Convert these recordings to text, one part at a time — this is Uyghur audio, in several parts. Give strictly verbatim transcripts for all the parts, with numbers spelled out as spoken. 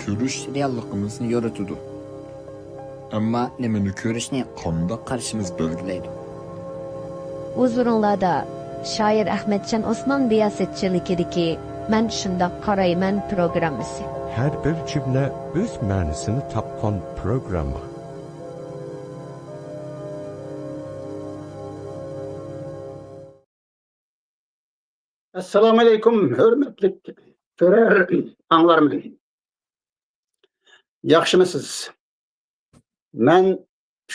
ئۆرۈش رېئاللىقىمىزنى يورۇتىدۇ. ئەمما نېمىنى كۆرۈشنى، قانداق قارىشىمىز بەلگىلەيدۇ. ھۇزۇرۇڭلاردا شائىر ئەخمەتجان ئوسمان رىياسەتچىلىكىدىكى مەن شۇنداق قارايمەن پروگراممىسى. ھەر بىر جۈملە ئۆز مەنىسىنى تاپقان پروگرامما. ئەسسالامۇئەلەيكۇم، ھۆرمەتلىك كۆرەر ئاڭلارمەن. ياخشىمۇسىز؟ مەن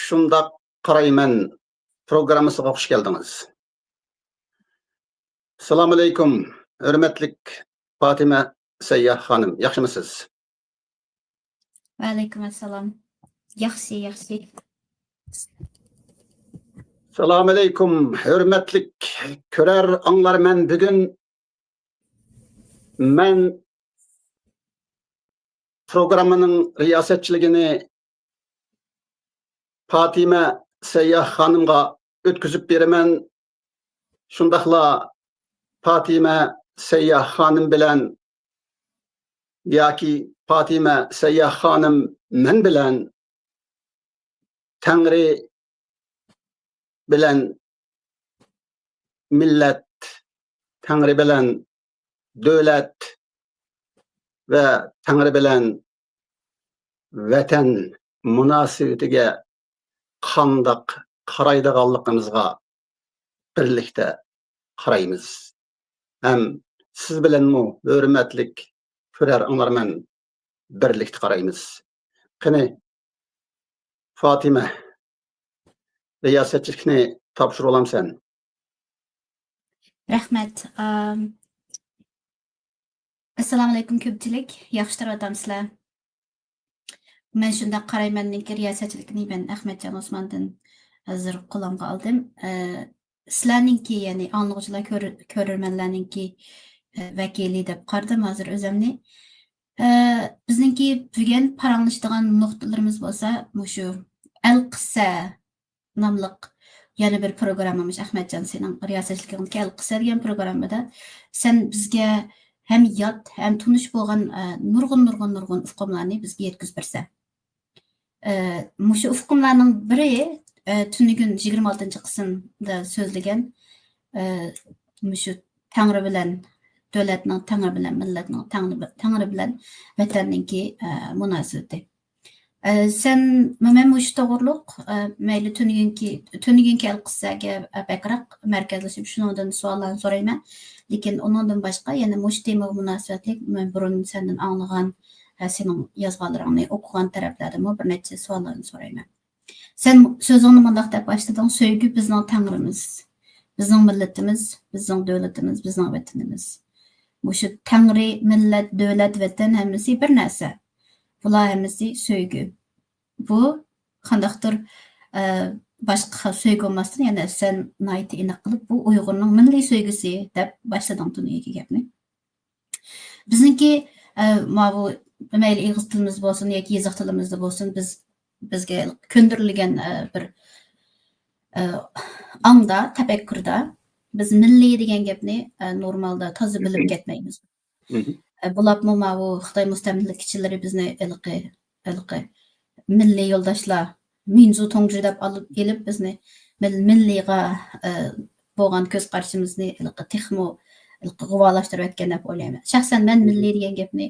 شۇنداق قارايمەن پروگراممىسىغا خۇش كەلدىڭىز. ئەسسالامۇئەلەيكۇم، ھۆرمەتلىك پاتىمە سەيياھ خانىم، ياخشىمۇسىز؟ ۋەئەلەيكۇم ئەسسالام. ياخشى، ياخشى. سالامۇئەلەيكۇم، ھۆرمەتلىك كۆرەر ئاڭلارمەن. بۈگۈن مەن پروگراممىنىڭ رىياسەتچىلىكىنى پاتىمە سەيياھ خانىمغا ئۆتكۈزۈپ بېرىمەن. شۇنداقلا پاتىمە سەيياھ خانىم بىلەن ياكى پاتىمە سەيياھ خانىم مەن بىلەن تەڭرى بىلەن مىللەت، تەڭرى بىلەن دۆلەت ۋە تەڭرى بىلەن ۋەتەن مۇناسىۋىتىگە قانداق قارايدىغانلىقىمىزغا بىرلىكتە قارايمىز. ھەم سىز بىلەنمۇ، ھۆرمەتلىك كۆرەر ئاڭلارمەن، بىرلىكتە قارايمىز. قېنى، فاتىمە، رىياسەتچىلىكنى تاپشۇرۇۋالامسەن؟ رەھمەت. ئام، ئەسسالامۇئەلەيكۇم كۆپچىلىك، ياخشى تۇرۇۋاتامسىلەر؟ مەن شۇنداق قارايمەننىڭكى رىياسەتچىلىكىنى مەن ئەخمەتجان ئوسماندىن ھازىر قولۇمغا ئالدىم. ئە، سىلەرنىڭكى، يەنى ئاڭلىغۇچىلار، كۆر-، كۆرۈرمەنلەرنىڭكى، ئە، ۋەكىلى دەپ قارىدىم ھازىر ئۆزۈمنى. ئە، بىزنىڭكى بۈگۈن پاراڭلىشىدىغان نۇقتىلىرىمىز بولسا مۇشۇ ئەلقىسسە ناملىق يەنە بىر پروگراممىمىز، ئەخمەتجان، سېنىڭ رىياسەتچىلىكىڭدىكى ئەلقىسسە دېگەن پروگراممىدا سەن بىزگە ھەم يات، ھەم تونۇش بولغان، ئە، نۇرغۇن، نۇرغۇن، نۇرغۇن ئۇقۇملارنى بىزگە يەتكۈزۈپ بەرسەن. ئە، مۇشۇ ئۇقۇملارنىڭ بىرى، ئە، تۈنۈگۈن يىگىرمە ئالتىنچى قىسىمدا سۆزلىگەن، ئە، مۇشۇ تەڭرى بىلەن دۆلەتنىڭ، تەڭرى بىلەن مىللەتنىڭ، تەڭرى، تەڭرى بىلەن ۋەتەننىڭكى، ئە، مۇناسىۋىتى. ئە، سەن، مەن مۇشۇ توغرۇلۇق، ئە، مەيلى تۈنۈگۈنكى، تۈنۈگۈنكى ئەلقىسسەگە، ئە، بەكرەك مەركەزلىشىپ شۇنىڭدىن سوئاللارنى سورايمەن. لېكىن ئۇنىڭدىن باشقا يەنە مۇشۇ تېمىغا مۇناسىۋەتلىك مەن بۇرۇن سەندىن ئاڭلىغان، ئە، سېنىڭ يازغانلىرىڭنى ئوقۇغان تەرەپلەردىنمۇ بىر نەچچە سوئاللارنى سورايمەن. سەن سۆزۈڭنى مۇنداق دەپ باشلىدىڭ، سۆيگۈ بىزنىڭ تەڭرىمىز، بىزنىڭ مىللىتىمىز، بىزنىڭ دۆلىتىمىز، بىزنىڭ ۋەتىنىمىز. مۇشۇ تەڭرى، مىللەت، دۆلەت، ۋەتەن ھەممىسى بىر نەرسە. بۇلار ھەممىسى سۆيگۈ. بۇ قانداقتۇر، ئە، باشقا سۆيگۈ بولماستىن، يەنە سەن ناھايىتى ئېنىق قىلىپ، بۇ ئۇيغۇرنىڭ مىللىي سۆيگۈسى دەپ باشلىدىڭ تۈنۈگۈنكى گەپنى. بىزنىڭكى، ئە، ماۋۇ مەيلى ئېغىز تىلىمىز بولسۇن ياكى يېزىق تىلىمىزدا بولسۇن، بىز، بىزگە كۆندۈرۈلگەن، ئە، بىر، ئە، ئاڭدا، تەپەككۇردا بىز مىللىي دېگەن گەپنى، ئە، نورمالدا تازا بىلىپ كەتمەيمىز. مهم. ئە، بولۇپمۇ ماۋۇ خىتاي مۇستەملىكىچىلىرى بىزنى ھېلىقى، ھېلىقى مىللىي يولداشلار، مىنزۇ تۇڭجى دەپ ئالىپ، ئېلىپ بىزنى مىل-، مىللىيغا، ئە، بولغان كۆز قارىشىمىزنى ھېلىقى تېخىمۇ ھېلىقى غۇۋالاشتۇرۇۋەتكەن دەپ ئويلايمەن. شەخسەن مەن مىللىي دېگەن گەپنى،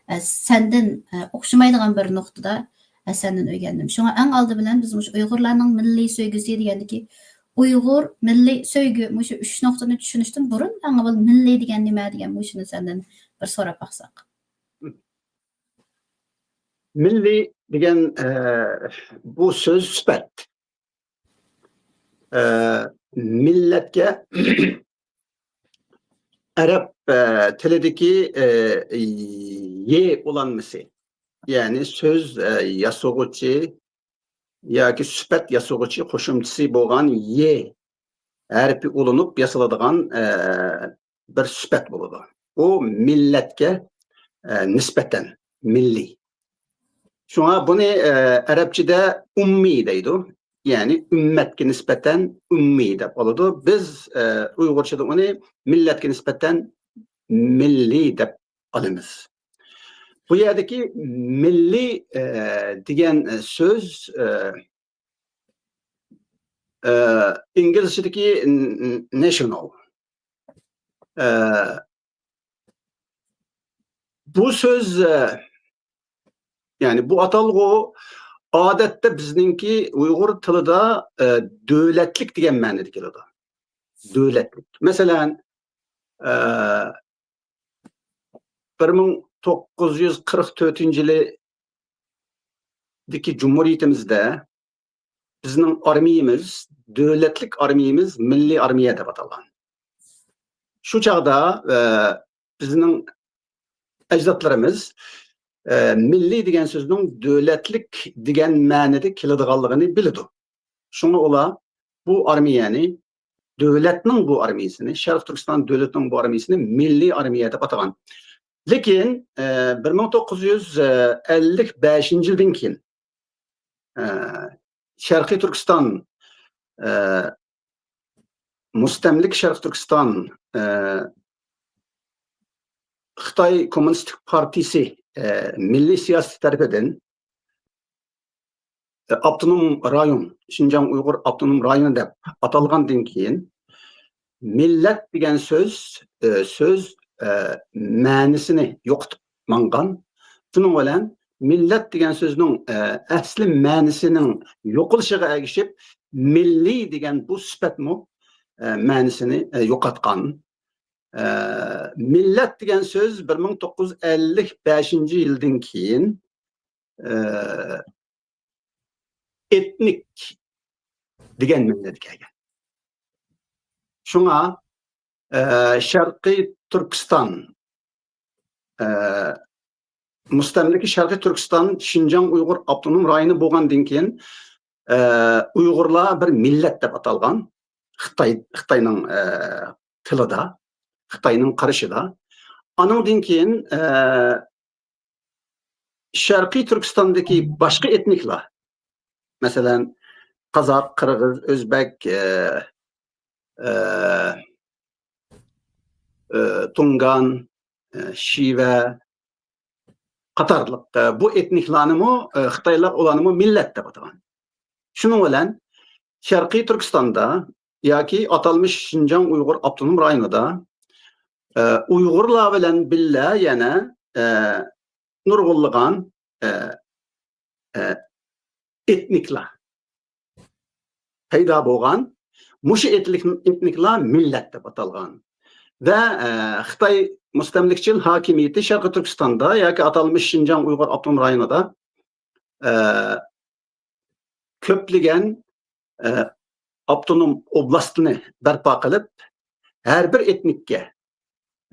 ئە، سەندىن، ئە، ئوخشىمايدىغان بىر نۇقتىدا، ئە، سەندىن ئۆگەندىم. شۇڭا ئەڭ ئالدى بىلەن بىز مۇشۇ ئۇيغۇرلارنىڭ مىللىي سۆيگۈسى دېگەندىكى ئۇيغۇر، مىللىي، سۆيگۈ، مۇشۇ ئۈچ نۇقتىنى چۈشىنىشتىن بۇرۇن ئەڭ ئاۋۋال مىللىي دېگەن نېمە دېگەن مۇشۇنى سەندىن بىر سوراپ باقساق. مىللىي دېگەن، ئە، بۇ سۆز سۈپەت. ئە، مىللەتكە ئەرەب، ئە، تىلىدىكى، ئە، يې ئۇلانمىسى، يەنى سۆز، ئە، ياسىغۇچى ياكى سۈپەت ياسىغۇچى قوشۇمچىسى بولغان يې ھەرپى ئۇلىنىپ ياسىلىدىغان، ئە، بىر سۈپەت بولىدۇ. ئۇ مىللەتكە، ئە، نىسبەتەن مىللىي. شۇڭا بۇنى، ئە، ئەرەبچىدە ئۇممىي دەيدۇ. يەنى ئۈممەتكە نىسبەتەن ئۇممىي دەپ ئالىدۇ. بىز، ئە، ئۇيغۇرچىدا ئۇنى مىللەتكە نىسبەتەن مىللىي دەپ ئالىمىز. بۇ يەردىكى مىللىي، ئە، دېگەن سۆز، ئە، ئە، ئىنگلىزچىدىكى ن-، ن-، نېشنال. ئە، بۇ سۆز، ئە، يەنى بۇ ئاتالغۇ ئادەتتە بىزنىڭكى ئۇيغۇر تىلىدا، ئە، دۆلەتلىك دېگەن مەنىدە كېلىدۇ. دۆلەتلىك. مەسىلەن، ئە، بىر مىڭ توققۇز يۈز قىرىق تۆتىنچى يىلىدىكى جۇمھۇرىيىتىمىزدە بىزنىڭ ئارمىيىمىز، دۆلەتلىك ئارمىيىمىز مىللىي ئارمىيە دەپ ئاتالغان. شۇ چاغدا، ئە، بىزنىڭ ئەجدادلىرىمىز، ئە، مىللىي دېگەن سۆزنىڭ دۆلەتلىك دېگەن مەنىدە كېلىدىغانلىقىنى بىلىدۇ. شۇڭا ئۇلار بۇ ئارمىيەنى، دۆلەتنىڭ بۇ ئارمىيىسىنى، شەرقىي تۈركىستان دۆلىتىنىڭ بۇ ئارمىيىسىنى مىللىي ئارمىيە دەپ ئاتىغان. لېكىن، ئە، بىر مىڭ توققۇز يۈز ئەللىك بەشىنچى يىلدىن كېيىن، ئە، شەرقىي تۈركىستان، ئە، مۇستەملىكە شەرقىي تۈركىستان، ئە، خىتاي كوممۇنىستىك پارتىيىسى، ئە، مىللىي سىياسىتى تەرىپىدىن، ئە، ئاپتونوم رايون، شىنجاڭ ئۇيغۇر ئاپتونوم رايونى دەپ ئاتالغاندىن كېيىن، مىللەت دېگەن سۆز، ئە، سۆز، ئە، مەنىسىنى يوقىتىپ ماڭغان. شۇنىڭ بىلەن مىللەت دېگەن سۆزنىڭ، ئە، ئەسلى مەنىسىنىڭ يوقىلىشىغا ئەگىشىپ، مىللىي دېگەن بۇ سۈپەتمۇ، ئە، مەنىسىنى، ئە، يوقاتقان. ئە، مىللەت دېگەن سۆز بىر مىڭ توققۇز يۈز ئەللىك بەشىنچى يىلدىن كېيىن، ئە، ئېتنىك دېگەن مەنىدە كەلگەن. شۇڭا، ئە، شەرقىي تۈركىستان، ئە، مۇستەملىكە شەرقىي تۈركىستان شىنجاڭ ئۇيغۇر ئاپتونوم رايونى بولغاندىن كېيىن، ئە، ئۇيغۇرلار بىر مىللەت دەپ ئاتالغان. خىتاي، خىتاينىڭ، ئە، تىلىدا، خىتاينىڭ قارىشىدا. ئانىڭدىن كېيىن، ئە، شەرقىي تۈركىستاندىكى باشقا ئېتنىكلار، مەسىلەن، قازاق، قىرغىز، ئۆزبەك، ئە، ئە، ئە، تۇڭگان، ئە، شىۋە قاتارلىق، ئە، بۇ ئېتنىكلارنىمۇ، ئە، خىتايلار ئۇلارنىمۇ مىللەت دەپ ئاتىغان. شۇنىڭ بىلەن شەرقىي تۈركىستاندا ياكى ئاتالمىش شىنجاڭ ئۇيغۇر ئاپتونوم رايونىدا، ئە، ئۇيغۇرلار بىلەن بىللە يەنە، ئە، نۇرغۇنلىغان، ئە، ئە، ئېتنىكلار پەيدا بولغان. مۇشۇ ئېتنىك-، ئېتنىكلار مىللەت دەپ ئاتالغان. ۋە، ئە، خىتاي مۇستەملىكىچىل ھاكىمىيىتى شەرقىي تۈركىستاندا ياكى ئاتالمىش شىنجاڭ ئۇيغۇر ئاپتونوم رايونىدا، ئە، كۆپلىگەن، ئە، ئاپتونوم ئوبلاستنى بەرپا قىلىپ، ھەر بىر ئېتنىككە،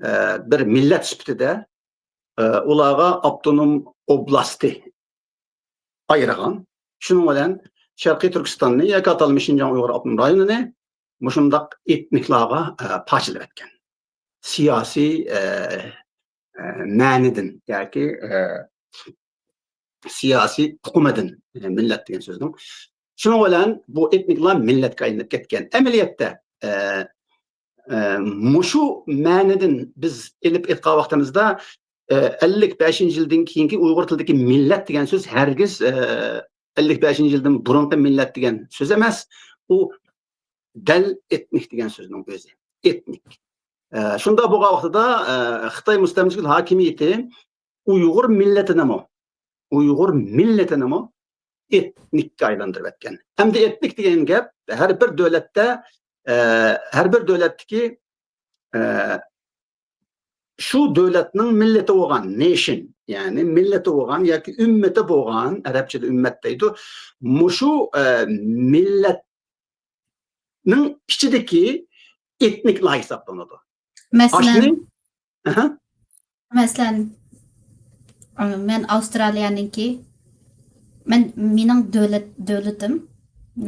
ئە، بىر مىللەت سۈپىتىدە، ئە، ئۇلارغا ئاپتونوم ئوبلاستى ئايرىغان. شۇنىڭ بىلەن شەرقىي تۈركىستاننى ياكى ئاتالمىش شىنجاڭ ئۇيغۇر ئاپتونوم رايونىنى مۇشۇنداق ئېتنىكلارغا، ئە، پارچىلىۋەتكەن. سىياسىي، ئە، ئە، مەنىدىن ياكى، ئە، سىياسىي ئۇقۇمىدىن، ئە، مىللەت دېگەن سۆزنىڭ. شۇنىڭ بىلەن بۇ ئېتنىكلار مىللەتكە ئايلىنىپ كەتكەن. ئەمەلىيەتتە، ئە، ئە، مۇشۇ مەنىدىن بىز ئېلىپ ئېيتقان ۋاقتىمىزدا، ئە، ئەللىك بەشىنچى يىلدىن كېيىنكى ئۇيغۇر تىلىدىكى مىللەت دېگەن سۆز ھەرگىز، ئە، ئەللىك بەشىنچى يىلدىن بۇرۇنقى مىللەت دېگەن سۆز ئەمەس. ئۇ دەل ئېتنىك دېگەن سۆزنىڭ ئۆزى. ئېتنىك. ئە، شۇنداق بولغان ۋاقتىدا، ئە، خىتاي مۇستەملىكىچىلىك ھاكىمىيىتى ئۇيغۇر مىللىتىنىمۇ، ئۇيغۇر مىللىتىنىمۇ ئېتنىككە ئايلاندۇرۇۋەتكەن. ئەمدى ئېتنىك دېگەن گەپ ھەر بىر دۆلەتتە، ئە، ھەر بىر دۆلەتتىكى، ئە، شۇ دۆلەتنىڭ مىللىتى بولغان، نېشن، يەنى مىللىتى بولغان ياكى ئۈممىتى بولغان، ئەرەبچىدە ئۈممەت دەيدۇ. مۇشۇ، ئە، مىللەتنىڭ ئىچىدىكى ئېتنىكلار ھېسابلىنىدۇ. مەسىلەن، ئاشۇنى، ئەھە. مەسىلەن، ئە، مەن ئاۋسترالىيەنىڭكى، مەن، مېنىڭ دۆلەت، دۆلىتىم،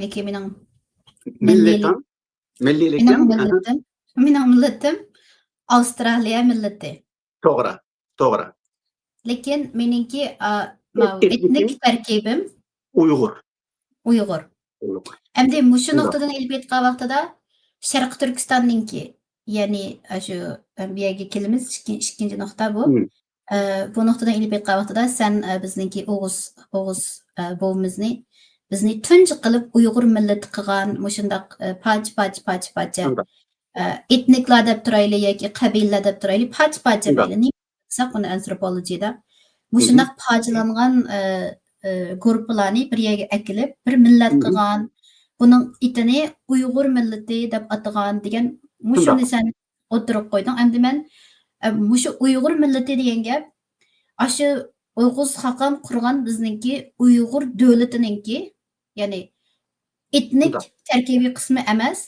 ياكى مېنىڭ مىللىتىڭ، مىللىي، مىللىيلىكىڭ، مېنىڭ ئەھە. مىللىتىم، مېنىڭ مىللىتىم ئاۋسترالىيە مىللىتى. توغرا، توغرا. لېكىن مېنىڭكى، ئا، ماۋۇ ئېتنىكىڭ ئېتنىك تەركىبىم ئۇيغۇر. ئۇيغۇر. ئۇيغۇر. ئەمدى مۇشۇ شۇنداق. نۇقتىدىن ئېلىپ ئېيتقان ۋاقتىدا شەرقىي تۈركىستاننىڭكى، يەنى، ئاشۇ، بۇ يەرگە كېلىمىز، ئىككى-، ئىككىنچى نۇقتا بۇ. مم. ئە، بۇ نۇقتىدىن ئېلىپ ئېيتقان ۋاقتىدا سەن، ئە، بىزنىڭكى ئوغۇز، ئوغۇز، ئە، بوۋىمىزنى، بىزنى تۇنجى قىلىپ ئۇيغۇر مىللىتى قىلغان مۇشۇنداق، ئە، پارچە، پارچە، پارچە، پارچە، شۇنداق. ئە، ئېتنىكلار دەپ تۇرايلى ياكى قەبىلىلەر دەپ تۇرايلى، پارچە، پارچە شۇنداق. دەيلى. نېمە دېسەك، ئۇنى ئانتروپولوگىيەدە. مۇشۇنداق پارچىلانغان، ئە، ئە، گۇرۇپپىلارنى بىر يەرگە ئەكېلىپ، بىر مىللەت قىلغان، بۇنىڭ ئېتىنى ئۇيغۇر مىللىتى دەپ ئاتىغان دېگەن مۇشۇنى شۇنداق. سەن ئوتتۇرىغا قويدۇڭ. ئەمدى مەن، ئە، مۇشۇ ئۇيغۇر مىللىتى دېگەن گەپ، ئاشۇ ئوغۇز خاقان قۇرغان بىزنىڭكى ئۇيغۇر دۆلىتىنىڭكى، يەنى ئېتنىك شۇنداق. تەركىبىي قىسمى ئەمەس،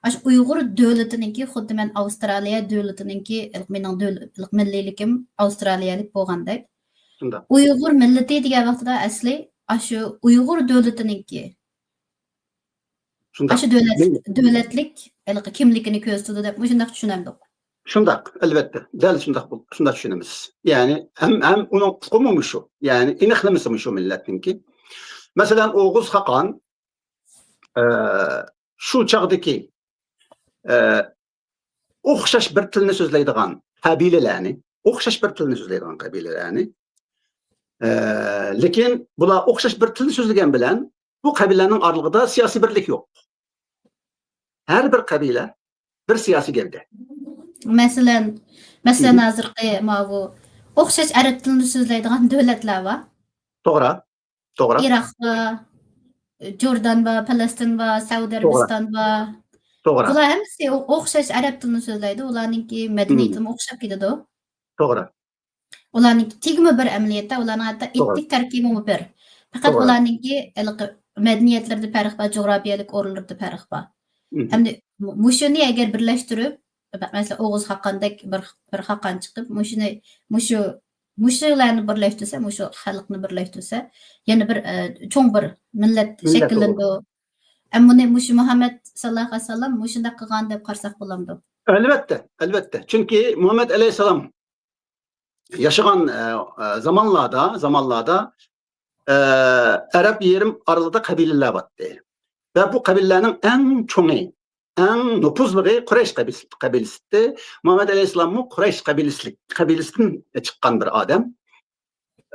ئاشۇ ئۇيغۇر دۆلىتىنىڭكى، خۇددى مەن ئاۋسترالىيە دۆلىتىنىڭكى، مېنىڭ دۆل-، مىللىيلىكىم ئاۋسترالىيەلىك بولغاندەك. شۇنداق. ئۇيغۇر مىللىتى دېگەن ۋاقتىدا ئەسلى ئاشۇ ئۇيغۇر دۆلىتىنىڭكى، شۇنداق. ئاشۇ دۆلەت، مىللەت. دۆلەتلىك ھېلىقى كىملىكىنى كۆرسىتىدۇ دەپ مۇشۇنداق چۈشىنەمدۇق؟ شۇنداق، ئەلۋەتتە. دەل شۇنداق بول-، شۇنداق چۈشىنىمىز. يەنى ھەم، ھەم ئۇنىڭ ئۇقۇمى مۇشۇ. يەنى ئېنىقلىمىسى مۇشۇ مىللەتنىڭكى. مەسىلەن، ئوغۇز خاقان، ئە، شۇ چاغدىكى، ئە، ئوخشاش بىر تىلنى سۆزلەيدىغان قەبىلىلەرنى، ئوخشاش بىر تىلنى سۆزلەيدىغان قەبىلىلەرنى، ئە، لېكىن بۇلار ئوخشاش بىر تىلنى سۆزلىگەن بىلەن بۇ قەبىلىلەرنىڭ ئارىلىقىدا سىياسىي بىرلىك يوق. ھەر بىر قەبىلە بىر سىياسىي گەۋدە. مەسىلەن، مەسىلەن، مم. ھازىرقى ماۋۇ ئوخشاش ئەرەب تىلىنى سۆزلەيدىغان دۆلەتلەر بار. توغرا، توغرا. ئىراق بار، جوردان بار، پەلەستىن بار، سەئۇدى توغرا. ئەرەبىستان بار. توغرا. بۇلار ھەممىسى ئو-، ئوخشاش ئەرەب تىلىنى سۆزلەيدۇ. ئۇلارنىڭكى مەدەنىيىتىمۇ ئوخشاپ كېتىدۇ. توغرا. ئۇلارنىڭكى تېگىمۇ بىر ئەمەلىيەتتە، ئۇلارنىڭ ھەتتا توغرا. ئېتنىك تەركىبىمۇ بىر. پەقەت توغرا. ئۇلارنىڭكى ھېلىقى مەدەنىيەتلىرىدە پەرق بار، جۇغراپىيەلىك ئورۇنلىرىدا پەرق بار. مم. ئەمدى مۇ-، مۇشۇنى ئەگەر بىرلەشتۈرۈپ، مەسىلەن، ئوغۇز خاقاندەك بىر، بىر خاقان چىقىپ، مۇشۇنى، مۇشۇ، مۇشۇلارنى بىرلەشتۈرسە، مۇشۇ خەلقنى بىرلەشتۈرسە، يەنە بىر، ئە، چوڭ بىر مىللەت مىللەت شەكىللىنىدۇ. ئەمما بۇنى مۇشۇ مۇھەممەد ساللاللاھۇ ئەلەيھى ۋەسەللەم مۇشۇنداق قىلغان دەپ قارىساق بولامدۇ؟ ئەلۋەتتە، ئەلۋەتتە. چۈنكى مۇھەممەد ئەلەيھىسسالام ياشىغان، ئە، ئە، زامانلاردا، زامانلاردا، ئە، ئەرەب يېرىم ئارىلىدا قەبىلىلەر بارتتى. ۋە بۇ قەبىلىلەرنىڭ ئەڭ چوڭى، ئەڭ نوپۇزلۇقى قۇرەيش قەبىلىسى، قەبىلىسى ئىدى. مۇھەممەد ئەلەيھىسسالاممۇ قۇرەيش قەبىلىسىلىك، قەبىلىسىدىن چىققان بىر ئادەم.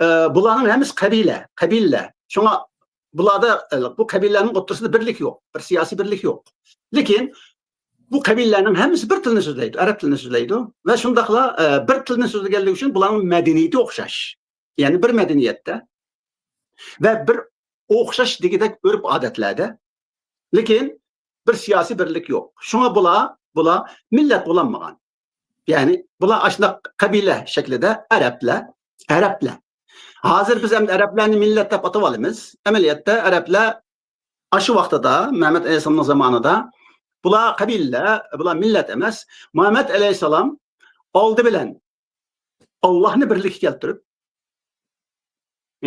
ئە، بۇلارنىڭ ھەممىسى قەبىلە، قەبىلىلەر. شۇڭا بۇلاردا، ئە، بۇ قەبىلىلەرنىڭ ئوتتۇرىسىدا بىرلىك يوق، بىر سىياسىي بىرلىك يوق. لېكىن بۇ قەبىلىلەرنىڭ ھەممىسى بىر تىلنى سۆزلەيدۇ، ئەرەب تىلىنى سۆزلەيدۇ. ۋە شۇنداقلا، ئە، بىر تىلنى سۆزلىگەنلىكى ئۈچۈن بۇلارنىڭ مەدەنىيىتى ئوخشاش. يەنى بىر مەدەنىيەتتە ۋە بىر ئوخشاش دېگۈدەك ئۆرپ-ئادەتلەردە. لېكىن بىر سىياسىي بىرلىك يوق. شۇڭا بۇلار، بۇلار مىللەت بولالمىغان. يەنى بۇلار ئاشۇنداق قەبىلە شەكلىدە ئەرەبلەر، ئەرەبلەر. ھازىر بىز ئەمدى ئەرەبلەرنى مىللەت دەپ ئاتىۋالىمىز. ئەمەلىيەتتە ئەرەبلەر ئاشۇ ۋاقتىدا، مەمەت ئەلەيھىسسالامنىڭ زامانىدا بۇلار قەبىلىلەر، بۇلار مىللەت ئەمەس. مۇھەممەد ئەلەيھىسسالام ئالدى بىلەن ئاللاھنى بىرلىككە كەلتۈرۈپ،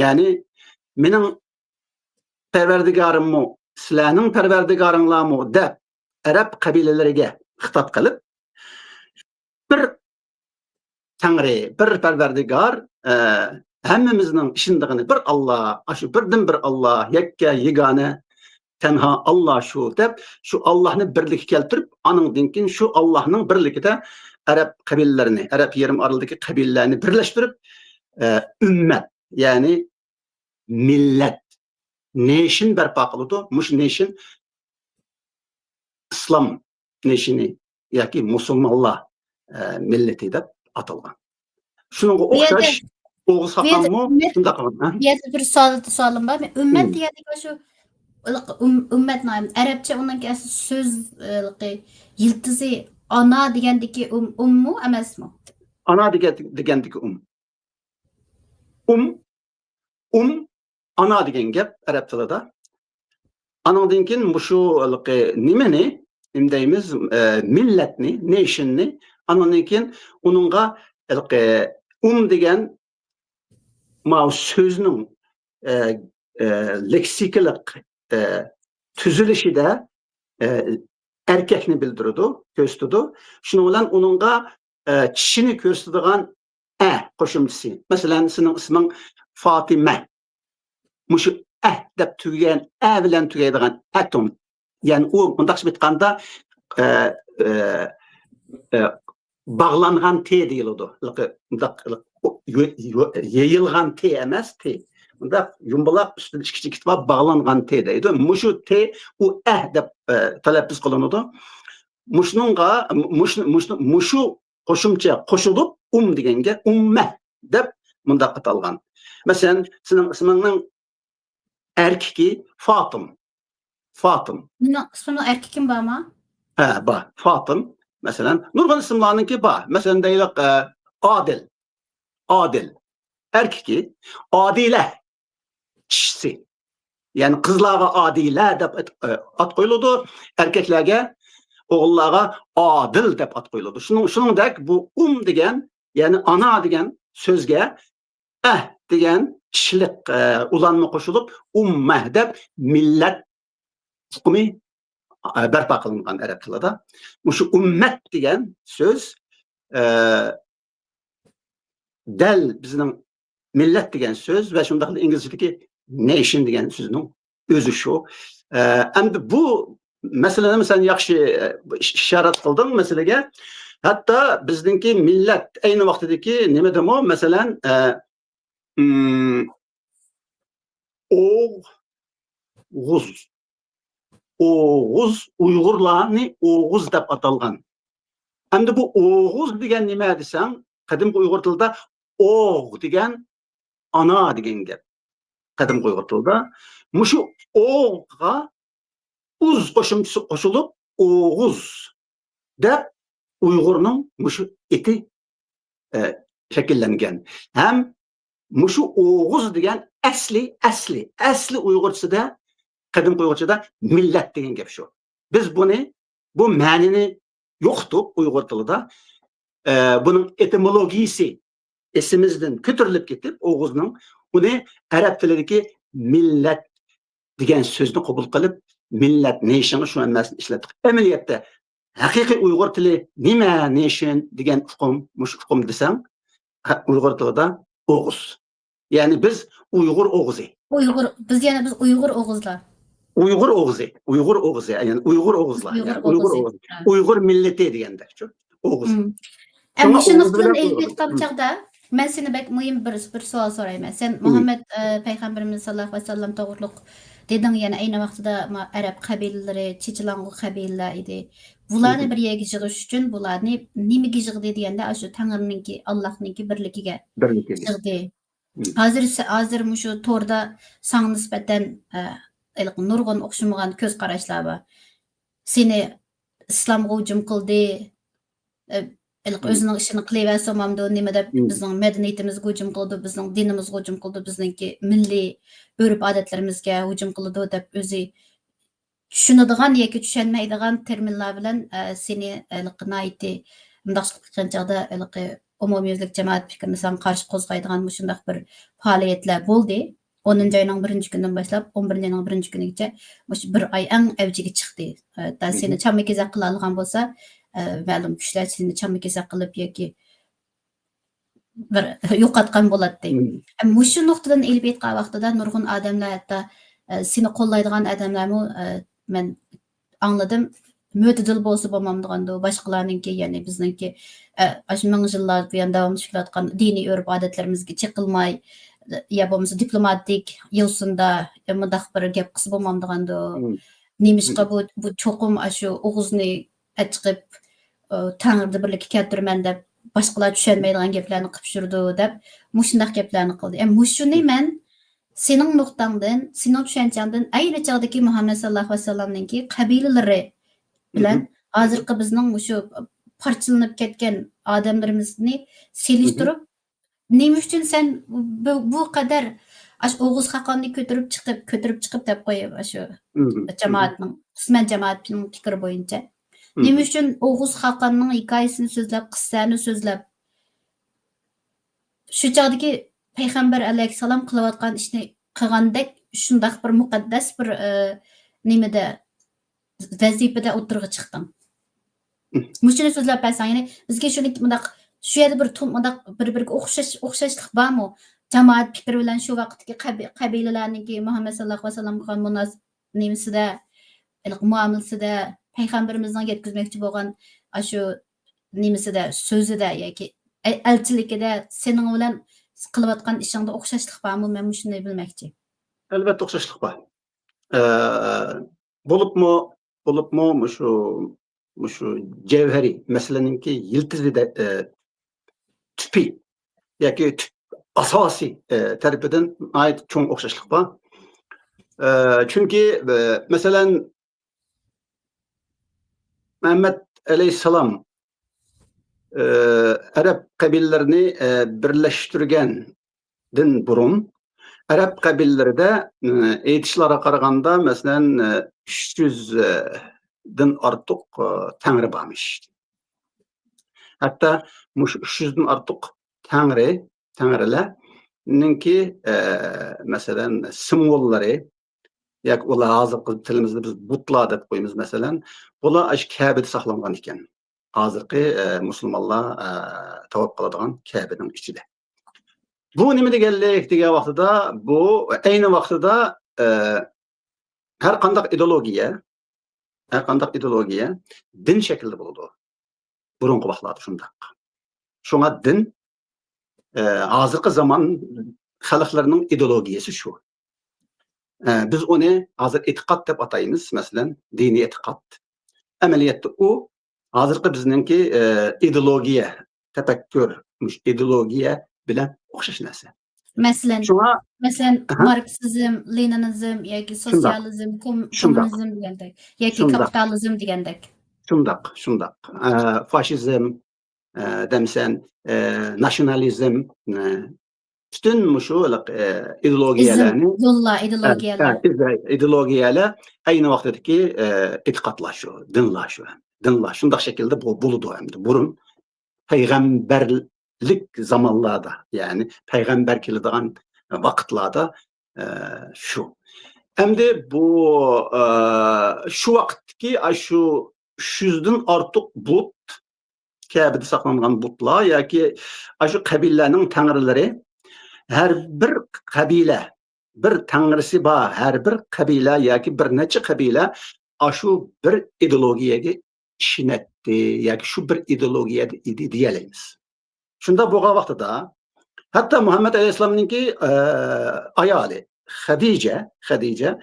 يەنى مېنىڭ پەرۋەردىگارىممۇ، سىلەرنىڭ پەرۋەردىگارىڭلارمۇ دەپ ئەرەب قەبىلىلىرىگە خىتاب قىلىپ، بىر تەڭرى، بىر پەرۋەردىگار، ئە، ھەممىمىزنىڭ ئىشىنىدىغىنى بىر ئاللا، ئاشۇ بىردىن بىر ئاللا، يەككە، يېگانە، تەنھا ئاللا شۇ دەپ، شۇ ئاللاھنى بىرلىككە كەلتۈرۈپ، ئانىڭدىن كېيىن شۇ ئاللاھنىڭ بىرلىكىدە ئەرەب قەبىلىلىرىنى، ئەرەب يېرىم ئارىلىدىكى قەبىلىلەرنى بىرلەشتۈرۈپ، ئە، ئۈممەت، يەنى مىللەت، نېشىن بەرپا قىلىدۇ. مۇشۇ نېشىن ئىسلام نېشىنى ياكى مۇسۇلمانلار، ئە، مىللىتى دەپ ئاتالغان. شۇنىڭغا بۇ يەردە، ئوخشاش ئوغۇز بۇ يەردە خاقانمۇ ئۈممەت، شۇنداق قىلغان، ھە؟ بۇ يەردە بىر سوئال، سوئالىم بار. مەن ئۈممەت مم. دېگەندىكى شۇ، ئۇم-، ئۈممەت نام، ئەرەبچە ئۇنىڭكى ئەسلى سۆز، ئە، يىلتىزى ئانا دېگەندىكى ئۇم، ئۇممۇ ئەمەسمۇ؟ ئانا دېگەن، دېگەندىكى ئۇم. ئۇم، ئۇم، ئانا دېگەن گەپ ئەرەب تىلىدا. ئانىڭدىن كېيىن مۇشۇ ھېلىقى نېمىنى، نېمە دەيمىز، ئە، مىللەتنى، نېشىننى، ئانىڭدىن كېيىن ئۇنىڭغا ھېلىقى ئۇم دېگەن ماۋۇ سۆزنىڭ، ئە، ئە، لېكسىكىلىق، ئە، تۈزۈلۈشىدە، ئە، ئەركەكنى بىلدۈرىدۇ، كۆرسىتىدۇ. شۇنىڭ بىلەن ئۇنىڭغا، ئە، چىشىنى كۆرسىتىدىغان ئە قوشۇمچىسى. مەسىلەن، سېنىڭ ئىسمىڭ فاتىمە. مۇشۇ ئە دەپ تۈگىگەن، ئە بىلەن تۈگەيدىغان ئەتوم. يەنى ئۇ، مۇنداقچە ئېيتقاندا، ئە، ئە، ئە، باغلانغان تى دېيىلىدۇ. مۇنداق، يېيىلغان تى ئەمەس، تى. بۇنداق يۇمبىلاق ئۈستىدە ئىككى چېكىت بار، باغلانغان تى دەيدۇ. مۇشۇ تى، ئۇ ئەھ دەپ، ئە، تەلەپپۇز قىلىنىدۇ. مۇشۇنىڭغا، مۇشۇ، مۇشۇ، مۇشۇ قوشۇمچە قوشۇلۇپ، ئۇم دېگەنگە ئۇممە دەپ مۇنداق ئاتالغان. مەسىلەن، سېنىڭ ئىسمىڭنىڭ ئەركىكى فاتىم. فاتىم. مېنىڭ ئىسمىمنىڭ ئەركىكىم بارمۇ؟ ھە، بار. فاتىم. مەسىلەن، نۇرغۇن ئىسىملارنىڭكى بار. مەسىلەن، دەيلىك، ئە، ئادىل. ئادىل. ئەركىكى. ئادىلە. چىشىسى. يەنى قىزلارغا ئادىلە دەپ ئات، ئات قويۇلىدۇ. ئەركەكلەرگە، ئوغۇللارغا ئادىل دەپ ئات قويۇلىدۇ. شۇنىڭ، شۇنىڭدەك بۇ ئۇم دېگەن، يەنى ئانا دېگەن سۆزگە ئەھ دېگەن كىشىلىك، ئە، ئۇلانما قوشۇلۇپ، ئۇممەھ دەپ مىللەت ئۇقۇمى، ئە، بەرپا قىلىنغان ئەرەب تىلىدا. مۇشۇ ئۇممەت دېگەن سۆز، ئە، دەل بىزنىڭ مىللەت دېگەن سۆز ۋە شۇنداقلا ئىنگلىزچىدىكى نېيشن دېگەن سۆزنىڭ ئۆزى شۇ. ئە، ئەمدى بۇ مەسىلىنى سەن ياخشى، ئە، ئىش-، ئىشارەت قىلدىڭ مەسىلىگە. ھەتتا بىزنىڭكى مىللەت ئەينى ۋاقتىدىكى نېمىدىمۇ، مەسىلەن، ئە، ئىم، ئوغۇز. ئوغۇز، ئۇيغۇرلارنى ئوغۇز دەپ ئاتالغان. ئەمدى بۇ ئوغۇز دېگەن نېمە دېسەڭ، قەدىمكى ئۇيغۇر تىلىدا ئوغ دېگەن ئانا دېگەن گەپ. قەدىمكى ئۇيغۇر تىلىدا. مۇشۇ ئوغغا ئۇز قوشۇمچىسى قوشۇلۇپ، ئوغۇز دەپ ئۇيغۇرنىڭ مۇشۇ ئېتى، ئە، شەكىللەنگەن. ھەم مۇشۇ ئوغۇز دېگەن ئەسلى، ئەسلى، ئەسلى ئۇيغۇرچىسىدا، قەدىمكى ئۇيغۇرچىدا مىللەت دېگەن گەپ شۇ. بىز بۇنى، بۇ مەنىنى يوقىتىپ ئۇيغۇر تىلىدا، ئە، بۇنىڭ ئېتىمولوگىيىسى ئېسىمىزدىن كۆتۈرۈلۈپ كېتىپ، ئوغۇزنىڭ ئۇنى ئەرەب تىلىدىكى مىللەت دېگەن سۆزنى قوبۇل قىلىپ، مىللەت نېيشنغا شۇ ھەممەسىنى ئىشلەتتۇق. ئەمەلىيەتتە ھەقىقىي ئۇيغۇر تىلى نېمە، نېيشن دېگەن ئۇقۇم، مۇشۇ ئۇقۇم دېسەڭ، ھە، ئۇيغۇر تىلىدا ئوغۇز. يەنى بىز ئۇيغۇر ئوغۇزى. ئۇيغۇر، بىز يەنە بىز ئۇيغۇر ئوغۇزلار. ئۇيغۇر ئوغۇزى، ئۇيغۇر ئوغۇزى، يەنى ئۇيغۇر ئوغۇزلار، يەنى ئۇيغۇر ئوغۇزى. ئۇيغۇر مىللىتى دېگەندەكچۇ. ئوغۇز. مم. ئە، شۇڭا مۇشۇ ئوغۇز نۇقتىدىن بىلەن ئېلىپ ئوغۇز. ئېيتقان مم. چاغدا، مەن سېنى بەك مۇھىم بىر، بىر سوئال سورايمەن. سەن مم. مۇھەممەد، ئە، پەيغەمبىرىمىز ساللاللاھۇ ئەلەيھى ۋەسەللەم توغرۇلۇق دېدىڭ، يەنى ئەينى ۋاقتىدا ما-، ئەرەب قەبىلىلىرى، چېچىلاڭغۇ قەبىلىلەر ئىدى. بۇلارنى مم. بىر يەرگە يىغىش ئۈچۈن بۇلارنى نېمىگە يىغدى دېگەندە، ئاشۇ تەڭرىنىڭكى، ئاللاھنىڭكى بىرلىكىگە بىرلىكىگە. يىغدى. مم. ھازىر سە-، ھازىر مۇشۇ توردا ساڭا نىسبەتەن، ئە، ھېلىقى نۇرغۇن ئوخشىمىغان كۆز قاراشلار بار. سېنى ئىسلامغا ھۇجۇم قىلدى، ئە، ھېلىقى مم. ئۆزىنىڭ ئىشىنى قىلىۋەرسە بولمامدۇ، نېمە دەپ مم. بىزنىڭ مەدەنىيىتىمىزگە ھۇجۇم قىلىدۇ، بىزنىڭ دىنىمىزغا ھۇجۇم قىلىدۇ، بىزنىڭكى مىللىي ئۆرپ-ئادەتلىرىمىزگە ھۇجۇم قىلىدۇ دەپ ئۆزى چۈشىنىدىغان ياكى چۈشەنمەيدىغان تېرمىنلار بىلەن، ئە، سېنى ھېلىقى ناھايىتى مۇنداق قىلغان چاغدا ھېلىقى ئومۇميۈزلۈك جامائەت پىكرىنى ساڭا قارشى قوزغايدىغان مۇشۇنداق بىر پائالىيەتلەر بولدى. ئونىنچى ئاينىڭ بىرىنچى كۈنىدىن باشلاپ ئون بىرىنچى ئاينىڭ بىرىنچى كۈنىگىچە مۇشۇ بىر ئاي ئەڭ ئەۋجىگە چىقتى. ھەتتا سېنى مم. چامما كېسەك قىلالىغان بولسا، ئە، مەلۇم كۈچلەر سېنى چامما كېسەك قىلىپ ياكى بىر يوقاتقان بولاتتى. مم. ئە، مۇشۇ نۇقتىدىن ئېلىپ ئېيتقان ۋاقتىدا نۇرغۇن ئادەملەر ھەتتا، ئە، سېنى قوللايدىغان ئادەملەرمۇ، ئە، مەن ئاڭلىدىم. مۆتىدىل بولسا بولمامدىغاندۇ، باشقىلارنىڭكى، يەنى بىزنىڭكى، ئە، ئاشۇ مىڭ يىللار بۇيان داۋاملىشىپ كېلىۋاتقان دىنىي ئۆرپ-ئادەتلىرىمىزگە چېقىلماي، يا بولمىسا دىپلوماتىك يوسۇندا، يا مۇنداق بىر گەپ قىلسا بولمامدىغاندۇ. مم. نېمىشقا مم. بۇ، بۇ چوقۇم ئاشۇ ئوغۇزنى ئەچىقىپ، ئۇ، تەڭرىدە بىرلىككە كەلتۈرىمەن دەپ، باشقىلار چۈشەنمەيدىغان گەپلەرنى قىلىپ يۈرىدۇ دەپ، مۇشۇنداق گەپلەرنى قىلدى. ئە، مۇشۇنى مم. مەن سېنىڭ نۇقتاڭدىن، سېنىڭ چۈشەنچەڭدىن ئەينى چاغدىكى مۇھەممەد ساللاللاھۇ ئەلەيھى ۋەسەللەمنىڭكى قەبىلىلىرى بىلەن مم. ھازىرقى بىزنىڭ مۇشۇ پارچىلىنىپ كەتكەن ئادەملىرىمىزنى مم. سېلىشتۇرۇپ، نېمە ئۈچۈن سەن بۇ، بۇ قەدەر ئاشۇ ئوغۇز خاقاننى كۆتۈرۈپ چىقىپ، كۆتۈرۈپ چىقىپ دەپ قوياي، ئاشۇ مم. جامائەتنىڭ، قىسمەن جامائەتنىڭ پىكرى بويىچە. مم. نېمە ئۈچۈن ئوغۇز خاقاننىڭ ھېكايىسىنى سۆزلەپ، قىسسەنى سۆزلەپ، شۇ چاغدىكى پەيغەمبەر ئەلەيھىسسالام قىلىۋاتقان ئىشنى قىلغاندەك، شۇنداق بىر مۇقەددەس بىر، ئە، نېمىدە، ۋەزىپىدە ئوتتۇرىغا چىقتىڭ. مم. مۇشۇنى سۆزلەپ بەرسەڭ، يەنى بىزگە شۇنى مۇنداق، شۇ يەردە بىر تۇ-، مۇنداق بىر-بىرىگە ئوخشاش، ئوخشاشلىق بارمۇ؟ جامائەت پىكرى بىلەن شۇ ۋاقىتتىكى قەبى-، قەبىلىلەرنىڭكى مۇھەممەد ساللاللاھۇ ئەلەيھى ۋەسەللەمگە بولغان مۇناس-، نېمىسىدە، ھېلىقى مۇئامىلىسىدە، پەيغەمبىرىمىزنىڭ يەتكۈزمەكچى بولغان ئاشۇ نېمىسىدە، سۆزىدە ياكى ئە-، ئەلچىلىكىدە سېنىڭ بىلەن قىلىۋاتقان ئىشىڭدا ئوخشاشلىق بارمۇ؟ مەن مۇشۇنى بىلمەكچى. ئەلۋەتتە ئوخشاشلىق بار. ئە، بولۇپمۇ، بولۇپمۇ مۇشۇ، مۇشۇ جەۋھەرى مەسىلىنىڭكى يىلتىزى دە، ئە، تۈپى ياكى تۈپ ئاساسىي، ئە، تەرىپىدىن ناھايىتى چوڭ ئوخشاشلىق بار. ئە، چۈنكى، ئە، مەسىلەن، مۇھەممەد ئەلەيھىسسالام، ئە، ئەرەب قەبىلىلىرىنى، ئە، بىرلەشتۈرگەندىن بۇرۇن، ئەرەب قەبىلىلىرىدە، ئە، ئېيتىشلارغا قارىغاندا، مەسىلەن، ئە، ئۈچ يۈز، ئە، دىن ئارتۇق، ئە، تەڭرى بارمىش. ھەتتا مۇشۇ ئۈچ يۈز دىن ئارتۇق تەڭرى، تەڭرىلەرنىڭكى، ئە، مەسىلەن، سىمۋوللىرى، ياكى ئۇلار ھازىرقى تىلىمىزدا بىز بۇتلار دەپ قويىمىز، مەسىلەن، بۇلار ئاشۇ كەبىدە ساقلانغان ئىكەن. ھازىرقى، ئە، مۇسۇلمانلار، ئە، تاۋاپ قىلىدىغان كەبىنىڭ ئىچىدە. بۇ نېمە دېگەنلىك دېگەن ۋاقتىدا، بۇ ئەينى ۋاقتىدا، ئە، ھەر قانداق ئىدېئولوگىيە، ھەر قانداق ئىدېئولوگىيە دىن شەكلىدە بولىدۇ. بۇرۇنقى ۋاقىتلاردا شۇنداق. شۇڭا دىن، ئە، ھازىرقى زامان خەلقلىرىنىڭ ئىدېئولوگىيەسى شۇ. ئە، بىز ئۇنى ھازىر ئېتىقاد دەپ ئاتايمىز، مەسىلەن، دىنىي ئېتىقاد. ئەمەلىيەتتە ئۇ ھازىرقى بىزنىڭكى، ئە، ئىدېئولوگىيە، تەپەككۇر، مۇشۇ ئىدېئولوگىيە بىلەن ئوخشاش نەرسە. مەسىلەن، شۇڭا، مەسىلەن، ئەھە. ماركسىزم، لېنىنىزم ياكى شۇنداق. سوتسىيالىزم، كوم-، شۇنداق. كوممۇنىزم دېگەندەك ياكى شۇنداق. كاپىتالىزم دېگەندەك. شۇنداق، شۇنداق. ئە، فاشىزم، ئە، دەمسەن، ئە، ناتسىيونالىزم، ئە، پۈتۈن مۇشۇ، ئە، ئىزم، ئىدېئولوگىيەلەرنى، دىنلار، ئە، ئىدېئولوگىيەلەر. ئە، ئىدېئولوگىيەلەر ئەينى ۋاقتىدىكى، ئە، ئېتىقادلار شۇ، دىنلار شۇ، دىنلار شۇنداق شەكىلدە بۇ-، بولىدۇ ئەمدى. بۇرۇن پەيغەمبەرلىك زامانلاردا، يەنى پەيغەمبەر كېلىدىغان ۋاقىتلاردا، ئە، شۇ. ئەمدى بۇ، ئە، شۇ ۋاقىتتىكى ئاشۇ ئۈچ يۈزدىن ئارتۇق بۇت، كەبىدە ساقلانغان بۇتلار ياكى ئاشۇ قەبىلىلەرنىڭ تەڭرىلىرى، ھەر بىر قەبىلە، بىر تەڭرىسى بار، ھەر بىر قەبىلە ياكى بىر نەچچە قەبىلە ئاشۇ بىر ئىدېئولوگىيەگە ئىشىنەتتى ياكى شۇ بىر ئىدېئولوگىيەدە ئىدى دېيەلەيمىز. شۇنداق بولغان ۋاقتىدا، ھەتتا مۇھەممەد ئەلەيھىسسالامنىڭكى، ئە، ئايالى خەدىجە، خەدىجە،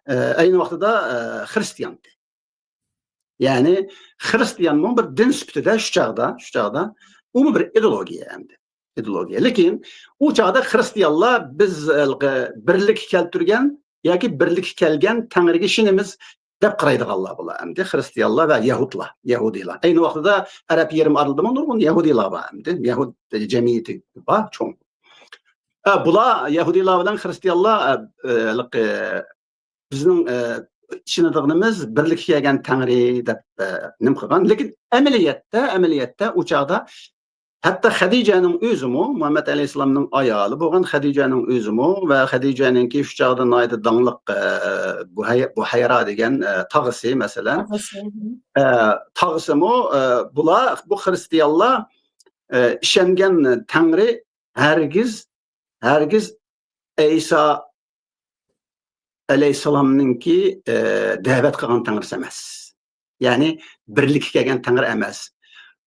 ئە، ئەينى ۋاقتىدا، ئە، خىرىستىيان. يەنى خىرىستىيانمۇ بىر دىن سۈپىتىدە شۇ چاغدا، شۇ چاغدا ئۇمۇ بىر ئىدېئولوگىيە ئەمدى. ئىدېئولوگىيە. لېكىن ئۇ چاغدا خىرىستىيانلار بىز، ئە، بىرلىككە كەلتۈرگەن ياكى بىرلىككە كەلگەن تەڭرىگە ئىشىنىمىز دەپ قارايدىغانلار بۇلار ئەمدى. خىرىستىيانلار ۋە يەھۇدلار، يەھۇدىيلار. ئەينى ۋاقتىدا ئەرەب يېرىم ئارىلىدىمۇ نۇرغۇن يەھۇدىيلار بار ئەمدى. يەھۇد جەمئىيىتى بار، چوڭ. ئە، بۇلار يەھۇدىيلار بىلەن خىرىستىيانلار، ئە، ئە، ھېلىقى بىزنىڭ، ئە، ئىشىنىدىغىنىمىز بىرلىككە كەلگەن تەڭرى دەپ، ئە، نېمە قىلغان. لېكىن ئەمەلىيەتتە، ئەمەلىيەتتە ئۇ چاغدا ھەتتا خەدىجەنىڭ ئۆزىمۇ، مۇھەممەد ئەلەيھىسسالامنىڭ ئايالى بولغان خەدىجەنىڭ ئۆزىمۇ ۋە خەدىجەنىڭكى شۇ چاغدا ناھايىتى داڭلىق، ئە، بۇھەي-، بۇھەيرا دېگەن، ئە، تاغىسى، مەسىلەن. تاغىسى، ھە. ئە، تاغىسىمۇ، ئە، بۇلار، بۇ خىرىستىيانلار، ئە، ئىشەنگەن تەڭرى ھەرگىز، ھەرگىز ئەيسا ئەلەيھىسسالامنىڭكى، ئە، دەۋەت قىلغان تەڭرىسى ئەمەس. يەنى بىرلىككە كەلگەن تەڭرى ئەمەس.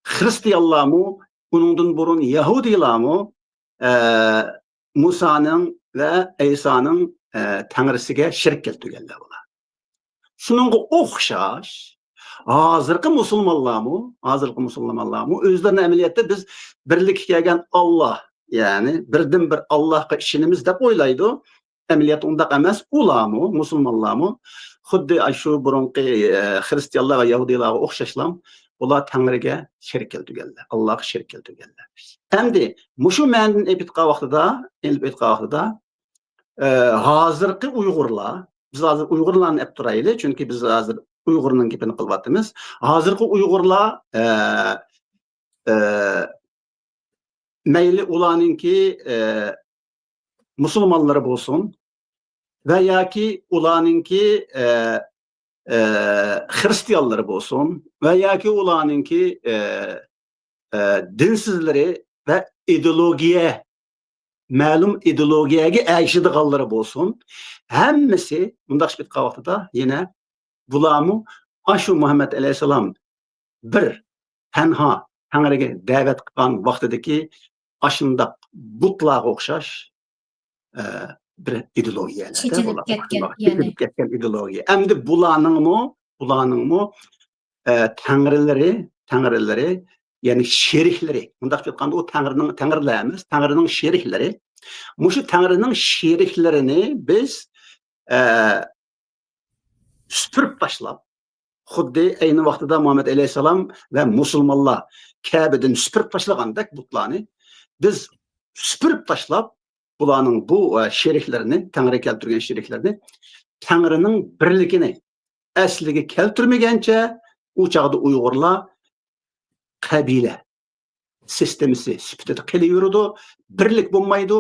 خىرىستىيانلارمۇ، ئۇنىڭدىن بۇرۇن يەھۇدىيلارمۇ، ئە، مۇسانىڭ ۋە ئەيسانىڭ، ئە، تەڭرىسىگە شېرىك كەلتۈرگەنلەر بۇلار. شۇنىڭغا ئوخشاش، ھازىرقى مۇسۇلمانلارمۇ، ھازىرقى مۇسۇلمانلارمۇ ئۆزلىرىنى ئەمەلىيەتتە بىز بىرلىككە كەلگەن ئاللا، يەنى بىردىنبىر ئاللاغا ئىشىنىمىز دەپ ئويلايدۇ. ئەمەلىيەتتە ئۇنداق ئەمەس. ئۇلارمۇ، مۇسۇلمانلارمۇ خۇددى ئاشۇ بۇرۇنقى، ئە، خىرىستىيانلار ۋە يەھۇدىيلارغا ئوخشاشلا، ئۇلار تەڭرىگە شېرىك كەلتۈرگەنلەر، ئاللاغا شېرىك كەلتۈرگەنلەر. ئەمدى مۇشۇ مەنىدىن ئېلىپ ئېيتقان ۋاقتىدا، ئېلىپ ئېيتقان ۋاقتىدا، ئە، ھازىرقى ئۇيغۇرلار، بىز ھازىر ئۇيغۇرلارنى ئەپ تۇرايلى، چۈنكى بىز ھازىر ئۇيغۇرنىڭ گېپىنى قىلىۋاتىمىز. ھازىرقى ئۇيغۇرلار، ئە، ئە، مەيلى ئۇلارنىڭكى، ئە، مۇسۇلمانلىرى بولسۇن ۋە ياكى ئۇلارنىڭكى، ئە، ئە، خىرىستىيانلىرى بولسۇن ۋە ياكى ئۇلارنىڭكى، ئە، ئە، دىنسىزلىرى ۋە ئىدېئولوگىيە، مەلۇم ئىدېئولوگىيەگە ئەگىشىدىغانلىرى بولسۇن، ھەممىسى مۇنداق ئېيتقان ۋاقتىدا يەنە بۇلارمۇ ئاشۇ مۇھەممەد ئەلەيھىسسالام بىر تەنھا تەڭرىگە دەۋەت قىلغان ۋاقتىدىكى ئاشۇنداق بۇتلارغا ئوخشاش، ئە، بىر ئىدېئولوگىيەلەردە چېچىلىپ بولىدۇ. كەتكەن، يەنى. چېچىلىپ كەتكەن ئىدېئولوگىيە. ئەمدى بۇلارنىڭمۇ، بۇلارنىڭمۇ، ئە، تەڭرىلىرى، تەڭرىلىرى، يەنى شېرىكلىرى. مۇنداق ئېيتقاندا، ئۇ تەڭرىنىڭ، تەڭرىلەر ئەمەس، تەڭرىنىڭ شېرىكلىرى. مۇشۇ تەڭرىنىڭ شېرىكلىرىنى بىز، ئە، سۈپۈرۈپ تاشلاپ، خۇددى ئەينى ۋاقتىدا مۇھەممەد ئەلەيھىسسالام ۋە مۇسۇلمانلار كەبىدىن سۈپۈرۈپ تاشلىغاندەك بۇتلارنى، بىز سۈپۈرۈپ تاشلاپ، بۇلارنىڭ بۇ، ئە، شېرىكلىرىنى، تەڭرى كەلتۈرگەن شېرىكلىرىنى، تەڭرىنىڭ بىرلىكىنى ئەسلىگە كەلتۈرمىگەنچە، ئۇ چاغدا ئۇيغۇرلار قەبىلە سىستېمىسى سۈپىتىدە قېلىۋېرىدۇ، بىرلىك بولمايدۇ،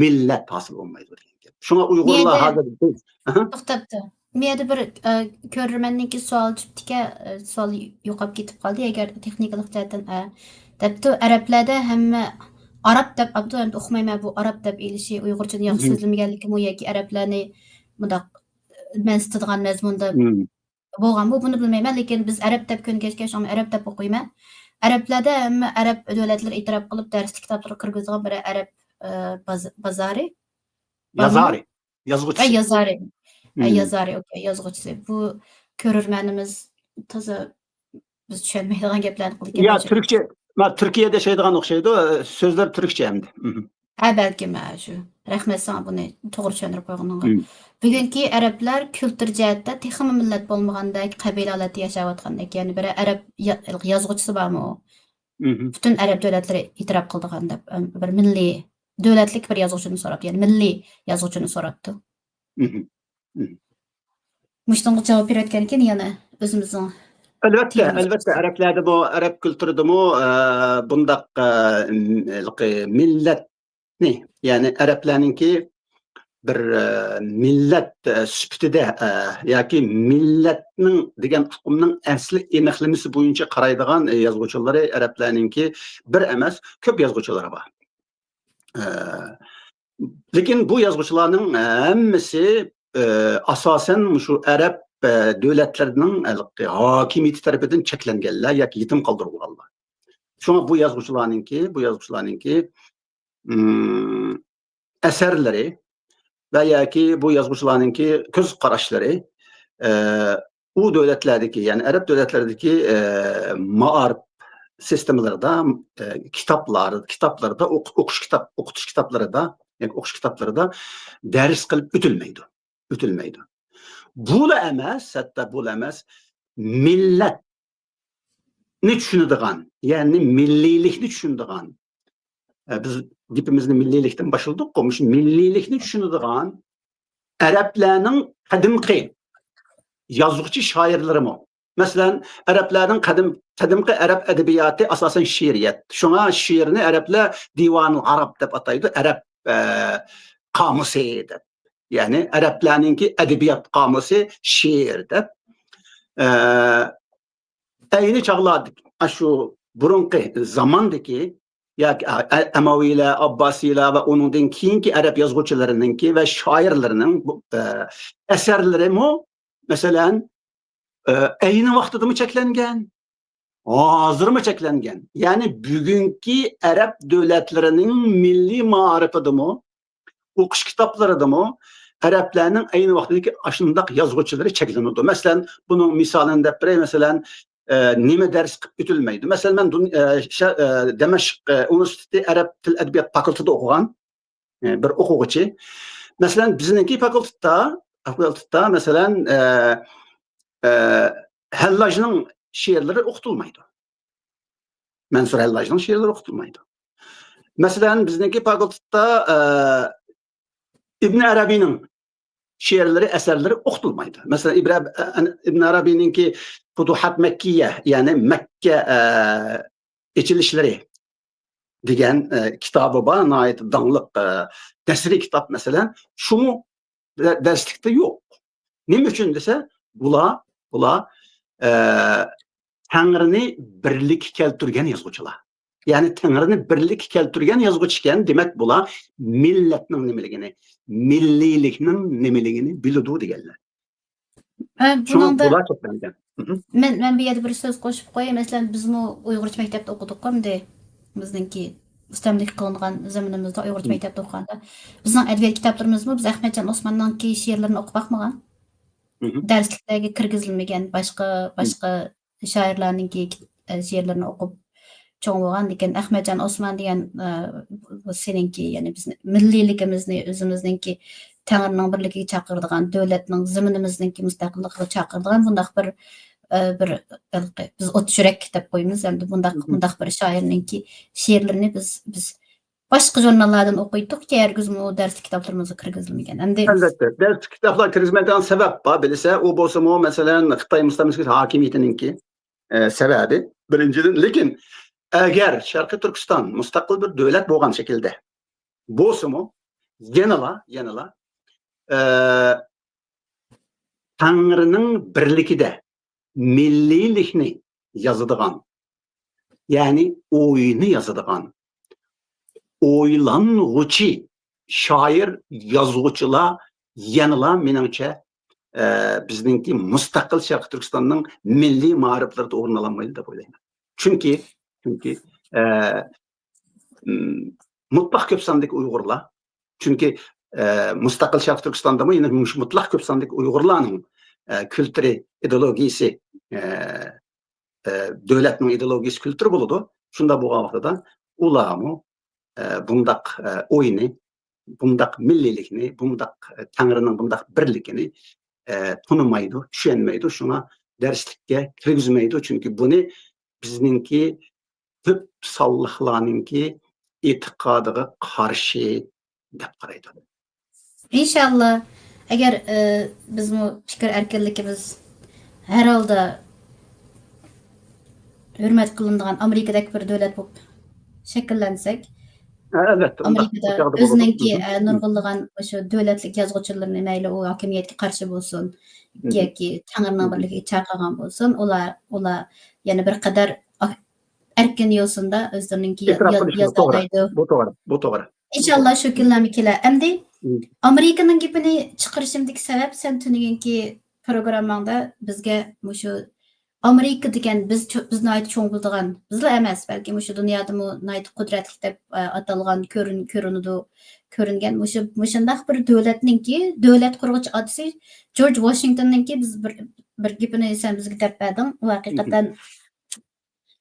مىللەت ھاسىل بولمايدۇ دېگەن گەپ. شۇڭا ئۇيغۇرلار بۇ يەردە ھازىر بىز، ئاھا. توختاپتۇ. بۇ يەردە بىر، ئە، كۆرۈرمەننىڭكى سوئال چۈشۈپتىكەن، ئە، سوئال يوقاپ كېتىپ قالدى. ئەگەر تېخنىكىلىق جەھەتتىن، ئە، دەپتۇ، ئەرەبلەردە ھەممە ئاراب دەپ ئاپتۇ، ئەمدى ئۇقمايمەن بۇ ئاراب دەپ ئېلىشى ئۇيغۇرچىنى ياخشى مم. سۆزلىمىگەنلىكىمۇ ياكى ئەرەبلەرنى مۇنداق مەنسىتىدىغان مەزمۇندا مم. بولغانمۇ، بۇنى بىلمەيمەن، لېكىن بىز ئەرەب دەپ كۆنگەچكە، شۇڭا ئەرەب دەپ ئوقۇيمەن. ئەرەبلەردە ھەممە ئەرەب دۆلەتلىرى ئېتىراپ قىلىپ، دەرسلىك كىتابلىرىغا كىرگۈزىدىغان بىر ئەرەب، ئە، باز-، بازارى. بارمۇ؟ يازارى. يازغۇچىسى. ئە، يازارى. ئە، مم. يازارى، ئوكەي، يازغۇچىسى. بۇ كۆرۈرمەنىمىز تازا بىز چۈشەنمەيدىغان گەپلەرنى قىلىدىكەن. يا، تۈركچە، ما، تۈركىيەدە ياشايدىغان ئوخشايدۇ، سۆزلەر تۈركچە ئەمدى. مم. ھە، بەلكىم، ھە، شۇ. رەھمەت ساڭا بۇنى توغرا چۈشەندۈرۈپ قويغىنىڭغا. مم. بۈگۈنكى ئەرەبلەر كۈلتۈر جەھەتتە تېخىمۇ مىللەت بولمىغاندەك، قەبىلە ھالەتتە ياشاۋاتقاندەك. يەنى بىر ئەرەب يا-، يازغۇچىسى بارمۇ؟ مم. پۈتۈن ئەرەب دۆلەتلىرى ئېتىراپ قىلىدىغان دەپ، ئەم، بىر مىللىي، دۆلەتلىك بىر يازغۇچىنى سوراپتۇ. يەنى مىللىي يازغۇچىنى سوراپتۇ. مم. مم. مۇشۇنىڭغا جاۋاب بېرىۋەتكەن كېيىن يەنە ئۆزىمىزنىڭ ئەلۋەتتە، تېمىمىزغا ئەلۋەتتە، كىرسەك. ئەرەبلەردىمۇ، ئەرەب كۈلتۈرىدىمۇ، ئە، بۇنداق، ئە، م-، ھېلىقى مىللەتنى، يەنى ئەرەبلەرنىڭكى بىر، ئە، مىللەت، ئە، سۈپىتىدە، ئە، ياكى مىللەتنىڭ دېگەن ئۇقۇمنىڭ ئەسلى ئېنىقلىمىسى بويىچە قارايدىغان، ئە، يازغۇچىلىرى ئەرەبلەرنىڭكى بىر ئەمەس، كۆپ يازغۇچىلىرى بار. ئە، لېكىن بۇ يازغۇچىلارنىڭ ھەممىسى، ئە، ئاساسەن مۇشۇ ئەرەب، ئە، دۆلەتلىرىنىڭ ھېلىقى ھاكىمىيىتى تەرىپىدىن چەكلەنگەنلەر ياكى يېتىم قالدۇرۇلغانلار. شۇڭا بۇ يازغۇچىلارنىڭكى، بۇ يازغۇچىلارنىڭكى، ئىم، ئەسەرلىرى ۋە ياكى بۇ يازغۇچىلارنىڭكى كۆز قاراشلىرى، ئە، ئۇ دۆلەتلەردىكى، يەنى ئەرەب دۆلەتلىرىدىكى، ئە، مائارىپ سىستېمىلىرىدا، ئە، كىتابلار، كىتابلىرىدا، ئوق-، ئوقۇش كىتاب، ئوقۇتۇش كىتابلىرىدا، يەنى ئوقۇش كىتابلىرىدا دەرس قىلىپ ئۆتۈلمەيدۇ. ئۆتۈلمەيدۇ. بۇلا ئەمەس، ھەتتا بۇلا ئەمەس، مىللەتنى چۈشىنىدىغان، يەنى مىللىيلىكنى چۈشىنىدىغان، ئە، بىز گېپىمىزنى مىللىيلىكتىن باشلىدۇققۇ، مۇشۇ مىللىيلىكنى چۈشىنىدىغان ئەرەبلەرنىڭ قەدىمكى يازغۇچى شائىرلىرىمۇ، مەسىلەن، ئەرەبلەرنىڭ قەدىم-، قەدىمكى ئەرەب ئەدەبىياتى ئاساسەن شېئىرىيەت. شۇڭا شېئىرنى ئەرەبلەر دىۋانۇل ئەرەب دەپ ئاتايدۇ، ئەرەب، ئە، قامۇسى دەپ. يەنى ئەرەبلەرنىڭكى ئەدەبىيات قامۇسى شېئىر دەپ. ئە، ئەينى چاغلاردا ئاشۇ بۇرۇنقى زاماندىكى ياكى ئە-، ئە-، ئەمەۋىيلەر، ئابباسىيلار ۋە ئۇنىڭدىن كېيىنكى ئەرەب يازغۇچىلىرىنىڭكى ۋە شائىرلىرىنىڭ بۇ، ئە، ئەسەرلىرىمۇ، مەسىلەن، ئە، ئەينى ۋاقتىدىمۇ چەكلەنگەن، ھازىرمۇ چەكلەنگەن. يەنى بۈگۈنكى ئەرەب دۆلەتلىرىنىڭ مىللىي مائارىپىدىمۇ، ئوقۇش كىتابلىرىدىمۇ ئەرەبلەرنىڭ ئەينى ۋاقتىدىكى ئاشۇنداق يازغۇچىلىرى چەكلىنىدۇ. مەسىلەن، بۇنىڭ مىسالىنى دەپ بېرەي، مەسىلەن، ئە، نېمە دەرس قىلىپ ئۆتۈلمەيدۇ؟ مەسىلەن، مەن دۇن-، ئە، شە-، ئە، دىمەشق، ئە، ئۇنىۋېرسىتېتى ئەرەب تىل ئەدەبىيات فاكۇلتېتىدا ئوقۇغان، ئە، بىر ئوقۇغۇچى. مەسىلەن، بىزنىڭكى فاكۇلتېتتا، فاكۇلتېتتا، مەسىلەن، ئە، ئە، ھەللاجنىڭ شېئىرلىرى ئوقۇتۇلمايدۇ. مەنسۇر ھەللاجنىڭ شېئىرلىرى ئوقۇتۇلمايدۇ. مەسىلەن، بىزنىڭكى فاكۇلتېتتا، ئە، ئىبن ئەرەبىينىڭ شېئىرلىرى، ئەسەرلىرى ئوقۇتۇلمايدۇ. مەسىلەن، ئىبرا-، ئە، ئىبن ئەرەبىينىڭكى فۇتۇھات مەككىيە، يەنى مەككە، ئە، ئېچىلىشلىرى دېگەن، ئە، كىتابى بار، ناھايىتى داڭلىق، ئە، نەسرىي كىتاب، مەسىلەن، شۇمۇ دە-، دەرسلىكتە يوق. نېمە ئۈچۈن دېسە، بۇلار، بۇلار، ئە، تەڭرىنى بىرلىككە كەلتۈرگەن يازغۇچىلار. يەنى تەڭرىنى بىرلىككە كەلتۈرگەن يازغۇچى ئىكەن، دېمەك، بۇلار مىللەتنىڭ نېمىلىكىنى، مىللىيلىكنىڭ نېمىلىكىنى بىلىدۇ دېگەنلەر. ئە، شۇڭا بۇنىڭدا بۇلار چەكلەنگەن. مەن، مەن بۇ يەردە بىر سۆز قوشۇپ قوياي. مەسىلەن، بىزمۇ ئۇيغۇرچە مەكتەپتە ئوقۇدۇققۇ ئەمدى. بىزنىڭكى مۇستەملىكە قىلىنغان زېمىنىمىزدا ئۇيغۇرچە مەكتەپتە ئوقۇغاندا، بىزنىڭ ئەدەبىيات كىتابلىرىمىزمۇ بىز ئەخمەتجان ئوسماننىڭكى شېئىرلىرىنى ئوقۇپ باقمىغان. دەرسلىكلەرگە كىرگۈزۈلمىگەن، باشقا، باشقا شائىرلارنىڭكى، ئە، شېئىرلىرىنى ئوقۇپ چوڭ بولغان. لېكىن ئەخمەتجان ئوسمان دېگەن، ئە، بۇ سېنىڭكى، يەنى بىزنىڭ مىللىيلىكىمىزنى، ئۆزىمىزنىڭكى تەڭرىنىڭ بىرلىكىگە چاقىرىدىغان، دۆلەتنىڭ، زېمىنىمىزنىڭكى مۇستەقىللىقىغا چاقىرىدىغان بۇنداق بىر، ئە، بىر ھېلىقى بىز ئوت يۈرەك دەپ قويىمىز، ئەمدى بۇنداق، بۇنداق بىر شائىرنىڭكى شېئىرلىرىنى بىز، بىز باشقا ژۇرناللاردىن ئوقۇيتتۇق، ھەرگىزمۇ دەرسلىك كىتابلىرىمىزغا كىرگۈزۈلمىگەن. ئەمدى ئەلۋەتتە، دەرسلىك كىتابلار كىرگۈزمەيدىغان سەۋەب بار، بىلسە، ئۇ بولسىمۇ، مەسىلەن، خىتاي مۇستەملىكىچى ھاكىمىيىتىنىڭكى، ئە، سەۋەبى، بىرىنچىدىن. لېكىن ئەگەر شەرقىي تۈركىستان مۇستەقىل بىر دۆلەت بولغان شەكىلدە بولسىمۇ، يەنىلا، يەنىلا، ئە، تەڭرىنىڭ بىرلىكىدە مىللىيلىكنى يازىدىغان، يەنى ئوينى يازىدىغان، ئويلانغۇچى شائىر، يازغۇچىلار يەنىلا، مېنىڭچە، ئە، بىزنىڭكى مۇستەقىل شەرقىي تۈركىستاننىڭ مىللىي مائارىپلىرىدا ئورۇن ئالالمايدۇ دەپ ئويلايمەن. چۈنكى، چۈنكى، ئە، م، مۇتلەق كۆپ ساندىكى ئۇيغۇرلار، چۈنكى، ئە، مۇستەقىل شەرقىي تۈركىستاندىمۇ يەنە مۇش-، مۇتلەق كۆپ ساندىكى ئۇيغۇرلارنىڭ، ئە، كۈلتۈرى، ئىدېئولوگىيىسى، ئە، ئە، دۆلەتنىڭ ئىدېئولوگىيىسى، كۈلتۈرى بولىدۇ. شۇنداق بولغان ۋاقتىدا ئۇلارمۇ، ئە، بۇنداق، ئە، ئوينى، بۇنداق مىللىيلىكنى، بۇنداق، ئە، تەڭرىنىڭ بۇنداق بىرلىكىنى، ئە، تونۇمايدۇ، چۈشەنمەيدۇ. شۇڭا دەرسلىككە كىرگۈزمەيدۇ. چۈنكى بۇنى بىزنىڭكى كۆپ سانلىقلارنىڭكى ئېتىقادىغا قارشى دەپ قارايدۇ. ئىنشاللا، ئەگەر، ئە، بىزمۇ پىكىر ئەركىنلىكىمىز ھەر ھالدا ھۆرمەت قىلىنىدىغان ئامېرىكىدەك بىر دۆلەت بولۇپ شەكىللەنسەك، ئە، ئەلۋەتتە، ئۇنداق ئامېرىكىدا ئۇ چاغدا بولىدۇ. ئۆزىنىڭكى، ئە، نۇرغۇنلىغان مۇشۇ دۆلەتلىك يازغۇچىلىرىنى، مەيلى ئۇ ھاكىمىيەتكە قارشى بولسۇن ياكى تەڭرىنىڭ بىرلىكىگە چاقىرغان بولسۇن، ئۇلار، ئۇلار يەنە بىر قەدەر ئەركىن يوسۇندا ئۆزلىرىنىڭكى يا-، ئېتىراپ يا-، قىلىشى توغرا. يازالايدۇ. بۇ توغرا، بۇ توغرا. ئىنشاللا شۇ كۈنلەرمۇ كېلەر. ئەمدى ئامېرىكىنىڭ گېپىنى چىقىرىشىمدىكى سەۋەب، سەن تۈنۈگۈنكى پروگرامماڭدا بىزگە مۇشۇ ئامېرىكا دېگەن بىز چو-، بىز ناھايىتى چوڭ بىلىدىغان، بىزلا ئەمەس، بەلكى مۇشۇ دۇنيادىمۇ ناھايىتى قۇدرەتلىك دەپ، ئە، ئاتالغان، كۆرۈن-، كۆرۈنىدۇ، كۆرۈنگەن مۇشۇ، مۇشۇنداق بىر دۆلەتنىڭكى دۆلەت قۇرغۇچى ئاتىسى جورج ۋاشىنگتوننىڭكى بىز بىر، بىر گېپىنى سەن بىزگە دەپ بەردىڭ. ئۇ ھەقىقەتەن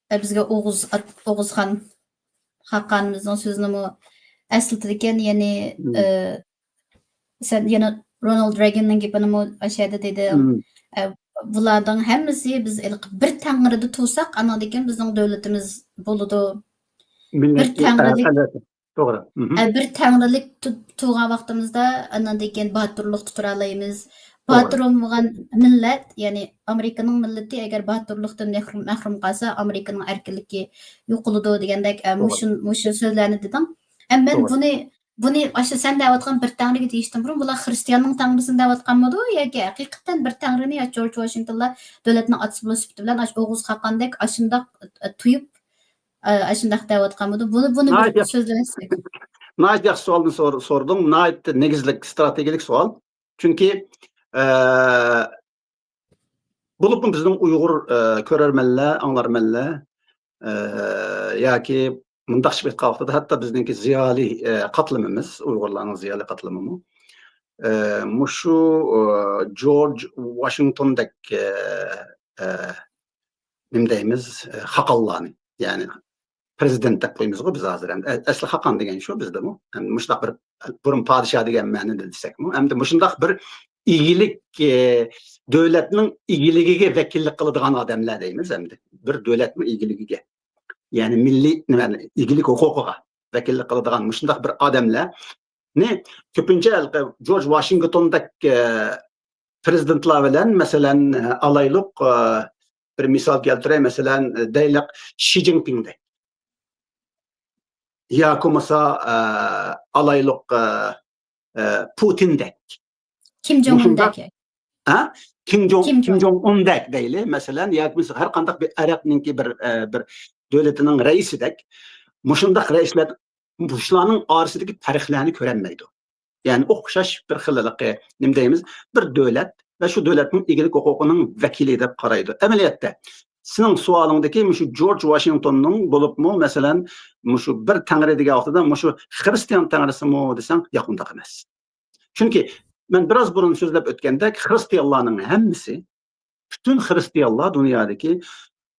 ئە، بىزگە ئوغۇز ئات-، ئوغۇزخان خاقانىمىزنىڭ سۆزىنىمۇ ئەسلىتىدىكەن، يەنى، ئە، سەن يەنە رونالد رېگاننىڭ گېپىنىمۇ ئاشۇ يەردە دېدىڭ. ئە، بۇلارنىڭ ھەممىسى بىز ھېلىقى بىر تەڭرىدە تۇرساق، ئاناندىن كېيىن بىزنىڭ دۆلىتىمىز بولىدۇ. بىر تەڭرىلىك توغرا. ئە، بىر تەڭرىلىك تۇ-، تۇرغان ۋاقتىمىزدا، ئاناندىن كېيىن باتۇرلۇقتا تۇرالايمىز. باتۇر بولمىغان مىللەت، يەنى ئامېرىكىنىڭ مىللىتى ئەگەر باتۇرلۇقتىن مەھرۇم، مەھرۇم قالسا، ئامېرىكىنىڭ ئەركىنلىكى يوقىلىدۇ دېگەندەك، ئە، مۇشۇ، مۇشۇ سۆزلەرنى دېدىڭ. ئەمما مەن بۇنى، بۇنى ئاشۇ سەن دەۋاتقان بىر تەڭرىگە دېيىشتىن بۇرۇن، بۇلار خىرىستىياننىڭ تەڭرىسىنى دەۋاتقانمىدۇ ياكى ھەقىقەتەن بىر تەڭرىنى يا جورج ۋاشىنگتونلار دۆلەتنىڭ ئاتىسى بولۇش سۈپىتى بىلەن ئاشۇ ئوغۇز خاقاندەك ئاشۇنداق، ئە، تۇيۇپ، ئە، ئاشۇنداق دەۋاتقانمىدۇ؟ بۇنى، بۇنى بىر سۆزلىۋەتسەك. ناھايىتى ياخشى سوئالنى سور-، سورىدىڭ. ناھايىتى نېگىزلىك، ستراتېگىيەلىك سوئال. چۈنكى، ئە، بولۇپمۇ بىزنىڭ ئۇيغۇر، ئە، كۆرەرمەنلەر، ئاڭلارمەنلەر، ئە، ياكى مۇنداقچە ئېيتقان ۋاقتىدا ھەتتا بىزنىڭكى زىيالىي، ئە، قاتلىمىمىز، ئۇيغۇرلارنىڭ زىيالىي قاتلىمىمۇ، ئە، مۇشۇ، ئە، جورج ۋاشىنگتوندەك، ئە، ئە، نېمە دەيمىز، ئە، خاقانلارنى، يەنى پرېزىدېنت دەپ قويىمىزغۇ بىز ھازىر. ئەمدى ئە-، ئەسلى خاقان دېگەن شۇ بىزدىمۇ. ئەمدى مۇشۇنداق بىر بۇرۇن پادىشاھ دېگەن مەنىدە دېسەكمۇ، ئەمدى مۇشۇنداق بىر ئىگىلىك، ئە، دۆلەتنىڭ ئىگىلىكىگە ۋەكىللىك قىلىدىغان ئادەملەر دەيمىز ئەمدى. بىر دۆلەتنىڭ ئىگىلىكىگە. يەنى مىللىي نېمە، ئىگىلىك ھوقۇقىغا ۋەكىللىك قىلىدىغان مۇشۇنداق بىر ئادەملەرنى كۆپىنچە ھېلىقى جورج ۋاشىنگتوندەك، ئە، پرېزىدېنتلار بىلەن، مەسىلەن، ئالايلۇق، ئە، بىر مىسال كەلتۈرەي، مەسىلەن، دەيلىق، شى جىنپىڭدەك ياكى بولمىسا، ئە، ئالايلۇق، ئە، ئە، پۇتىندەك. كىم جوڭ مۇشۇنداق، ئۇندەك. ھە؟ كىم جوڭ، كىم كىم جوڭ. جوڭ ئۇندەك دەيلى، مەسىلەن، ياكى بولمىسا ھەر قانداق بىر ئەرەبنىڭكى بىر، ئە، بىر دۆلىتىنىڭ رەئىسىدەك. مۇشۇنداق رەئىسلەر مۇشۇلارنىڭ ئارىسىدىكى پەرقلەرنى كۆرەلمەيدۇ. يەنى ئوخشاش بىر خىللىقى، نېمە دەيمىز، بىر دۆلەت، ۋە شۇ دۆلەتنىڭ ئىگىلىك ھوقۇقىنىڭ ۋەكىلى دەپ قارايدۇ. ئەمەلىيەتتە، سېنىڭ سوئالىڭدىكى مۇشۇ جورج ۋاشىنگتوننىڭ بولۇپمۇ، مەسىلەن، مۇشۇ بىر تەڭرى دېگەن ۋاقتىدا مۇشۇ خىرىستىيان تەڭرىسىمۇ دېسەڭ، ياق، ئۇنداق ئەمەس. چۈنكى مەن بىراز بۇرۇن سۆزلەپ ئۆتكەندەك، خىرىستىيانلارنىڭ ھەممىسى، پۈتۈن خىرىستىيانلار دۇنيادىكى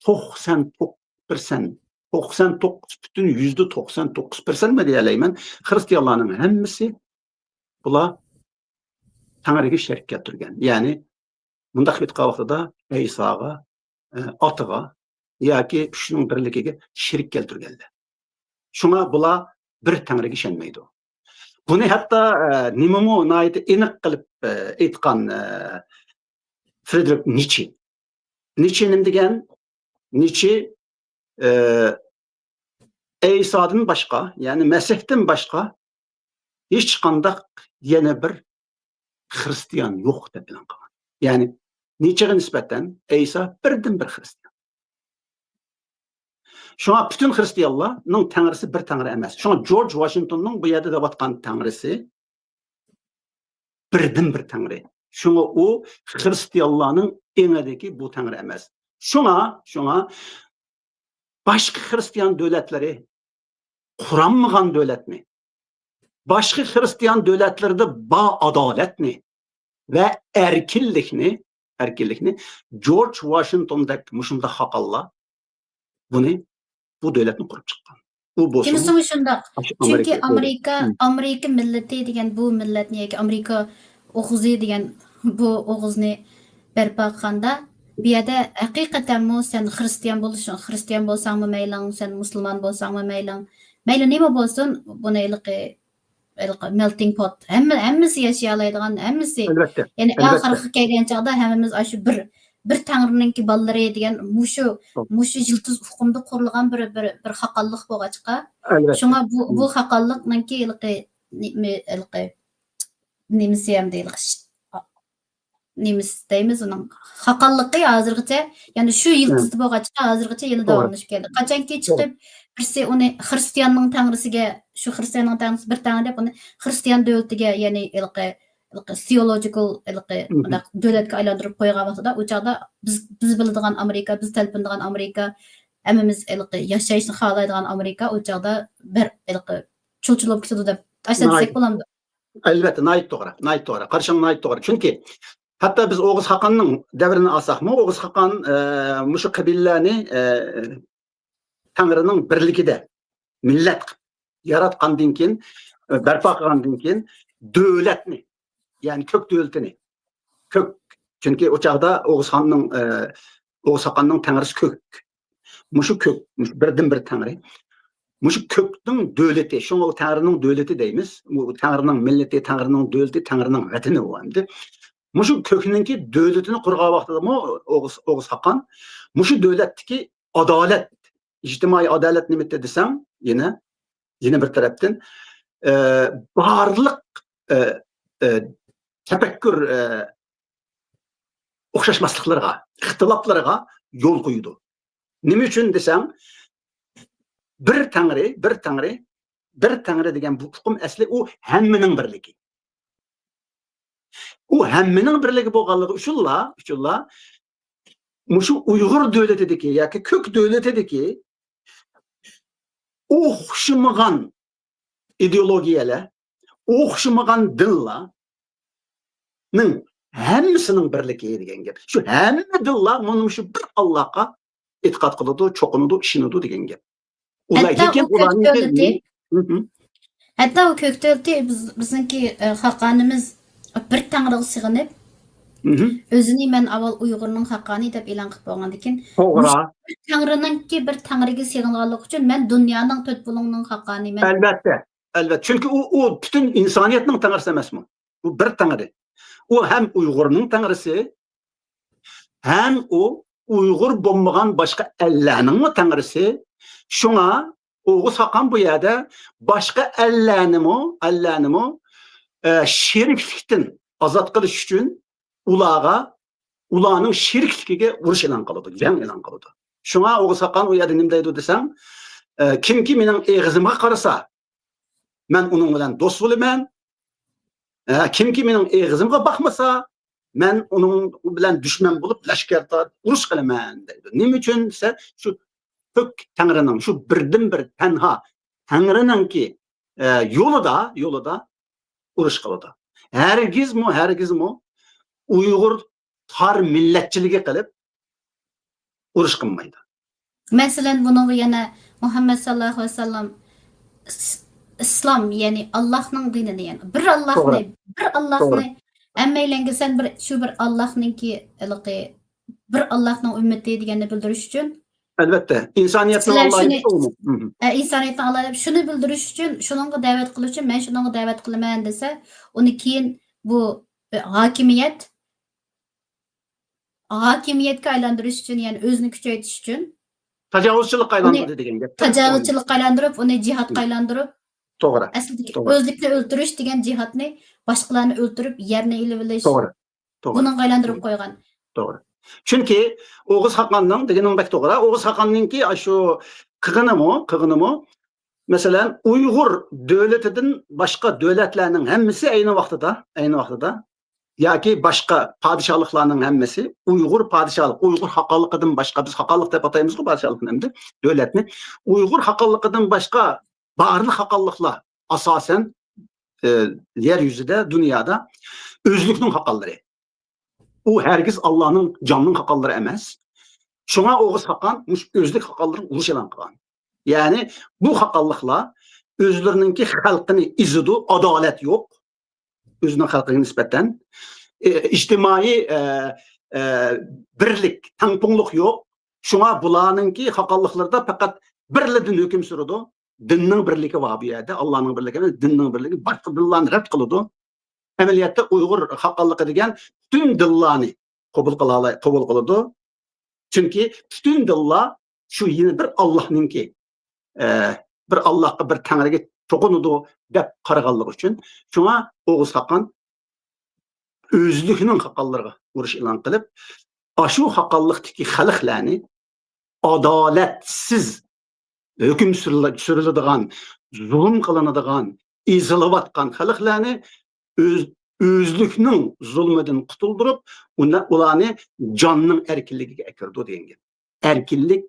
توقسان توققۇز پىرسەنت، توقسان توققۇز پۈتۈن يۈزدە توقسان توققۇز پىرسەنتمۇ دېيەلەيمەن، خىرىستىيانلارنىڭ ھەممىسى بۇلار تەڭرىگە شېرىك كەلتۈرگەن. يەنى مۇنداق ئېيتقان ۋاقتىدا ئەيساغا، ئە، ئاتىغا ياكى ئۈچنىڭ بىرلىكىگە شېرىك كەلتۈرگەنلەر. شۇڭا بۇلار بىر تەڭرىگە ئىشەنمەيدۇ. بۇنى ھەتتا، ئە، نېمىمۇ ناھايىتى ئېنىق قىلىپ، ئە، ئېيتقان، ئە، فرېدرىك نىچشې. نىچشې نېمە دېگەن؟ نىچشې، ئە، ئەيسادىن باشقا، يەنى مەسىھتىن باشقا ھېچقانداق يەنە بىر خىرىستىيان يوق دەپ ئېلان قىلغان. يەنى نىچشېغا نىسبەتەن ئەيسا بىردىنبىر خىرىستىيان. شۇڭا پۈتۈن خىرىستىيانلارنىڭ تەڭرىسى بىر تەڭرى ئەمەس. شۇڭا جورج ۋاشىنگتوننىڭ بۇ يەردە دەۋاتقان تەڭرىسى بىردىنبىر تەڭرى. شۇڭا ئۇ خىرىستىيانلارنىڭ ئېڭىدىكى بۇ تەڭرى ئەمەس. شۇڭا، شۇڭا باشقا خىرىستىيان دۆلەتلىرى قۇرالمىغان دۆلەتنى، باشقا خىرىستىيان دۆلەتلىرىدە بار ئادالەتنى ۋە ئەركىنلىكنى، ئەركىنلىكنى جورج ۋاشىنگتوندەك مۇشۇنداق خاقانلار بۇنى، بۇ دۆلەتنى قۇرۇپ چىققان. ئۇ بولسىمۇ دېمىسىمۇ شۇنداق. ئاشۇ چۈنكى ئامېرىكا، ئامېرىكا، توغرا. ئامېرىكا مىللىتى دېگەن بۇ مىللەتنى ياكى ئامېرىكا ئوغۇزى دېگەن بۇ ئوغۇزنى بەرپا قىلغاندا، بۇ يەردە ھەقىقەتەنمۇ سەن خىرىستىيان بولۇشۇڭ، خىرىستىيان بولساڭمۇ مەيلىڭ، سەن مۇسۇلمان بولساڭمۇ مەيلىڭ، مەيلى نېمە بولسۇن، بۇنى ھېلىقى، ھېلىقى مېلتىڭ پوت، ھەممە، ھەممىسى ياشىيالايدىغان، ھەممىسى، ئەلۋەتتە، يەنى ئەلۋەتتە. ئاخىرغا كەلگەن چاغدا ھەممىمىز ئاشۇ بىر، بىر تەڭرىنىڭكى بالىلىرى دېگەن مۇشۇ، توغرا. مۇشۇ يىلتىز ئۇقۇمدا قۇرۇلغان بىر، بىر، بىر خاقانلىق بولغاچقا، ئەلۋەتتە. شۇڭا بۇ، بۇ خاقانلىقنىڭكى ھېلىقى نېمە، ھېلىقى نېمىسى ئەمدى ھېلىقى ش-، نېمىسى دەيمىز ئۇنىڭ خاقانلىقى ھازىرغىچە، يەنى شۇ يىلتىزدا بولغاچقا، ھازىرغىچە يەنە توغرا. داۋاملىشىپ كەلدى. قاچانكى توغرا. چىقىپ بىرسى ئۇنى خىرىستىياننىڭ تەڭرىسىگە، شۇ خىرىستىياننىڭ تەڭرىسى بىر تەڭرى دەپ، ئۇنى خىرىستىيان دۆلىتىگە، يەنى ھېلىقى، ھېلىقى سىئولوگىكال، ھېلىقى مۇنداق دۆلەتكە ئايلاندۇرۇپ قويغان ۋاقتىدا، ئۇ چاغدا بىز، بىز بىلىدىغان ئامېرىكا، بىز تەلپۈنىدىغان ئامېرىكا، ھەممىمىز ھېلىقى ياشاشنى خالايدىغان ئامېرىكا ئۇ چاغدا بىر ھېلىقى چۇل-چۇل بولۇپ كېتىدۇ دەپ ئاشۇنداق دېسەك بولامدۇ؟ ئەلۋەتتە، ناھايىتى توغرا، ناھايىتى توغرا. قارىشىڭ ناھايىتى توغرا. چۈنكى ھەتتا بىز ئوغۇز خاقاننىڭ دەۋرىنى ئالساقمۇ، ئوغۇز خاقان، ئە، مۇشۇ قەبىلىلەرنى، ئە، تەڭرىنىڭ بىرلىكىدە مىللەت قىلىپ ياراتقاندىن كېيىن، ئە، بەرپا قىلغاندىن كېيىن دۆلەتنى، يەنى كۆك دۆلىتىنى، كۆك، چۈنكى ئۇ چاغدا ئوغۇز خاننىڭ، ئە، ئوغۇز خاقاننىڭ تەڭرىسى كۆك. مۇشۇ كۆك، مۇشۇ بىردىنبىر تەڭرى. مۇشۇ كۆكنىڭ دۆلىتى، شۇڭا ئۇ تەڭرىنىڭ دۆلىتى دەيمىز. ئۇ تەڭرىنىڭ مىللىتى، تەڭرىنىڭ دۆلىتى، تەڭرىنىڭ ۋەتىنى ئۇ ئەمدى. مۇشۇ كۆكنىڭكى دۆلىتىنى قۇرغان ۋاقتىدىمۇ ئوغۇز، ئوغۇز خاقان مۇشۇ دۆلەتتىكى ئادالەت، ئىجتىمائىي ئادالەت نېمىتى دېسەڭ، يەنە، يەنە بىر تەرەپتىن، ئە، بارلىق، ئە، ئە، تەپەككۇر، ئە، ئوخشاشماسلىقلىرىغا، ئىختىلاپلىرىغا يول قويىدۇ. نېمە ئۈچۈن دېسەڭ، بىر تەڭرى، بىر تەڭرى، بىر تەڭرى دېگەن بۇ ئۇقۇم ئەسلى ئۇ ھەممىنىڭ بىرلىكى. ئۇ ھەممىنىڭ بىرلىكى بولغانلىقى ئۈچۈنلا، ئۈچۈنلا مۇشۇ ئۇيغۇر دۆلىتىدىكى ياكى كۆك دۆلىتىدىكى ئوخشىمىغان ئىدېئولوگىيەلەر، ئوخشىمىغان دىنلارنىڭ ھەممىسىنىڭ بىرلىكى دېگەن گەپ. شۇ ھەممە دىنلار مانا مۇشۇ بىر ئاللاغا ئېتىقاد قىلىدۇ، چوقۇنىدۇ، ئىشىنىدۇ دېگەن گەپ. ئۇلار ھەتتا لېكىن ئۇ كۆك ئۇلارنىڭكى دۆلىتى، مم. ھەتتا ئۇ كۆك دۆلىتى بىز، بىزنىڭكى، ئە، خاقانىمىز بىر تەڭرىگە سېغىنىپ، مم. ئۆزىنى مەن ئاۋۋال ئۇيغۇرنىڭ خاقانى دەپ ئېلان قىلىپ بولغاندىن كېيىن، توغرا. مۇشۇ بىر تەڭرىنىڭكى بىر تەڭرىگە سېغىنغانلىقى ئۈچۈن مەن دۇنيانىڭ تۆت بۇلۇڭنىڭ خاقانى، مەن ئەلۋەتتە، ئەلۋەتتە. چۈنكى ئۇ، ئۇ پۈتۈن ئىنسانىيەتنىڭ تەڭرىسى ئەمەسمۇ؟ ئۇ بىر تەڭرى. ئۇ ھەم ئۇيغۇرنىڭ تەڭرىسى، ھەم ئۇ ئۇيغۇر بولمىغان باشقا ئەللەرنىڭمۇ تەڭرىسى. شۇڭا ئوغۇز خاقان بۇ يەردە باشقا ئەللەرنىمۇ، ئەللەرنىمۇ، ئە، شېرىكلىكتىن ئازاد قىلىش ئۈچۈن ئۇلارغا، ئۇلارنىڭ شېرىكلىكىگە ئۇرۇش ئېلان قىلىدۇ، جەڭ ئېلان قىلىدۇ. شۇڭا ئوغۇز خاقان ئۇ يەردە نېمە دەيدۇ دېسەڭ، ئە، كىمكى مېنىڭ ئېغىزىمغا قارىسا، مەن ئۇنىڭ بىلەن دوست بولىمەن. ئە، كىمكى مېنىڭ ئېغىزىمغا باقمىسا، مەن ئۇنىڭ بىلەن دۈشمەن بولۇپ، لەشكەر تارتىپ، ئۇرۇش قىلىمەن دەيدۇ. نېمە ئۈچۈن دېسە، شۇ كۆك تەڭرىنىڭ، شۇ بىردىنبىر تەنھا تەڭرىنىڭكى، ئە، يولىدا، يولىدا ئۇرۇش قىلىدۇ. ھەرگىزمۇ، ھەرگىزمۇ ئۇيغۇر تار مىللەتچىلىكى قىلىپ ئۇرۇش قىلمايدۇ. مەسىلەن، بۇنىڭغا يەنە مۇھەممەد ساللاللاھۇ ئەلەيھى ۋەسەللەم ئىس-، ئىسلام، يەنى ئاللاھنىڭ دىنىنى، يەنى بىر ئاللاھنى، توغرا. بىر توغرا. ئاللاھنى ھەممەيلەنگە سەن بىر، شۇ بىر ئاللاھنىڭكى ھېلىقى بىر ئاللاھنىڭ ئۈممىتى دېگەننى بىلدۈرۈش ئۈچۈن. ئەلۋەتتە، ئىنسانىيەتنىڭ مەسىلەن، ئاللاھى شۇنى، ئۇمۇ. مم. ئە، ئىنسانىيەتنىڭ ئاللاھى، شۇنى بىلدۈرۈش ئۈچۈن، شۇنىڭغا دەۋەت قىلىش ئۈچۈن، مەن شۇنىڭغا دەۋەت قىلىمەن دېسە، ئۇنى كېيىن بۇ، ئە، ھاكىمىيەت، ھاكىمىيەتكە ئايلاندۇرۇش ئۈچۈن، يەنى ئۆزىنى كۈچەيتىش ئۈچۈن. تاجاۋۇزچىلىققا ئۇنى ئايلاندۇردى دېگەن گەپ. تاجاۋۇزچىلىققا ئايلاندۇرۇپ، ئۇنى جىھادقا مم. ئايلاندۇرۇپ، توغرا. ئەسلىدىكى توغرا. ئۆزلۈكنى ئۆلتۈرۈش دېگەن جىھادنى باشقىلارنى ئۆلتۈرۈپ، يەرنى ئېلىۋېلىش. توغرا. توغرا. بۇنىڭغا ئايلاندۇرۇپ قويغان. توغرا. چۈنكى ئوغۇز خاقاننىڭ دېگىنىڭ بەك توغرا. ئوغۇز خاقاننىڭكى ئاشۇ قىغىنىمۇ، قىغىنىمۇ، مەسىلەن، ئۇيغۇر دۆلىتىدىن باشقا دۆلەتلەرنىڭ ھەممىسى ئەينى ۋاقتىدا، ئەينى ۋاقتىدا ياكى باشقا پادىشاھلىقلارنىڭ ھەممىسى ئۇيغۇر پادىشاھلىق، ئۇيغۇر خاقانلىقىدىن باشقا، بىز خاقانلىق دەپ ئاتايمىزغۇ پادىشاھلىقنى ئەمدى، دۆلەتنى. ئۇيغۇر خاقانلىقىدىن باشقا بارلىق خاقانلىقلار ئاساسەن، ئە، يەر يۈزىدە، دۇنيادا ئۆزلۈكنىڭ خاقانلىرى. ئۇ ھەرگىز ئاللانىڭ، جاننىڭ خاقانلىرى ئەمەس. شۇڭا ئوغۇز خاقان مۇشۇ ئۆزلۈك خاقانلىرىغا ئۇرۇش ئېلان قىلغان. يەنى بۇ خاقانلىقلار ئۆزلىرىنىڭكى خەلقىنى ئېزىدۇ، ئادالەت يوق. ئۆزىنىڭ خەلقىگە نىسبەتەن، ئى-، ئىجتىمائىي، ئە، ئە، بىرلىك، تەڭپۇڭلۇق يوق. شۇڭا بۇلارنىڭكى خاقانلىقلىرىدا پەقەت بىرلىدىن ھۆكۈم سۈرىدۇ. دىننىڭ بىرلىكى بار بۇ يەردە، ئاللانىڭ بىرلىكى ئەمەس، دىننىڭ بىرلىكى، باشقا دىنلارنى رەت قىلىدۇ. ئەمەلىيەتتە ئۇيغۇر خاقانلىقى دېگەن پۈتۈن دىنلارنى قوبۇل قىلالاي-، قوبۇل قىلىدۇ. چۈنكى پۈتۈن دىنلار شۇ يەنە بىر ئاللاھنىڭكى، ئە، بىر ئاللاھقا، بىر تەڭرىگە چوقۇنىدۇ دەپ قارىغانلىقى ئۈچۈن. شۇڭا ئوغۇز خاقان ئۆزلۈكنىڭ خاقانلىرىغا ئۇرۇش ئېلان قىلىپ، ئاشۇ خاقانلىقتىكى خەلقلەرنى ئادالەتسىز ھۆكۈم سۈرۈلە-، سۈرۈلىدىغان، زۇلۇم قىلىنىدىغان، ئېزىلىۋاتقان خەلقلەرنى ئۆز-، ئۆزلۈكنىڭ زۇلمىدىن قۇتۇلدۇرۇپ، ئۇنى، ئۇلارنى جاننىڭ ئەركىنلىكىگە ئەكىرىدۇ دېگەن گەپ. ئەركىنلىك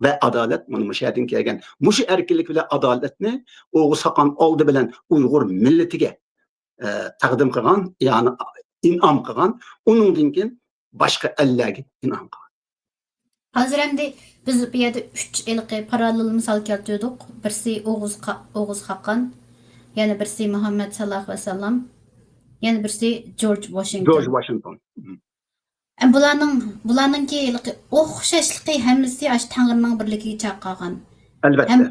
ۋە ئادالەت مانا مۇشۇ يەردىن كەلگەن. مۇشۇ ئەركىنلىك بىلەن ئادالەتنى ئوغۇز خاقان ئالدى بىلەن ئۇيغۇر مىللىتىگە، ئە، تەقدىم قىلغان، يەنى ئىنئام قىلغان. ئۇنىڭدىن كېيىن باشقا ئەللەرگە ئىنئام قىلغان. ھازىر ئەمدى بىز بۇ يەردە ئۈچ ھېلىقى پاراللېل مىسال كەلتۈردۇق. بىرسى ئوغۇز قا-، ئوغۇز خاقان، يەنە بىرسى مۇھەممەد ساللاھۇ ئەلەيھى ۋەسەللەم، يەنە بىرسى جورج ۋاشىنگتون. جورج ۋاشىنگتون. مم. ئەم، بۇلارنىڭ، بۇلارنىڭكى ھېلىقى ئوخشاشلىقى ھەممىسى ئاشۇ تەڭرىنىڭ بىرلىكىگە چاقىرغان. ئەلۋەتتە. ھەم،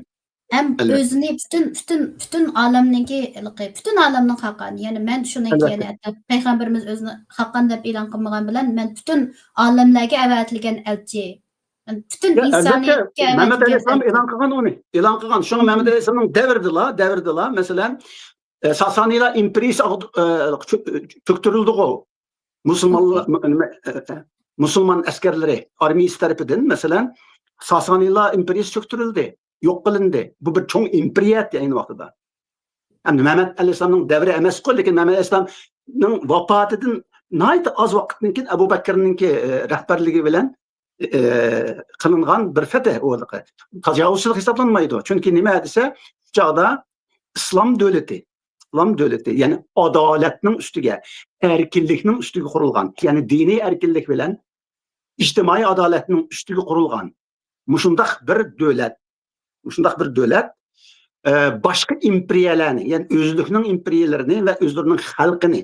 ھەم ئەلۋەتتە. ئۆزىنى پۈتۈن، پۈتۈن، پۈتۈن ئالەمنىڭكى ھېلىقى، پۈتۈن ئالەمنىڭ خاقانى. يەنى مەن شۇنىڭكى، ئەلۋەتتە. يەنى ھەتتا پەيغەمبىرىمىز ئۆزىنى خاقان دەپ ئېلان قىلمىغان بىلەن، مەن پۈتۈن ئالەملەرگە ئەۋەتىلگەن ئەلچى. پۈتۈن يا، ئەلۋەتتە، ئىنسانىيەتكە مەمەت ئەۋەتىلگەن ئەلەيھىسسالام ئەلچى. ئېلان قىلغان ئۇنى. ئېلان قىلغان. شۇڭا مەمەت ئەلەيھىسسالامنىڭ دەۋرىدىلا، دەۋرىدىلا، مەسىلەن، ئە، ساسانىيلار ئىمپېرىيىسى ئاغ-، ئە، چۆ-، چۆكتۈرۈلدىغۇ. مۇسۇلمانلار، مم. م-، نېمە، ئە، ئە، مۇسۇلمان ئەسكەرلىرى، ئارمىيىسى تەرىپىدىن، مەسىلەن، ساسانىيلار ئىمپېرىيىسى چۆكتۈرۈلدى، يوق قىلىندى. بۇ بىر چوڭ ئىمپېرىيە ئەينى ۋاقتىدا. ئەمدى مەمەت ئەلەيھىسسالامنىڭ دەۋرى ئەمەسقۇ، لېكىن مەمەت ئەلەيھىسسالامنىڭ ۋاپاتىدىن ناھايىتى ئاز ۋاقىتتىن كېيىن ئەبۇ بەكرنىڭكى، ئە، رەھبەرلىكى بىلەن، ئە، قىلىنغان بىر فەتھ ئۇ. تاجاۋۇزچىلىق ھېسابلانمايدۇ. چۈنكى نېمە دېسە، شۇ چاغدا ئىسلام دۆلىتى، ئىسلام دۆلىتى، يەنى ئادالەتنىڭ ئۈستىگە، ئەركىنلىكنىڭ ئۈستىگە قۇرۇلغان، يەنى دىنىي ئەركىنلىك بىلەن ئىجتىمائىي ئادالەتنىڭ ئۈستىگە قۇرۇلغان مۇشۇنداق بىر دۆلەت، مۇشۇنداق بىر دۆلەت، ئە، باشقا ئىمپېرىيەلەرنى، يەنى ئۆزلۈكنىڭ ئىمپېرىيەلىرىنى ۋە ئۆزلىرىنىڭ خەلقىنى،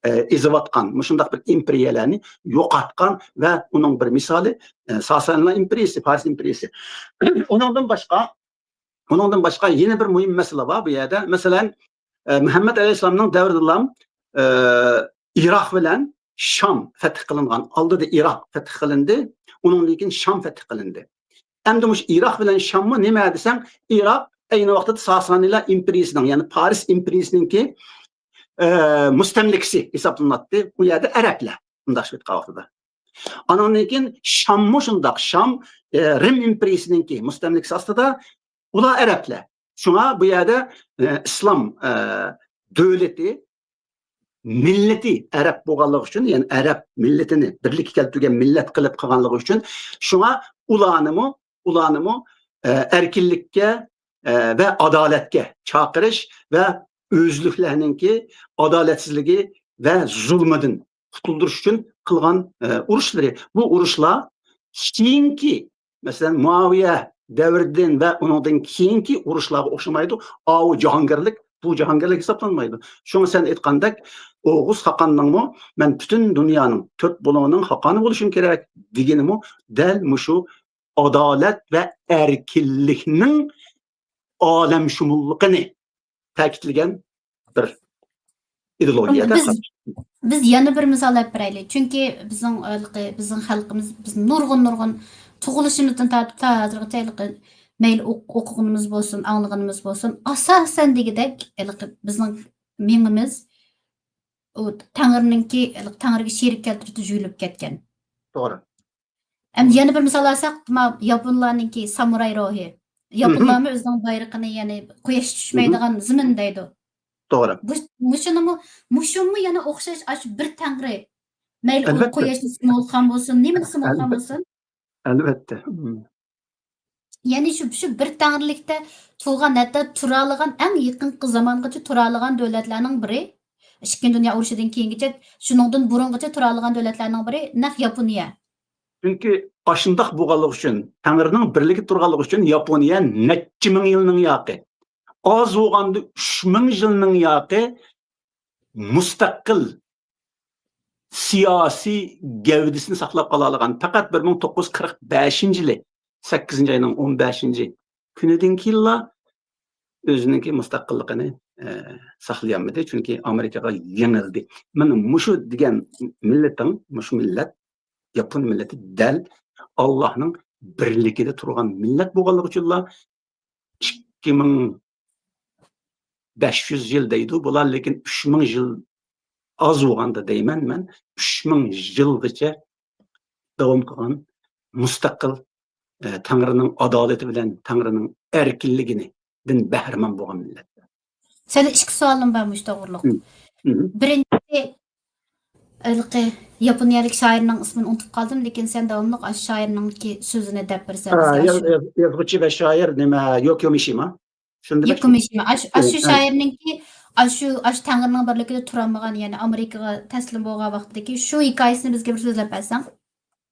ئە، ئېزىۋاتقان، مۇشۇنداق بىر ئىمپېرىيەلەرنى يوقاتقان ۋە ئۇنىڭ بىر مىسالى، ئە، ساسانىيلار ئىمپېرىيىسى، پارس ئىمپېرىيىسى. ئۇنىڭدىن باشقا، ئۇنىڭدىن باشقا يەنە بىر مۇھىم مەسىلە بار بۇ يەردە. مەسىلەن، ئە، مۇھەممەد ئەلەيھىسسالامنىڭ دەۋرىدىلا، ئە، ئىراق بىلەن شام فەتھ قىلىنغان. ئالدىدا ئىراق فەتھ قىلىندى، ئۇنىڭدىن كېيىن شام فەتھ قىلىندى. ئەمدى مۇشۇ ئىراق بىلەن شاممۇ نېمە دېسەڭ، ئىراق ئەينى ۋاقتىدا ساسانىيلار ئىمپېرىيىسىنىڭ، يەنى پارس ئىمپېرىيىسىنىڭكى، ئە، مۇستەملىكىسى ھېسابلىناتتى. ئۇ يەردە ئەرەبلەر، ئۇنداق ئېيتقان ۋاقتىدا. ئانىڭدىن كېيىن شاممۇ شۇنداق، شام، ئە، رىم ئىمپېرىيىسىنىڭكى مۇستەملىكىسى ئاستىدا، ئۇلار ئەرەبلەر. شۇڭا بۇ يەردە، ئە، ئىسلام، ئە، دۆلىتى مىللىتى ئەرەب بولغانلىقى ئۈچۈن، يەنى ئەرەب مىللىتىنى بىرلىككە كەلتۈرگەن مىللەت قىلىپ قىلغانلىقى ئۈچۈن، شۇڭا ئۇلارنىمۇ، ئۇلارنىمۇ، ئە، ئەركىنلىككە، ئە، ۋە ئادالەتكە چاقىرىش ۋە ئۆزلۈكلەرنىڭكى ئادالەتسىزلىكى ۋە زۇلمىدىن قۇتۇلدۇرۇش ئۈچۈن قىلغان، ئە، ئۇرۇشلىرى. بۇ ئۇرۇشلار كېيىنكى، مەسىلەن، مۇئاۋىيە دەۋرىدىن ۋە ئۇنىڭدىن كېيىنكى ئۇرۇشلارغا ئوخشىمايدۇ. ئاۋۇ جاھانگەرلىك، بۇ جاھانگەرلىك ھېسابلانمايدۇ. شۇڭا سەن ئېيتقاندەك، ئوغۇز خاقاننىڭمۇ «مەن پۈتۈن دۇنيانىڭ تۆت بۇلۇڭىنىڭ خاقانى بولۇشۇم كېرەك» دېگىنىمۇ دەل مۇشۇ ئادالەت ۋە ئەركىنلىكنىڭ ئالەمشۇمۇللۇقىنى تەكىتلىگەن بىر ئىدېئولوگىيەدە. بىز، بىز يەنە بىر مىسال ئېلىپ بېرەيلى. چۈنكى بىزنىڭ ھېلىقى، بىزنىڭ خەلقىمىز، بىز نۇرغۇن، نۇرغۇن تۇغۇلۇشىمىزدىن تارتىپ تا ھازىرغىچە ھېلىقى مەيلى ئوق-، ئوقۇغىنىمىز بولسۇن، ئاڭلىغىنىمىز بولسۇن، ئاساسەن دېگۈدەك ھېلىقى بىزنىڭ مېڭىمىز ئۇ تەڭرىنىڭكى، تەڭرىگە شېرىك كەلتۈرۈشتە يۇيۇلۇپ كەتكەن. توغرا. ئەمدى يەنە بىر مىسال ئالساق، ما-، ياپونلارنىڭكى سامۇراي روھى. ياپونلارمۇ ئۆزىنىڭ بايرىقىنى، يەنى قۇياش چۈشمەيدىغان زېمىن دەيدۇ. توغرا. بۇ، مۇشۇنىمۇ، مۇشۇمۇ يەنە ئوخشاش، ئاشۇ بىر تەڭرى. مەيلى ئۇ ئەلۋەتتە. قۇياش سىمۋولخان بولسۇن، نېمە سىمۋولخان بولسۇن. ئەلۋەتتە. يەنى شۇ، شۇ بىر تەڭرىلىكتە تۇرغان، ھەتتا تۇرالىغان، ئەڭ يېقىنقى زامانغىچە تۇرالىغان دۆلەتلەرنىڭ بىرى، ئىككىنچى دۇنيا ئۇرۇشىدىن كېيىنگىچە، شۇنىڭدىن بۇرۇنغىچە تۇرالىغان دۆلەتلەرنىڭ بىرى نەق ياپونىيە. چۈنكى ئاشۇنداق بولغانلىقى ئۈچۈن، تەڭرىنىڭ بىرلىكى تۇرغانلىقى ئۈچۈن ياپونىيە نەچچە مىڭ يىلنىڭ ياقى، ئاز بولغاندا ئۈچ مىڭ يىلنىڭ ياقى مۇستەقىل سىياسىي گەۋدىسىنى ساقلاپ قالالىغان، پەقەت بىر مىڭ توققۇز يۈز قىرىق بەشىنچى يىلى، سەككىزىنچى ئاينىڭ ئون بەشىنچى كۈنىدىن كېيىنلا ئۆزىنىڭكى مۇستەقىللىقىنى، ئە، ساقلىيالمىدى، چۈنكى ئامېرىكىغا يېڭىلدى. مانا مۇشۇ دېگەن مىللىتىڭ، مۇشۇ مىللەت، ياپون مىللىتى دەل ئاللاھنىڭ بىرلىكىدە تۇرغان مىللەت بولغانلىقى ئۈچۈنلا ئىككى مىڭ بەش يۈز يىل دەيدۇ بۇلار، لېكىن ئۈچ مىڭ يىل ئاز بولغاندا دەيمەن مەن، ئۈچ مىڭ يىلغىچە داۋام قىلغان مۇستەقىل، ئە، تەڭرىنىڭ ئادالىتى بىلەن تەڭرىنىڭ ئەركىنلىكىدىن بەھرىمەن بولغان مىللەت. سەندە ئىككى سوئالىم بار مۇشۇ توغرۇلۇق. مم. مم. بىرىنچىسى، ھېلىقى ياپونىيەلىك شائىرنىڭ ئىسمىنى ئۇنتۇپ قالدىم، لېكىن سەن داۋاملىق ئاشۇ شائىرنىڭكى سۆزىنى دەپ بېرىسەن بىزگە. ياز-، ياز-، يازغۇچى ۋە شائىر نېمە، يوكىيو مىشىما. شۇندىمۇ؟ يوكىيو مىشىما. ئاشۇ، ئاشۇ شائىرنىڭكى، ئاشۇ، ئاشۇ تەڭرىنىڭ بىرلىكىدە تۇرالمىغان، يەنى ئامېرىكىغا تەسلىم بولغان ۋاقتىدىكى شۇ ھېكايىسىنى بىزگە بىر سۆزلەپ بەرسەڭ.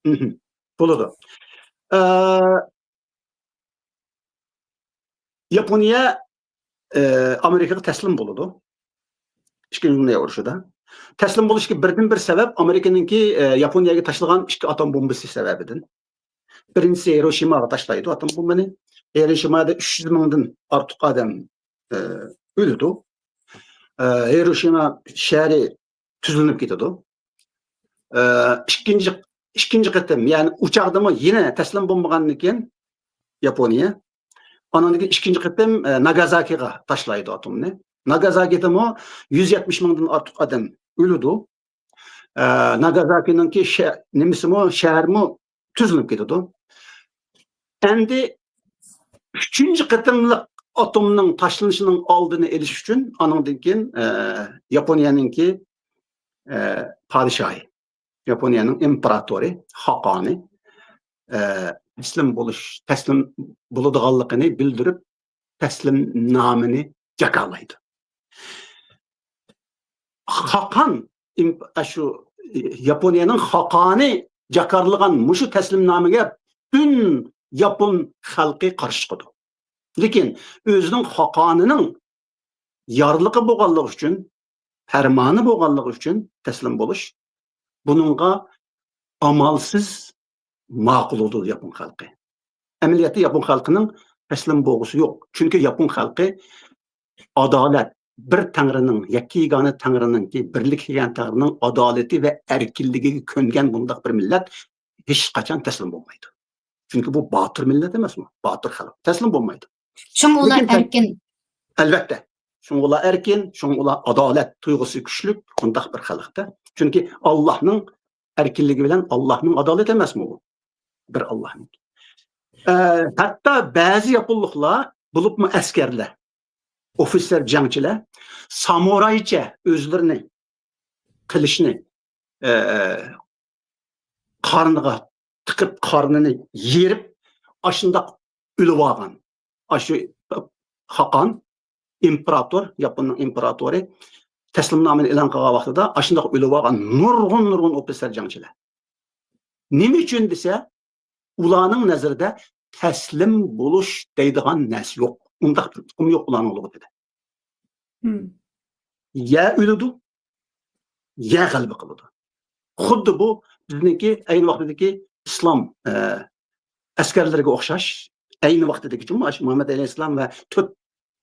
مم. بولىدۇ. ئە، ياپونىيە، ئە، ئامېرىكىغا تەسلىم بولىدۇ. ئىككىنچى دۇنيا ئۇرۇشىدا. تەسلىم بولۇشقا بىردىنبىر سەۋەب ئامېرىكىنىڭكى، ئە، ياپونىيەگە تاشلىغان ئىككى ئاتوم بومبىسى سەۋەبىدىن. بىرىنچىسى ھىروشىماغا تاشلايدۇ ئاتوم بومبىنى. ھىروشىمادا ئۈچ يۈز مىڭدىن ئارتۇق ئادەم، ئە، ئۆلىدۇ. ئە، ھىروشىما شەھىرى تۈزلىنىپ كېتىدۇ. ئە، ئىككىنچى، ئىككىنچى قېتىم، يەنى ئۇ چاغدىمۇ يەنە تەسلىم بولمىغاندىن كېيىن ياپونىيە، ئانىڭدىن كېيىن ئىككىنچى قېتىم، ئە، ناگازاكىغا تاشلايدۇ ئاتومنى. ناگازاكىدىمۇ يۈز يەتمىش مىڭدىن ئارتۇق ئادەم ئۆلىدۇ. ئە، ناگازاكىنىڭكى شە-، نېمىسىمۇ، شەھەرمۇ تۈزلىنىپ كېتىدۇ. ئەمدى ئۈچىنچى قېتىملىق ئاتومنىڭ تاشلىنىشىنىڭ ئالدىنى ئېلىش ئۈچۈن ئانىڭدىن كېيىن، ئە، ياپونىيەنىڭكى، ئە، پادىشاھى، ياپونىيەنىڭ ئىمپېراتورى، خاقانى، ئە، تەسلىم بولۇش، تەسلىم بولىدىغانلىقىنى بىلدۈرۈپ، تەسلىمنامىنى جاكارلايدۇ. خاقان، ئىم-، ئاشۇ ياپونىيەنىڭ خاقانى جاكارلىغان مۇشۇ تەسلىمنامىگە پۈتۈن ياپون خەلقى قارشى چىقىدۇ. لېكىن ئۆزىنىڭ خاقانىنىڭ يارلىقى بولغانلىقى ئۈچۈن، پەرمانى بولغانلىقى ئۈچۈن تەسلىم بولۇش، بۇنىڭغا ئامالسىز ماقۇل بولىدۇ ياپون خەلقى. ئەمەلىيەتتە ياپون خەلقىنىڭ تەسلىم بولغۇسى يوق. چۈنكى ياپون خەلقى ئادالەت، بىر تەڭرىنىڭ، يەككە يېگانە تەڭرىنىڭكى، بىرلىككە كەلگەن تەڭرىنىڭ ئادالىتى ۋە ئەركىنلىكىگە كۆنگەن بۇنداق بىر مىللەت ھېچقاچان تەسلىم بولمايدۇ. چۈنكى بۇ باتۇر مىللەت ئەمەسمۇ؟ باتۇر خەلق. تەسلىم بولمايدۇ. شۇڭا ئۇلار لېكىن ئەركىن. ئەلۋەتتە. شۇڭا ئۇلار ئەركىن، شۇڭا ئۇلار ئادالەت تۇيغۇسى كۈچلۈك، بۇنداق بىر خەلقتە. چۈنكى ئاللاھنىڭ ئەركىنلىكى بىلەن ئاللاھنىڭ ئادالىتى ئەمەسمۇ بۇ؟ بىر ئاللاھنىڭ. ئە، ھەتتا بەزى ياپونلۇقلار، بولۇپمۇ ئەسكەرلەر، ئوفىتسېر، جەڭچىلەر سامۇرايچە ئۆزلىرىنى قىلىچنى، ئە، قارنىغا تىقىپ، قارنىنى يېرىپ، ئاشۇنداق ئۆلۈۋالغان. ئاشۇ خاقان ئىمپېراتور، ياپوننىڭ ئىمپېراتورى تەسلىمنامىنى ئېلان قىلغان ۋاقتىدا ئاشۇنداق ئۆلۈۋالغان نۇرغۇن، نۇرغۇن ئوفىتسېر، جەڭچىلەر. نېمە ئۈچۈن دېسە، ئۇلارنىڭ نەزىرىدە تەسلىم بولۇش دەيدىغان نەرسە يوق. ئۇنداق بىر ئۇقۇم يوق ئۇلارنىڭ لۇغىتىدا. يا ئۆلىدۇ، يا غەلىبە قىلىدۇ. خۇددى بۇ بىزنىڭكى ئەينى ۋاقتىدىكى ئىسلام، ئە، ئەسكەرلىرىگە ئوخشاش. ئەينى ۋاقتىدىكى، چۈنكى مۇھەممەد ئەلەيھىسسالام ۋە تۆت،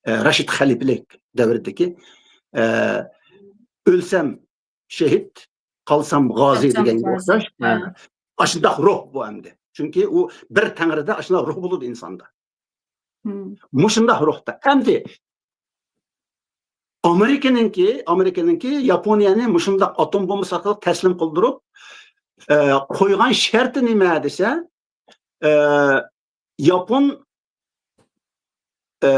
ئە، راشىد خەلىپىلىك دەۋرىدىكى، ئە، «ئۆلسەم شېھىت، قالسام غازى» دېگەنگە ئوخشاش. ئاشۇنداق روھ بۇ ئەمدى. چۈنكى ئۇ بىر تەڭرىدە ئاشۇنداق روھ بولىدۇ ئىنساندا. مۇشۇنداق روھتا. ئەمدى ئامېرىكىنىڭكى، ئامېرىكىنىڭكى ياپونىيەنى مۇشۇنداق ئاتوم بومبىسى ئارقىلىق تەسلىم قىلدۇرۇپ، ئە، قويغان شەرتى نېمە دېسە، ئە، ياپون، ئە،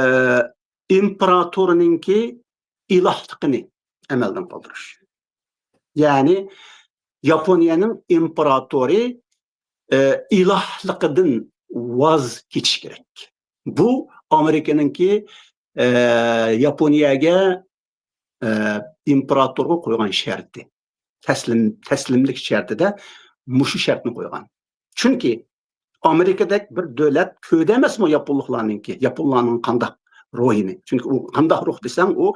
ئىمپېراتورىنىڭكى ئىلاھلىقىنى ئەمەلدىن قالدۇرۇش. يەنى ياپونىيەنىڭ ئىمپېراتورى، ئە، ئىلاھلىقىدىن ۋاز كېچىش كېرەك. بۇ ئامېرىكىنىڭكى، ئە، ياپونىيەگە، ئە، ئىمپېراتورغا قويغان شەرتى. تەسلىم، تەسلىملىك شەرتىدە مۇشۇ شەرتنى قويغان. چۈنكى ئامېرىكىدەك بىر دۆلەت كۆردى ئەمەسمۇ ياپونلۇقلارنىڭكى، ياپونلارنىڭ قانداق روھىنى. چۈنكى ئۇ قانداق روھ دېسەڭ، ئۇ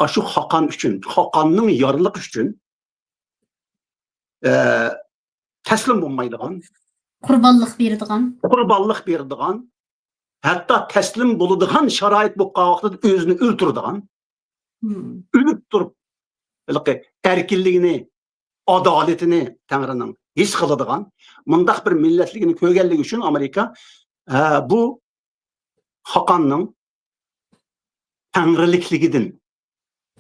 ئاشۇ خاقان ئۈچۈن، خاقاننىڭ يارلىقى ئۈچۈن، ئە، تەسلىم بولمايدىغان، قۇربانلىق بېرىدىغان. قۇربانلىق بېرىدىغان، ھەتتا تەسلىم بولىدىغان شارائىت بولۇپ قالغان ۋاقتىدا ئۆزىنى ئۆلتۈرىدىغان، مم. ئۆلۈپ تۇرۇپ، ھېلىقى ئەركىنلىكىنى، ئادالىتىنى تەڭرىنىڭ ھېس قىلىدىغان مۇنداق بىر مىللەتلىكىنى كۆرگەنلىكى ئۈچۈن ئامېرىكا، ھە، بۇ خاقاننىڭ تەڭرىلىكلىكىدىن،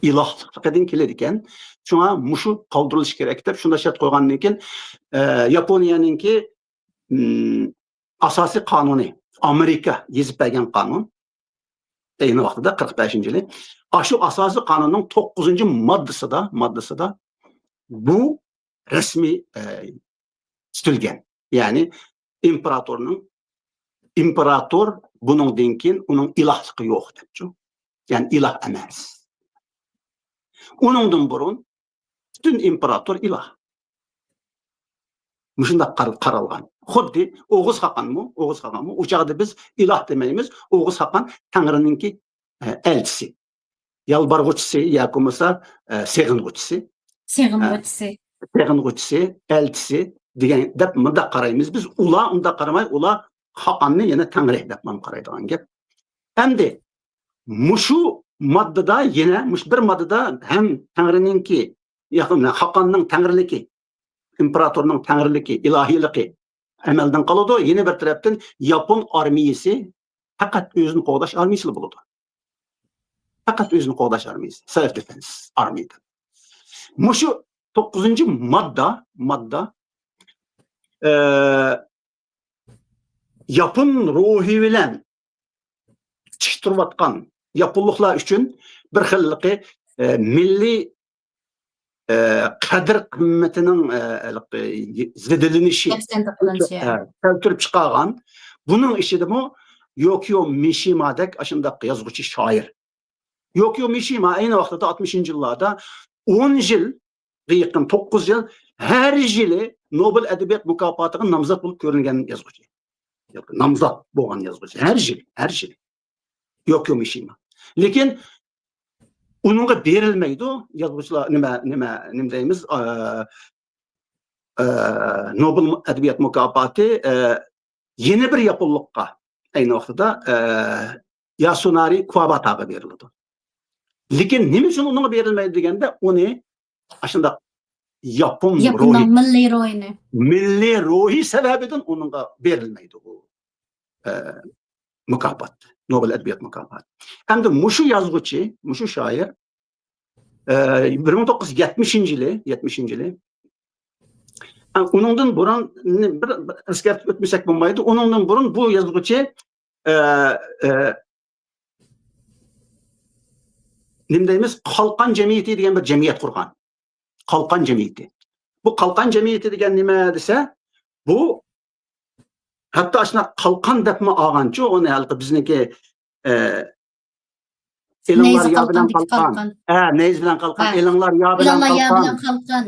ئىلاھلىقلىقىدىن كېلىدىكەن. شۇڭا مۇشۇ قالدۇرۇلۇشى كېرەك دەپ شۇنداق شەرت قويغاندىن كېيىن، ئە، ياپونىيەنىڭكى، ئىم، ئاساسىي قانۇنى، ئامېرىكا يېزىپ بەرگەن قانۇن، ئەينى ۋاقتىدا قىرىق بەشىنچى يىلى، ئاشۇ ئاساسىي قانۇننىڭ توققۇزىنچى ماددىسىدا، ماددىسىدا بۇ رەسمىي، ئە، تۇتۇلگەن. يەنى ئىمپېراتورنىڭ، ئىمپېراتور بۇنىڭدىن كېيىن ئۇنىڭ ئىلاھلىقى يوق دەپچۇ. يەنى ئىلاھ ئەمەس. ئۇنىڭدىن بۇرۇن پۈتۈن ئىمپېراتور ئىلاھ. مۇشۇنداق قار-، قارالغان. خۇددى ئوغۇز خاقانمۇ، ئوغۇز خاقانمۇ، ئۇ چاغدا بىز ئىلاھ دېمەيمىز، ئوغۇز خاقان تەڭرىنىڭكى، ئە، ئەلچىسى. يالبارغۇچىسى ياكى بولمىسا، ئە، سېغىنغۇچىسى. سېغىنغۇچىسى. ئە، سېغىنغۇچىسى، ئەلچىسى دېگەن دەپ مۇنداق قارايمىز. بىز ئۇلار ئۇنداق قارىماي، ئۇلار خاقاننى يەنە تەڭرى دەپ مانا قارايدىغان گەپ. ئەمدى مۇشۇ ماددىدا يەنە، مۇشۇ بىر ماددىدا ھەم تەڭرىنىڭكى، ياكى خاقاننىڭ تەڭرىلىكى، ئىمپېراتورنىڭ تەڭرىلىكى، ئىلاھىيلىقى ئەمەلدىن قالىدۇ. يەنە بىر تەرەپتىن ياپون ئارمىيىسى پەقەت ئۆزىنى قوغداش ئارمىيىسىلا بولىدۇ. پەقەت ئۆزىنى قوغداش ئارمىيىسى، سېلف دىفېنس ئارمىي دەپ. مۇشۇ توققۇزىنچى ماددا، ماددا، ئە، ياپون روھى بىلەن تىك تۇرۇۋاتقان ياپونلۇقلار ئۈچۈن بىر خىللىقى، ئە، مىللىي، ئە، قەدىر قىممىتىنىڭ، ئە، ھېلىقى زېدىلىنىشى، نەپسەندە قىلىنىشى. ئە، كەلتۈرۈپ چىقارغان. بۇنىڭ ئىچىدىمۇ يوكىيو مىشىمادەك ئاشۇنداق يازغۇچى، شائىر. يوكىيو مىشىما ئەينى ۋاقتىدا ئاتمىشىنچى يىللاردا ئون يىل يېقىن، توققۇز يىل، ھەر يىلى نوبېل ئەدەبىيات مۇكاپاتىغا نامزات بولۇپ كۆرۈنگەن يازغۇچى. نامزات بولغان يازغۇچى. ھەر يىلى، ھەر يىلى. يوكىيو مىشىما. لېكىن ئۇنىڭغا بېرىلمەيدۇ. يازغۇچىلار، نېمە، نېمە، نېمە دەيمىز؟ ئە، ئە، نوبېل ئەدەبىيات مۇكاپاتى، ئە، يەنە بىر ياپونلۇققا، ئەينى ۋاقتىدا، ئە، ياسۇنارى كۇۋاباتاغا بېرىلىدۇ. لېكىن نېمە ئۈچۈن ئۇنىڭغا بېرىلمەيدۇ دېگەندە، ئۇنى ئاشۇنداق ياپون ياپوننىڭ روھى، مىللىي روھىنى. مىللىي روھى سەۋەبىدىن ئۇنىڭغا بېرىلمەيدۇ بۇ، ئە، مۇكاپات، نوبېل ئەدەبىيات مۇكاپاتى. ئەمدى مۇشۇ يازغۇچى، مۇشۇ شائىر، ئە، بىر مىڭ توققۇز يۈز يەتمىشىنچى يىلى، يەتمىشىنچى يىلى، ئە، ئۇنىڭدىن بۇرۇن بىر، بىر ئەسكەرتىپ ئۆتمىسەك بولمايدۇ. ئۇنىڭدىن بۇرۇن بۇ يازغۇچى، ئە، ئە، نېمە دەيمىز، قالقان جەمئىيىتى دېگەن بىر جەمئىيەت قۇرغان. قالقان جەمئىيىتى. بۇ قالقان جەمئىيىتى دېگەن نېمە دېسە، بۇ ھەتتا ئاشۇنداق قالقان دەپمۇ ئالغانچۇ، ئۇنى ھېلىقى بىزنىڭكى، ئە، ئېلىڭلار نەيزە يا بىلەن قالقاندىكى قالقان. قالقان. ھە، نەيزە بىلەن قالقان. ھە. ئېلىڭلار يا بىلەن ئېلىڭلار يا قالقان. بىلەن قالقان.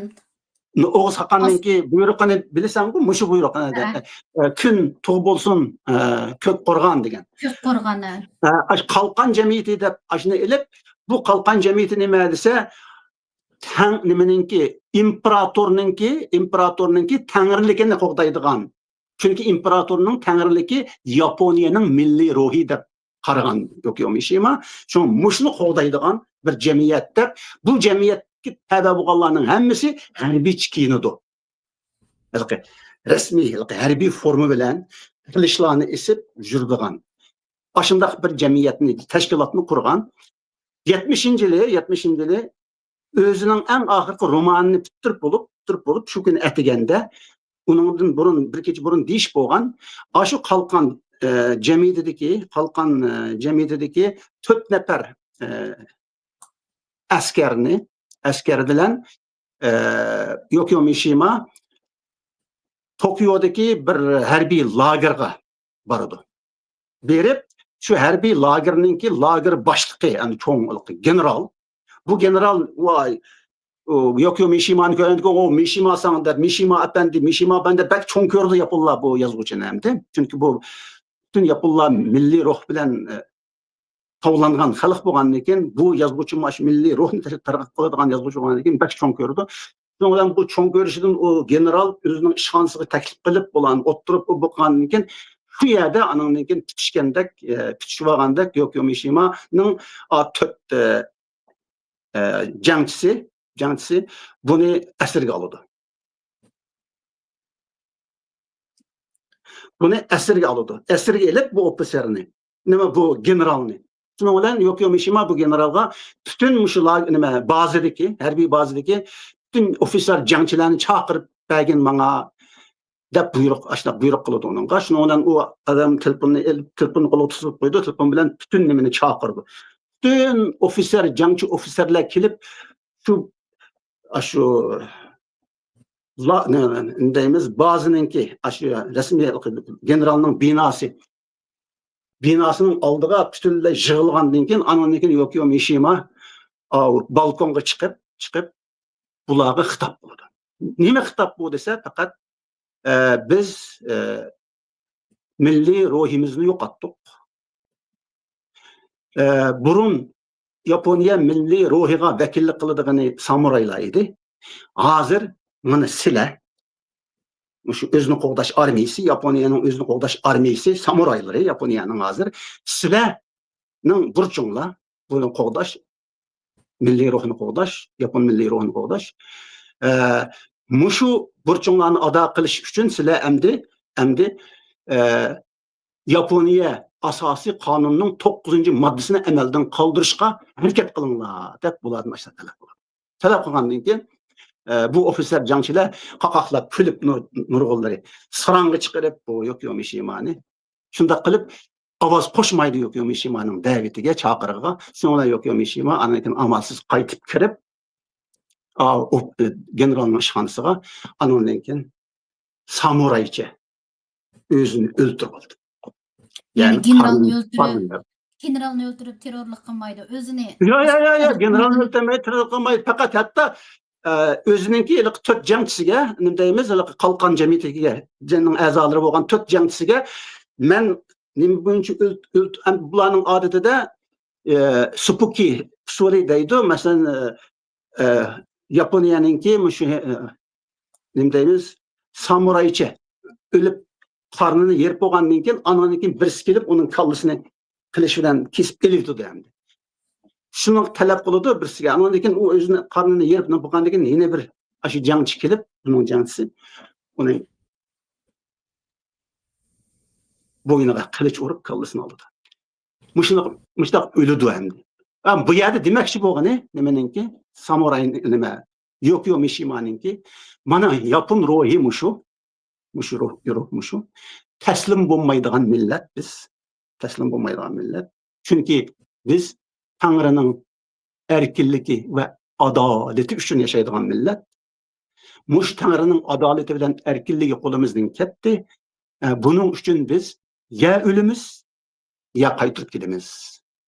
ئوغۇز خاقاننىڭكى بۇيرۇقىنى بىلىسەنغۇ، مۇشۇ بۇيرۇق. ھە. ئە، كۈن تۇغ بولسۇن، ئە، كۆك قورغان دېگەن. كۆك قورغان، ھە. ئە، ئاش-، قالقان جەمئىيىتى دەپ ئاشۇنى ئېلىپ، بۇ قالقان جەمئىيىتى نېمە دېسە، تەڭ-، نېمىنىڭكى، ئىمپېراتورنىڭكى، ئىمپېراتورنىڭكى تەڭرىلىكىنى قوغدايدىغان. چۈنكى ئىمپېراتورنىڭ تەڭرىلىكى ياپونىيەنىڭ مىللىي روھى دەپ قارىغان يوكىيو مىشىما. شۇڭا مۇشۇنى قوغدايدىغان بىر جەمئىيەت دەپ، بۇ جەمئىيەتكە تەۋە بولغانلارنىڭ ھەممىسى ھەربىيچە كىيىنىدۇ. ھېلىقى رەسمىي، ھېلىقى ھەربىي فورما بىلەن قىلىچلارنى ئېسىپ يۈرىدىغان، ئاشۇنداق بىر جەمئىيەتنى، تەشكىلاتنى قۇرغان. يەتمىشىنچى يىلى، يەتمىشىنچى يىلى ئۆزىنىڭ ئەڭ ئاخىرقى رومانىنى پۈتتۈرۈپ بولۇپ، پۈتتۈرۈپ بولۇپ، شۇ كۈنى ئەتىگەندە، ئۇنىڭدىن بۇرۇن، بىر كېچە بۇرۇن دېيىش بولغان، ئاشۇ قالقان، ئە، جەمئىيىتىدىكى، قالقان، ئە، جەمئىيىتىدىكى تۆت نەپەر، ئە، ئەسكەرنى، ئەسكەر بىلەن، ئە، يوكىيو مىشىما توكيودىكى بىر ھەربىي لاگېرغا بارىدۇ. بېرىپ، شۇ ھەربىي لاگېرنىڭكى لاگېر باشلىقى، يەنى چوڭ گېنېرال. بۇ گېنېرال، ۋاي، ئۇ، يوكىيو مىشىمانى كۆرگەندىكىن، «ئو، مىشىما ساڭ» دەپ، «مىشىما ئەپەندى، مىشىما ئەپەندى» دەپ بەك چوڭ كۆرىدۇ ياپونلار بۇ يازغۇچىنى ئەمدى. چۈنكى بۇ پۈتۈن ياپونلار مىللىي روھ بىلەن، ئە، تاۋلانغان خەلق بولغاندىن كېيىن، بۇ يازغۇچىمۇ ئاشۇ مىللىي روھنى تەرغىب قىلىدىغان يازغۇچى بولغاندىن كېيىن بەك چوڭ كۆرىدۇ. شۇنىڭ بىلەن بۇ چوڭ كۆرۈشىدىن ئۇ گېنېرال ئۆزىنىڭ ئىشخانىسىغا تەكلىپ قىلىپ، بۇلارنى ئوتتۇرىغا قويۇپ بولغاندىن كېيىن، شۇ يەردە ئانىڭدىن كېيىن پۈتۈشكەندەك، ئە، پۈتۈشۈۋالغاندەك يوكىيو مىشىمانىڭ، ئا، تۆت، ئە، ئە، جەڭچىسى، جەڭچىسى بۇنى ئەسىرگە ئالىدۇ. بۇنى ئەسىرگە ئالىدۇ. ئەسىرگە ئېلىپ بۇ ئوفىتسېرنى، نېمە، بۇ گېنېرالنى. شۇنىڭ بىلەن يوكىيو مىشىما بۇ گېنېرالغا پۈتۈن مۇشۇ لا-، نېمە، بازىدىكى، ھەربىي بازىدىكى پۈتۈن ئوفىتسېر جەڭچىلەرنى چاقىرىپ بەرگىن ماڭا، دەپ بۇيرۇق، ئاشۇنداق بۇيرۇق قىلىدۇ ئۇنىڭغا. شۇنىڭ بىلەن ئۇ ئادەم تېلېفوننى ئېلىپ، تېلېفوننى قولىغا تۇتۇپ قويىدۇ، تېلېفون بىلەن پۈتۈن نېمىنى چاقىرىدۇ. پۈتۈن ئوفىتسېر، جەڭچى ئوفىتسېرلار كېلىپ، شۇ، ئاشۇ لا-، نېمە دەيمىز، بازىنىڭكى، ئاشۇ رەسمىي گېنېرالنىڭ بىناسى، بىناسىنىڭ ئالدىغا پۈتۈنلەي يىغىلغاندىن كېيىن، ئانىڭدىن كېيىن يوكىيو مىشىما، ئاۋۇ بالكونغا چىقىپ، چىقىپ، بۇلارغا خىتاب قىلىدۇ. نېمە خىتاب بۇ دېسە، پەقەت، ئە، بىز، ئە، مىللىي روھىمىزنى يوقاتتۇق. ئە، بۇرۇن ياپونىيە مىللىي روھىغا ۋەكىللىك قىلىدىغىنى سامۇرايلار ئىدى. ھازىر مانا سىلەر، مۇشۇ ئۆزىنى قوغداش ئارمىيىسى، ياپونىيەنىڭ ئۆزىنى قوغداش ئارمىيىسى، سامۇرايلىرى ياپونىيەنىڭ ھازىر، سىلەرنىڭ بۇرچۇڭلار بۇنى قوغداش، مىللىي روھنى قوغداش، ياپون مىللىي روھىنى قوغداش. ئە، مۇشۇ بۇرچۇڭلارنى ئادا قىلىش ئۈچۈن سىلەر ئەمدى، ئەمدى، ئە، ياپونىيە ئاساسىي قانۇنىنىڭ توققۇزىنچى ماددىسىنى ئەمەلدىن قالدۇرۇشقا ھەرىكەت قىلىڭلار، دەپ بۇلاردىن ئاشۇنداق تەلەپ قىلغان. تەلەپ قىلغاندىن كېيىن، ئە، بۇ ئوفىتسېر جەڭچىلەر قاقاقلاپ كۈلۈپ نۇر-، نۇرغۇنلىرى ساراڭغا چىقىرىپ، بۇ يوكىيو مىشىمانى شۇنداق قىلىپ ئاۋاز قوشمايدۇ يوكىيو مىشىمانىڭ دەۋىتىگە، چاقىرىقىغا. شۇنىڭ بىلەن يوكىيو مىشىما ئاندىن كېيىن ئامالسىز قايتىپ كىرىپ، ئا، ئۇ، ئە، گېنېرالنىڭ ئىشخانىسىغا، ئانىڭدىن كېيىن سامۇرايچە ئۆزىنى ئۆلتۈرۈۋالدى. يەنى يەنى گېنېرالنى قارنىنى، ئۆلتۈرۈپ، قارنىنى. گېنېرالنى ئۆلتۈرۈپ تېررورلۇق قىلمايدۇ، ئۆزىنى يا، يا، يا، يا، ئۆلتۈرۈپ گېنېرالنى ئۆلتۈرمەيدۇ، تېررور قىلمايدۇ. پەقەت ھەتتا، ئە، ئۆزىنىڭكى ھېلىقى تۆت جەڭچىسىگە، نېمە دەيمىز، ھېلىقى قالقان جەمئىيىتىگە، جەڭنىڭ ئەزالىرى بولغان تۆت جەڭچىسىگە، مەن نېمە بويىچە ئۆل-، ئۆل-، ئەم-، بۇلارنىڭ ئادىتىدە، ئە، سوپۇكى ئۇسۇلى دەيدۇ. مەسىلەن، ئە، ئە، ياپونىيەنىڭكى مۇشۇ، ئە، نېمە دەيمىز، سامۇرايچە ئۆلۈپ، قارنىنى يېرىپ بولغاندىن كېيىن، ئانىڭدىن كېيىن بىرسى كېلىپ، ئۇنىڭ كاللىسىنى قىلىچ بىلەن كېسىپ ئېلىۋېتىدۇ ئەمدى. شۇنى تەلەپ قىلىدۇ بىرسىگە. ئانىڭدىن كېيىن ئۇ ئۆزىنى، قارنىنى يېرىپ بولغاندىن كېيىن يەنە بىر ئاشۇ جەڭچى كېلىپ، ئۇنىڭ جەڭچىسى ئۇنى بوينىغا قىلىچ ئۇرۇپ، كاللىسىنى ئالىدۇ. مۇشۇنداق، مۇشۇنداق ئۆلىدۇ ئەمدى. ھە، بۇ يەردە دېمەكچى بولغىنى نېمىنىڭكى؟ سامۇراي نېمە؟ يوكىيو مىشىمانىڭكى، مانا ياپون روھى مۇشۇ. مۇشۇ روھ، روھ مۇشۇ. تەسلىم بولمايدىغان مىللەت بىز. تەسلىم بولمايدىغان مىللەت. چۈنكى بىز تەڭرىنىڭ ئەركىنلىكى ۋە ئادالىتى ئۈچۈن ياشايدىغان مىللەت. مۇشۇ تەڭرىنىڭ ئادالىتى بىلەن ئەركىنلىكى قولىمىزدىن كەتتى. ئە، بۇنىڭ ئۈچۈن بىز يا ئۆلىمىز، يا قايتۇرۇپ كېلىمىز.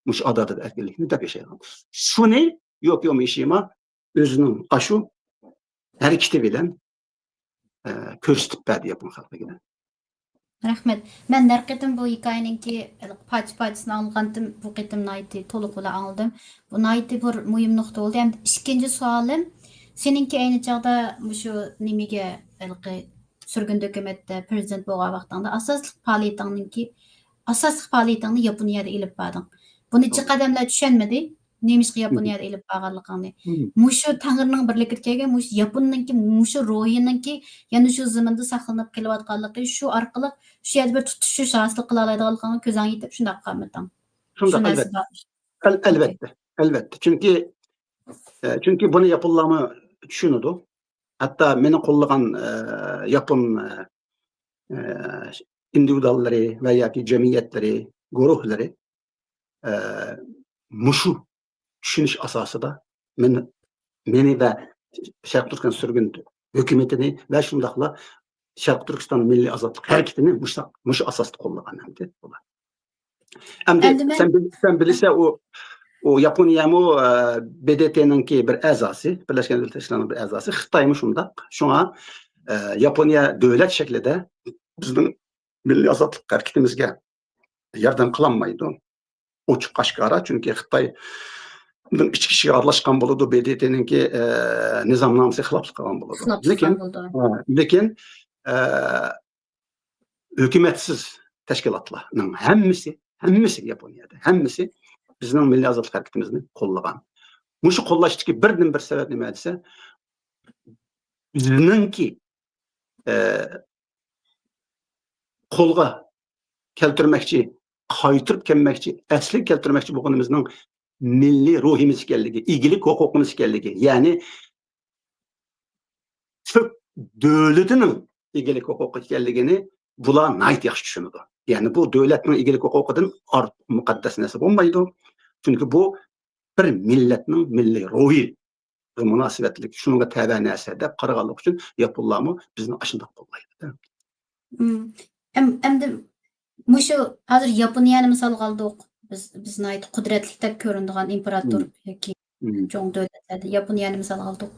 مۇشۇ ئادالەت ئەركىنلىكنى دەپ ياشايدىغان. شۇنى يوكيو مىشىما ئۆزىنىڭ ئاشۇ ھەرىكىتى بىلەن، ئە، كۆرسىتىپ بەردى ياپون خەلقىگە. رەھمەت. مەن ھەر قېتىم بۇ ھېكايىنىڭكى پارچە-پارچىسىنى ئاڭلىغانتىم، بۇ قېتىم ناھايىتى تولۇق بىلەن ئاڭلىدىم. بۇ ناھايىتى بىر مۇھىم نۇقتا بولدى. ھەم ئىككىنچى سوئالىم، سېنىڭكى ئەينى چاغدا مۇشۇ نېمىگە، ھېلىقى سۈرگۈندە ھۆكۈمەتتە پىرېزىدېنت بولغان ۋاقتىڭدا ئاساسلىق پائالىيىتىڭنىڭكى، ئاساسلىق پائالىيىتىڭنى ياپونىيەدە ئېلىپ باردىڭ. بۇنى جىق ئادەملەر چۈشەنمىدى. نېمىشقا ياپونىيەدە ئېلىپ بارغانلىقىڭنى. مم. مۇشۇ تەڭرىنىڭ بىرلىكىدە كەلگەن، مۇشۇ ياپوننىڭكى، مۇشۇ روھىنىڭكى يەنە شۇ زېمىندا ساقلىنىپ قېلىۋاتقانلىقى، شۇ ئارقىلىق شۇ يەردە بىر تۇتىشىش ھاسىل قىلالايدىغانلىقىڭغا كۆزۈڭ يېتىپ، شۇنداق قالمىدىڭ؟ شۇنداق، شۇ نەرسە ئەلۋەتتە. بار. ئەل-، ئەلۋەتتە، ئەلۋەتتە. چۈنكى، ئە، چۈنكى بۇنى ياپونلارمۇ چۈشىنىدۇ. ھەتتا مېنى قوللىغان، ئە، ياپون، ئە، ئە، ئىندىۋىدۇئاللىرى ۋە ياكى جەمئىيەتلىرى، گۇرۇھلىرى، ئە، مۇشۇ چۈشىنىش ئاساسىدا مېنى، مېنى ۋە شەرقىي تۈركىستان سۈرگۈن ھۆكۈمىتىنى ۋە شۇنداقلا شەرقىي تۈركىستان مىللىي ئازادلىق ھەرىكىتىنى مۇشۇ، مۇشۇ ئاساستا قوللىغان ئەمدى بۇلار. ئەمدى ئەمدى مەن سەن بىل-، سەن بىلىسە، ئۇ، ئۇ ياپونىيەمۇ، ئە، ب د ت نىڭكى بىر ئەزاسى، بىرلەشكەن دۆلەتلەر تەشكىلاتىنىڭ بىر ئەزاسى، خىتايمۇ شۇنداق. شۇڭا، ئە، ياپونىيە دۆلەت شەكلىدە بىزنىڭ مىللىي ئازادلىق ھەرىكىتىمىزگە ياردەم قىلالمايدۇ. ئوچۇق ئاشكارا، چۈنكى خىتاي ئىچ ئىچىگە ئارىلاشقان بولىدۇ، ب د ت نىڭكى، ئە، نىزامنامىسىغا خىلاپلىق قىلغان بولىدۇ. خىلاپلىق لېكىن، قىلغان بولىدۇ. ئە، لېكىن، ئە، ھۆكۈمەتسىز تەشكىلاتلارنىڭ ھەممىسى، ھەممىسى ياپونىيەدە، ھەممىسى بىزنىڭ مىللىي ئازادلىق ھەرىكىتىمىزنى قوللىغان. مۇشۇ قوللاشتىكى بىردىنبىر سەۋەب نېمە دېسە، بىزنىڭكى، ئە، قولغا كەلتۈرمەكچى، قايتۇرۇپ كەلمەكچى، ئەسلىگە كەلتۈرمەكچى بولغىنىمىزنىڭ مىللىي روھىمىز ئىكەنلىكى، ئىگىلىك ھوقۇقىمىز ئىكەنلىكى، يەنى تۈرك دۆلىتىنىڭ ئىگىلىك ھوقۇقى ئىكەنلىكىنى بۇلار ناھايىتى ياخشى چۈشىنىدۇ. يەنى بۇ دۆلەتنىڭ ئىگىلىك ھوقۇقىدىن ئارتۇق مۇقەددەس نەرسە بولمايدۇ. چۈنكى بۇ بىر مىللەتنىڭ مىللىي روھىغا مۇناسىۋەتلىك، شۇنىڭغا تەۋە نەرسە دەپ قارىغانلىقى ئۈچۈن ياپونلارمۇ بىزنى ئاشۇنداق قوللايدۇ. مم. ئەم-، ئەمدى مۇشۇ ھازىر ياپونىيەنى مىسالغا ئالدۇق. بىز، بىز ناھايىتى قۇدرەتلىك دەپ كۆرۈنىدىغان ئىمپېراتور مم. ياكى مم. چوڭ دۆلەتلەردە ياپونىيەنى مىسالغا ئالدۇق.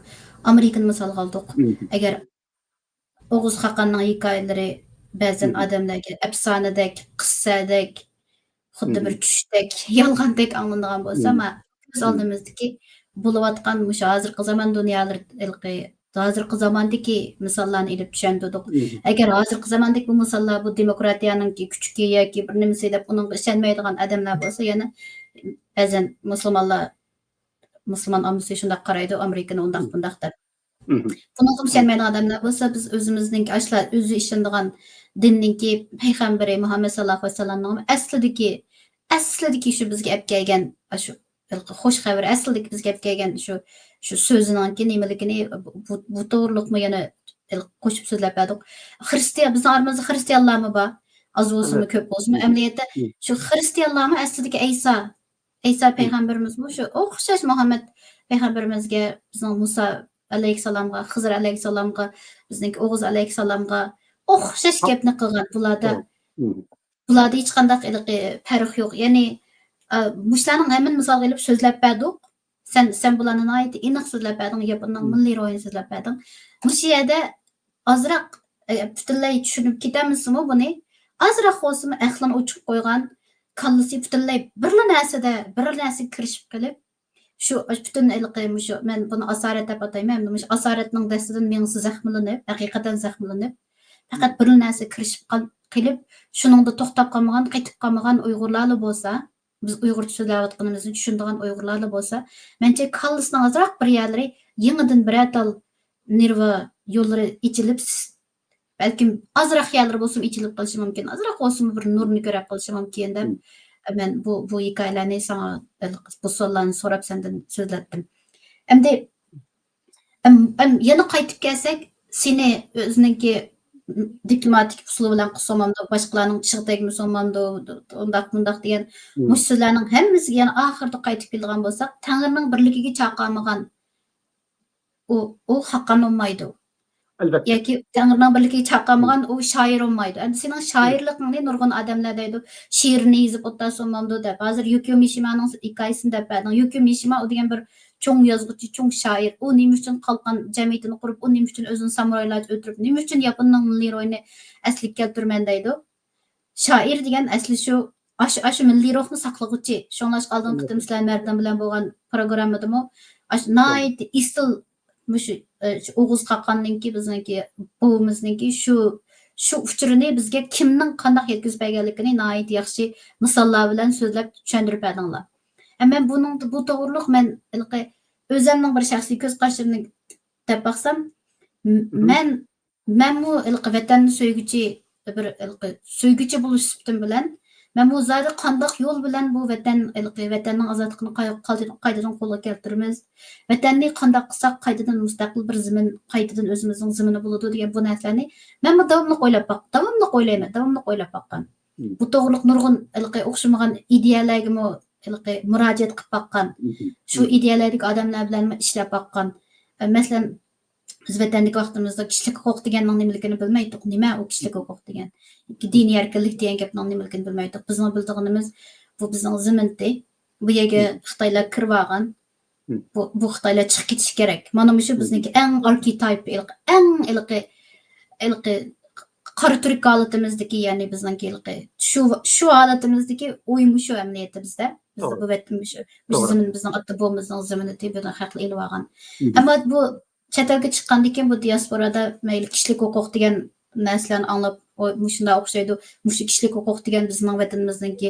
ئامېرىكىنى مىسالغا ئالدۇق. مم. ئەگەر ئوغۇز خاقاننىڭ ھېكايىلىرى بەزەن مم. ئادەملەرگە ئەپسانىدەك، قىسسەدەك، خۇددى بىر مم. چۈشتەك، يالغاندەك ئاڭلىنىدىغان بولسا، مم. مە-، كۆز مم. ئالدىمىزدىكى بولۇۋاتقان مۇشۇ ھازىرقى زامان دۇنيالىرى، ھېلىقى ھازىرقى زاماندىكى مىساللارنى ئېلىپ چۈشەندۈردۇق. مم. ئەگەر ھازىرقى زاماندىكى بۇ مىساللار بۇ دېموكراتىيەنىڭكى كۈچۈكى ياكى بىر نېمىسى دەپ ئۇنىڭغا ئىشەنمەيدىغان ئادەملەر بولسا، يەنە بەزەن مۇسۇلمانلار، مۇسۇلمان ئاممىسى شۇنداق قارايدۇ، ئامېرىكىنى ئۇنداق مم. بۇنداق دەپ. مم. بۇنىڭغا مم. ئىشەنمەيدىغان ئادەملەر بولسا، بىز ئۆزىمىزنىڭكى ئاشۇلار ئۆزى ئىشىنىدىغان دىننىڭكى پەيغەمبىرى مۇھەممەد ساللاللاھۇ ئەلەيھى ۋەسەللەمنىڭ ئەسلىدىكى، ئەسلىدىكى شۇ بىزگە ئەپ كەلگەن ئاشۇ ھېلىقى خوش خەۋىرى، ئەسلىدىكى بىزگە ئەپ كەلگەن شۇ، شۇ سۆزىنىڭكى نېمىلىكىنى بۇ، بۇ، بۇ توغرىلىقمۇ يەنە ھېلىقى قوشۇپ سۆزلەپ بەردۇق. خرىستىيان، بىزنىڭ ئارىمىزدا خرىستىيانلارمۇ بار. ئاز بولسىمۇ، ئەلۋەتتە. كۆپ بولسىمۇ، مم. ئەمەلىيەتتە مم. شۇ خرىستىيانلارمۇ ئەسلىدىكى ئەيسا، ئەيسا مم. پەيغەمبىرىمىزمۇ شۇ ئوخشاش مۇھەممەد پەيغەمبىرىمىزگە، بىزنىڭ مۇسا ئەلەيھىسسالامغا، خىزىر ئەلەيھىسسالامغا، بىزنىڭكى ئوغۇز ئەلەيھىسسالامغا ئوخشاش ھا. گەپنى قىلغان بۇلاردا. توغرا. مم. بۇلاردا ھېچقانداق ھېلىقى پەرق يوق. يەنى، ئا، مۇشۇلارنىڭ ھەممىنى مىسالغا ئېلىپ سۆزلەپ بەردۇق. سەن، سەن بۇلارنى ناھايىتى ئېنىق سۆزلەپ بەردىڭ، ياپوننىڭ مم. مىللىي روھىنى سۆزلەپ بەردىڭ. مۇشۇ يەردە ئازراق، ئە، پۈتۈنلەي چۈشىنىپ كېتەلمىسىمۇ بۇنى، ئازراق بولسىمۇ ئەقلىنى ئوچۇق قويغان، كاللىسى پۈتۈنلەي بىرلا نەرسىدە، بىرلا نەرسىگە كىرىشىپ قېلىپ، شۇ پۈتۈن ھېلىقى مۇشۇ، مەن بۇنى ئاسارەت دەپ ئاتايمەن، ئەمدى مۇشۇ ئاسارەتنىڭ دەستىدىن مېڭىسى زەخىملىنىپ، ھەقىقەتەن زەخىملىنىپ، پەقەت بىرلا نەرسىگە كىرىشىپ قال-، قېلىپ، شۇنىڭدا توختاپ قالمىغان، قېتىپ قالمىغان ئۇيغۇرلارلا بولسا، بىز ئۇيغۇرچە سۆزلەۋاتقىنىمىزنى چۈشىنىدىغان ئۇيغۇرلارلا بولسا، مەنچە كاللىسىنىڭ ئازراق بىر يەرلىرى يېڭىدىن بىرەر تال نېرۋا يوللىرى ئېچىلىپ، بەلكىم ئازراق يەرلىرى بولسىمۇ ئېچىلىپ قېلىشى مۇمكىن، ئازراق بولسىمۇ بىر نۇرنى كۆرۈپ قېلىشى مۇمكىن دەپ، مم. مەن بۇ، بۇ ھېكايىلەرنى ساڭا، بۇ سوئاللارنى سوراپ سەندىن سۆزلەتتىم. ئەمدى، ئەم، ئەم، يەنە قايتىپ كەلسەك، سېنى ئۆزىنىڭكى دىپلوماتىك ئۇسۇلى بىلەن قىلسا بولمامدۇ، باشقىلارنىڭ چىشىغا تەگمىسە بولمامدۇ، ئۇنداق، مۇنداق دېگەن مم. مۇشۇ سۆزلەرنىڭ ھەممىسىگە يەنە ئاخىرىدا قايتىپ كېلىدىغان بولساق، تەڭرىنىڭ بىرلىكىگە چاقالمىغان ئۇ، ئۇ خاقان بولمايدۇ. ئەلۋەتتە. ياكى تەڭرىنىڭ بىرلىكىگە چاقالمىغان ئۇ شائىر بولمايدۇ. ئەمدى سېنىڭ شائىرلىقىڭنى نۇرغۇن ئادەملەر دەيدۇ، شېئىرنى يېزىپ ئولتۇرسا بولمامدۇ دەپ. ھازىر يۇكىيو مىشىمانىڭ ھېكايىسىنى دەپ بەردىڭ. يۇكىيو مىشىما ئۇ دېگەن بىر چوڭ يازغۇچى، چوڭ شائىر. ئۇ نېمە ئۈچۈن قالقان جەمئىيىتىنى قۇرۇپ، ئۇ نېمە ئۈچۈن ئۆزىنى سامۇرايلارچە ئۆلتۈرۈپ، نېمە ئۈچۈن ياپوننىڭ مىللىي روھىنى ئەسلىگە كەلتۈرىمەن دەيدۇ؟ شائىر دېگەن ئەسلى شۇ، ئاشۇ، ئاشۇ مىللىي روھنى ساقلىغۇچى. شۇڭلاشقا ئالدىنقى قېتىم سىلەر مەردان بىلەن بولغان پروگراممىدىمۇ ئاشۇ ناھايىتى ئېسىل مۇشۇ، ئە، شۇ ئوغۇز خاقاننىڭكى، بىزنىڭكى، بوۋىمىزنىڭكى شۇ، شۇ ئۇچۇرىنى بىزگە كىمنىڭ قانداق يەتكۈزۈپ بەرگەنلىكىنى ناھايىتى ياخشى مىساللار بىلەن سۆزلەپ چۈشەندۈرۈپ بەردىڭلار. ئە، مەن بۇنىڭ، بۇ توغرۇلۇق مەن ھېلىقى ئۆزەمنىڭ بىر شەخسىي كۆز قارىشىمنى دەپ باقسام، م-، مەن مەنمۇ ھېلىقى ۋەتەننى سۆيگۈچى، بىر ھېلىقى سۆيگۈچى بولۇش سۈپىتىم بىلەن، مەنمۇ زادى قانداق يول بىلەن بۇ ۋەتەن، ھېلىقى ۋەتەننىڭ ئازادلىقىنى قاي-، قايتىدىن، قايتىدىن قولغا كەلتۈرىمىز؟ ۋەتەننى قانداق قىلساق قايتىدىن مۇستەقىل بىر زېمىن، قايتىدىن ئۆزىمىزنىڭ زېمىنى بولىدۇ دېگەن بۇ نەرسىلەرنى مەنمۇ داۋاملىق ئويلاپ باق-، داۋاملىق ئويلايمەن، داۋاملىق ئويلاپ باققان. بۇ توغرۇلۇق نۇرغۇن ھېلىقى ئوخشىمىغان ئىدىيەلەرگىمۇ ھېلىقى مۇراجىئەت قىلىپ باققان. شۇ ئىدىيەلەردىكى ئادەملەر بىلەنمۇ ئىشلەپ باققان. ئە، مەسىلەن، بىز ۋەتەندىكى ۋاقتىمىزدا كىشىلىك ھوقۇق دېگەننىڭ نېمىلىكىنى بىلمەيتتۇق. نېمە ئۇ كىشىلىك ھوقۇق دېگەن؟ دىنىي ئەركىنلىك دېگەن گەپنىڭ نېمىلىكىنى بىلمەيتتۇق. بىزنىڭ بىلىدىغىنىمىز، بۇ بىزنىڭ زېمىنتى. بۇ يەرگە خىتايلار كىرىۋالغان. بۇ، بۇ خىتايلار چىقىپ كېتىشى كېرەك. مانا مۇشۇ بىزنىڭكى ئەڭ ئاركېتايپ، ئەڭ ھېلىقى، ھېلىقى قارا تۈرك ھالىتىمىزدىكى، يەنى بىزنىڭكى ھېلىقى شۇ، شۇ ھالىتىمىزدىكى ئوي مۇشۇ ئەمەلىيەتتە بىزدە. بىزدە بۇ ۋەتەن مۇشۇ، مۇشۇ زېمىن بىزنىڭ ئاتا بوۋىمىزنىڭ زېمىنى، بۇنى خەقلەر ئېلىۋالغان. ئەمما بۇ چەت ئەلگە چىققاندىن كېيىن بۇ دىياسپورادا مەيلى كىشىلىك ھوقۇق دېگەن نەرسىلەرنى ئاڭلاپ، ئوي، مۇشۇنداق ئوخشايدۇ، مۇشۇ كىشىلىك ھوقۇق دېگەن بىزنىڭ ۋەتىنىمىزنىڭكى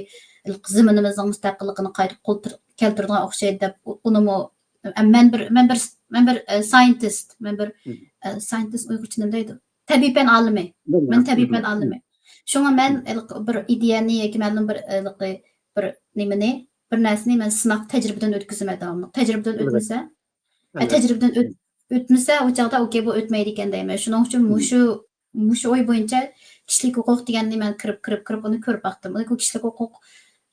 زېمىنىمىزنىڭ مۇستەقىللىقىنى قايتا قولتۇر-، كەلتۈرىدىغان ئوخشايدۇ دەپ، ئۇ-، ئۇنىمۇ، مەن بىر، مەن بىر، مەن بىر، ئە، سايېنتىست، مەن بىر، ئە، سايېنتىست ئۇيغۇرچە نېمە دەيدۇ؟ تەبىئىي پەن ئالىمى. مەن تەبىئىي پەن ئالىمى. شۇڭا مەن ھېلىقى بىر ئىدىيەنى ياكى مەلۇم بىر، ھېلىقى بىر نېمىنى، بىر نەرسىنى مەن سىناق تەجرىبىدىن ئۆتكۈزىمەن داۋاملىق. تەجرىبىدىن ئۆتمىسە، ئە، تەجرىبىدىن ئۆت-، ئۆتمىسە، ئۇ چاغدا، ئوكەي، بۇ ئۆتمەيدىكەن دەيمەن. شۇنىڭ ئۈچۈن مۇشۇ، مۇشۇ ئوي بويىچە كىشىلىك ھوقۇق دېگەننى مەن كىرىپ، كىرىپ، كىرىپ، ئۇنى كۆرۈپ باقتىم. ئۇ كىشىلىك ھوقۇق،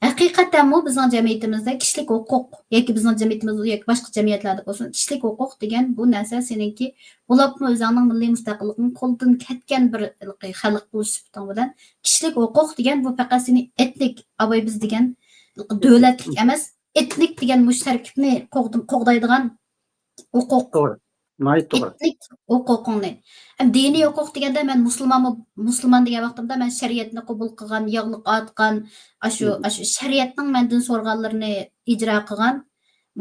ھەقىقەتەنمۇ بىزنىڭ جەمئىيىتىمىزدە كىشىلىك ھوقۇق ياكى بىزنىڭ جەمئىيىتىمىزدە ياكى باشقا جەمئىيەتلەردە بولسۇن، كىشىلىك ھوقۇق دېگەن بۇ نەرسە سېنىڭكى، بولۇپمۇ ئۆزۈڭنىڭ مىللىي مۇستەقىللىقىڭ قولدىن كەتكەن بىر ھېلىقى خەلق بولۇش سۈپىتىڭ بىلەن، كىشىلىك ھوقۇق دېگەن بۇ پەقەت سېنى ئېتنىك، ئاباي بىز دېگەن ھېلىقى دۆلەتلىك ئەمەس، ئېتنىك دېگەن مۇشۇ تەركىبنى قوغدا-، قوغدايدىغان ھوقۇق. توغرا. ناھايىتى توغرا. ئېتنىك ھوقۇقۇڭنى. ھەم دىنىي ھوقۇق دېگەندە مەن مۇسۇلمانمۇ، مۇسۇلمان دېگەن ۋاقتىمدا مەن شەرىئەتنى قوبۇل قىلغان، ياغلىق ئارتقان، ئاشۇ، ئاشۇ شەرىئەتنىڭ مەندىن سورىغانلىرىنى ئىجرا قىلغان،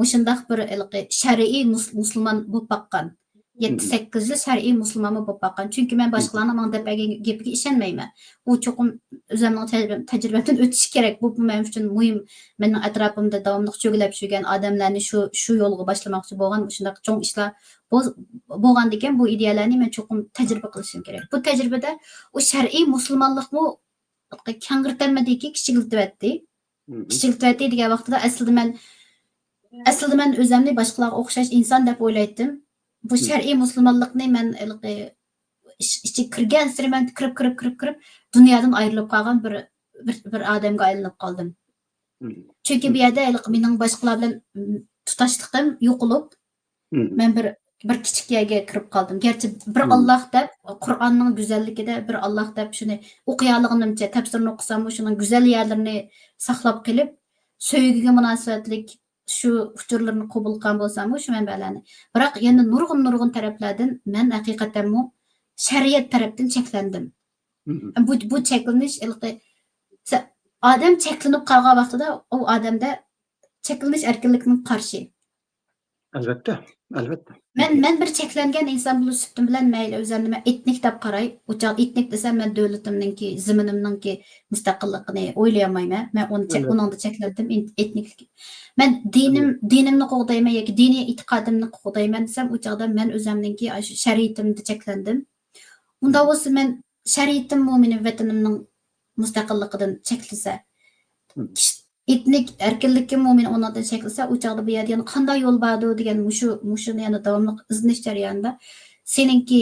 مۇشۇنداق بىر ھېلىقى شەرئىي مۇس-، مۇسۇلمان بولۇپ باققان. يەتتە، سەككىز يىل شەرئىي مۇسۇلمانمۇ بولۇپ باققان. چۈنكى مەن باشقىلارنىڭ ماڭا دەپ بەرگەن گېپىگە ئىشەنمەيمەن. ئۇ چوقۇم ئۆزۈمنىڭ تەجرىبەم-، تەجرىبەمدىن ئۆتۈشى كېرەك. بۇ، بۇ مەن ئۈچۈن مۇھىم. مېنىڭ ئەتراپىمدا داۋاملىق چۆگىلەپ يۈرگەن ئادەملەرنى شۇ، شۇ يولغا باشلىماقچى بولغان مۇشۇنداق چوڭ ئىشلار بول-، بولغاندىكىن، بۇ ئىدىيەلەرنى مەن چوقۇم تەجرىبە قىلىشىم كېرەك. بۇ تەجرىبىدە ئۇ شەرئىي مۇسۇلمانلىقمۇ كەڭرىتەلمىدىكى، كىچىكلىتىۋەتتى. كىچىكلىتىۋەتتى دېگەن ۋاقتىدا ئەسلىدە مەن، ئەسلىدە مەن ئۆزەمنى باشقىلارغا ئوخشاش ئىنسان دەپ ئويلايتتىم. بۇ شەرئىي مۇسۇلمانلىقنى مەن ھېلىقى ئىچ-، ئىچىگە كىرگەنسېرى مەن كىرىپ، كىرىپ، كىرىپ، كىرىپ، دۇنيادىن ئايرىلىپ قالغان بىر، بىر، بىر ئادەمگە ئايلىنىپ قالدىم. چۈنكى بۇ يەردە ھېلىقى مېنىڭ باشقىلار بىلەن، م، تۇتاشلىقىم يوقىلىپ، مەن بىر، بىر كىچىك يەرگە كىرىپ قالدىم. گەرچە بىر ئاللاھ دەپ، قۇرئاننىڭ گۈزەللىكىدە بىر ئاللاھ دەپ شۇنى ئوقۇيالىغىنىمچە، تەپسىرىنى ئوقۇساممۇ، شۇنىڭ گۈزەل يەرلىرىنى ساقلاپ قېلىپ، سۆيگۈگە مۇناسىۋەتلىك شۇ ئۇچۇرلىرىنى قوبۇل قىلغان بولساممۇ، شۇ مەنبەلەرنى. بىراق يەنە نۇرغۇن، نۇرغۇن تەرەپلەردىن مەن ھەقىقەتەنمۇ شەرىئەت تەرەپتىن چەكلەندىم. بۇ، بۇ چەكلىنىش ھېلىقى، سە-، ئادەم چەكلىنىپ قالغان ۋاقتىدا ئۇ ئادەمدە چەكلىنىش ئەركىنلىكىنىڭ قارىشى. ئەلۋەتتە، ئەلۋەتتە. مەن، مەن بىر چەكلەنگەن ئىنسان بولۇش سۈپىتىم بىلەن مەيلى ئۆزۈمنى مەن ئېتنىك دەپ قاراي. ئۇ چاغ ئېتنىك دېسەم، مەن دۆلىتىمنىڭكى، زېمىنىمنىڭكى مۇستەقىللىقىنى ئويلىيالمايمەن. مەن ئۇنى چەك-، ئۇنىڭدا چەكلەندىم، ئېت-، ئېتنىكلىك. مەن دىنىم، دىنىمنى قوغدايمەن ياكى دىنىي ئېتىقادىمنى قوغدايمەن دېسەم، ئۇ چاغدا مەن ئۆزۈمنىڭكى ئاشۇ شەرىئىتىمدە چەكلەندىم. ئۇنداق بولسا مەن شەرىئىتىممۇ مېنى ۋەتىنىمنىڭ مۇستەقىللىقىدىن چەكلىسە، كىش-، ئېتنىك ئەركىنلىكىممۇ مېنى ئۇنىڭدىن چەكلىسە، ئۇ چاغدا بۇ يەردە يەنە قانداق يول باردۇ دېگەن مۇشۇ، مۇشۇنى يەنە داۋاملىق ئىزدىنىش جەريانىدا سېنىڭكى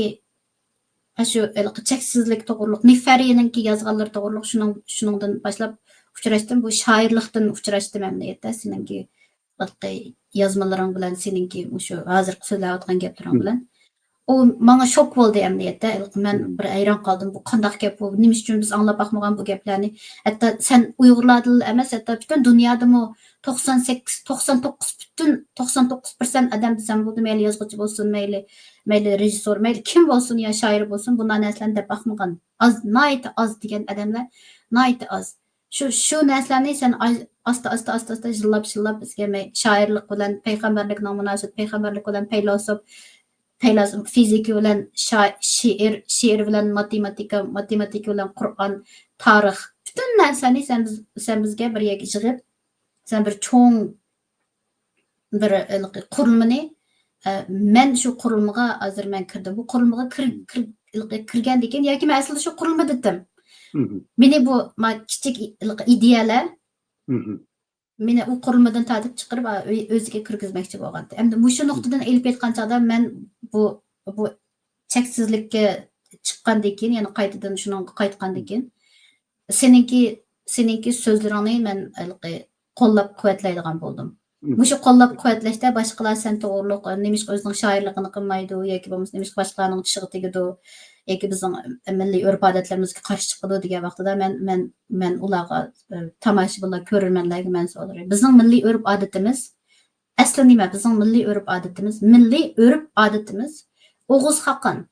ئاشۇ ھېلىقى چەكسىزلىك توغرۇلۇق، نېفەرىنىڭكى يازغانلىرى توغرۇلۇق شۇنىڭ، شۇنىڭدىن باشلاپ ئۇچراشتىم. بۇ شائىرلىقتىن ئۇچراشتىم ئەمەلىيەتتە سېنىڭكى ھېلىقى يازمىلىرىڭ بىلەن سېنىڭكى مۇشۇ ھازىرقى سۆزلەۋاتقان گەپلىرىڭ بىلەن. ئۇ ماڭا شوك بولدى ئەمەلىيەتتە. ھېلىقى مەن بىر ھەيران قالدىم. بۇ قانداق گەپ بۇ؟ نېمە ئۈچۈن بىز ئاڭلاپ باقمىغان بۇ گەپلەرنى؟ ھەتتا سەن ئۇيغۇرلاردىلا ئەمەس، ھەتتا پۈتۈن دۇنيادىمۇ توقسان سەككىز، توقسان توققۇز پۈتۈن توقسان توققۇز پىرسەنت ئادەم دېسەم بولىدۇ، مەيلى يازغۇچى بولسۇن، مەيلى، مەيلى رېژىسسور، مەيلى كىم بولسۇن يا شائىر بولسۇن، بۇنداق نەرسىلەرنى دەپ باقمىغان. ئاز، ناھايىتى ئاز دېگەن ئادەملەر ناھايىتى ئاز. شۇ، شۇ نەرسىلەرنى سەن ئاز-، ئاستا، ئاستا، ئاستا، ئاستا يىللاپ، يىللاپ بىزگە مەي-، شائىرلىق بىلەن پەيغەمبەرلىكنىڭ مۇناسىۋىتى، پەيغەمبەرلىك بىلەن پەيلاسوپ، پەيلاسوپ، فىزىكا بىلەن شا-، شېئىر، شېئىر بىلەن ماتېماتىكا، ماتېماتىكا بىلەن قۇرئان، تارىخ، پۈتۈن نەرسىنى سەن بىز-، سەن بىزگە بىر يەرگە يىغىپ، سەن بىر چوڭ بىر، ھېلىقى قۇرۇلمىنى، ئە، مەن شۇ قۇرۇلمىغا ھازىر مەن كىردىم. بۇ قۇرۇلمىغا كىر-، كىر-، ھېلىقى كىرگەندىن كېيىن ياكى مەن ئەسلىدە شۇ قۇرۇلمىدا ئىدىم. مېنى بۇ، ما، كىچىك ھېلىقى ئىدىيەلەر مېنى ئۇ قۇرۇلمىدىن تارتىپ چىقىرىپ، ئا، ئۆي-، ئۆزىگە كىرگۈزمەكچى بولغانتى. ئەمدى مۇشۇ نۇقتىدىن ئېلىپ ئېيتقان چاغدا مەن بۇ، بۇ چەكسىزلىككە چىققاندىن كېيىن، يەنى قايتىدىن شۇنىڭغا قايتقاندىن كېيىن، سېنىڭكى، سېنىڭكى سۆزلىرىڭنى مەن ھېلىقى قوللاپ قۇۋۋەتلەيدىغان بولدۇم. مۇشۇ قوللاپ قۇۋۋەتلەشتە باشقىلار سەن توغرۇلۇق، نېمىشقا ئۆزىنىڭ شائىرلىقىنى قىلمايدۇ ياكى بولمىسا نېمىشقا باشقىلارنىڭ چىشىغا تېگىدۇ ياكى بىزنىڭ مىللىي ئۆرپ-ئادەتلىرىمىزگە قارشى چىقىدۇ دېگەن ۋاقتىدا مەن، مەن، مەن ئۇلارغا، ئە، تاماشىبىنلار، كۆرۈرمەنلەرگە مەن سوراي. بىزنىڭ مىللىي ئۆرپ-ئادىتىمىز ئەسلى نېمە؟ بىزنىڭ مىللىي ئۆرپ-ئادىتىمىز، مىللىي ئۆرپ-ئادىتىمىز ئوغۇز خاقان.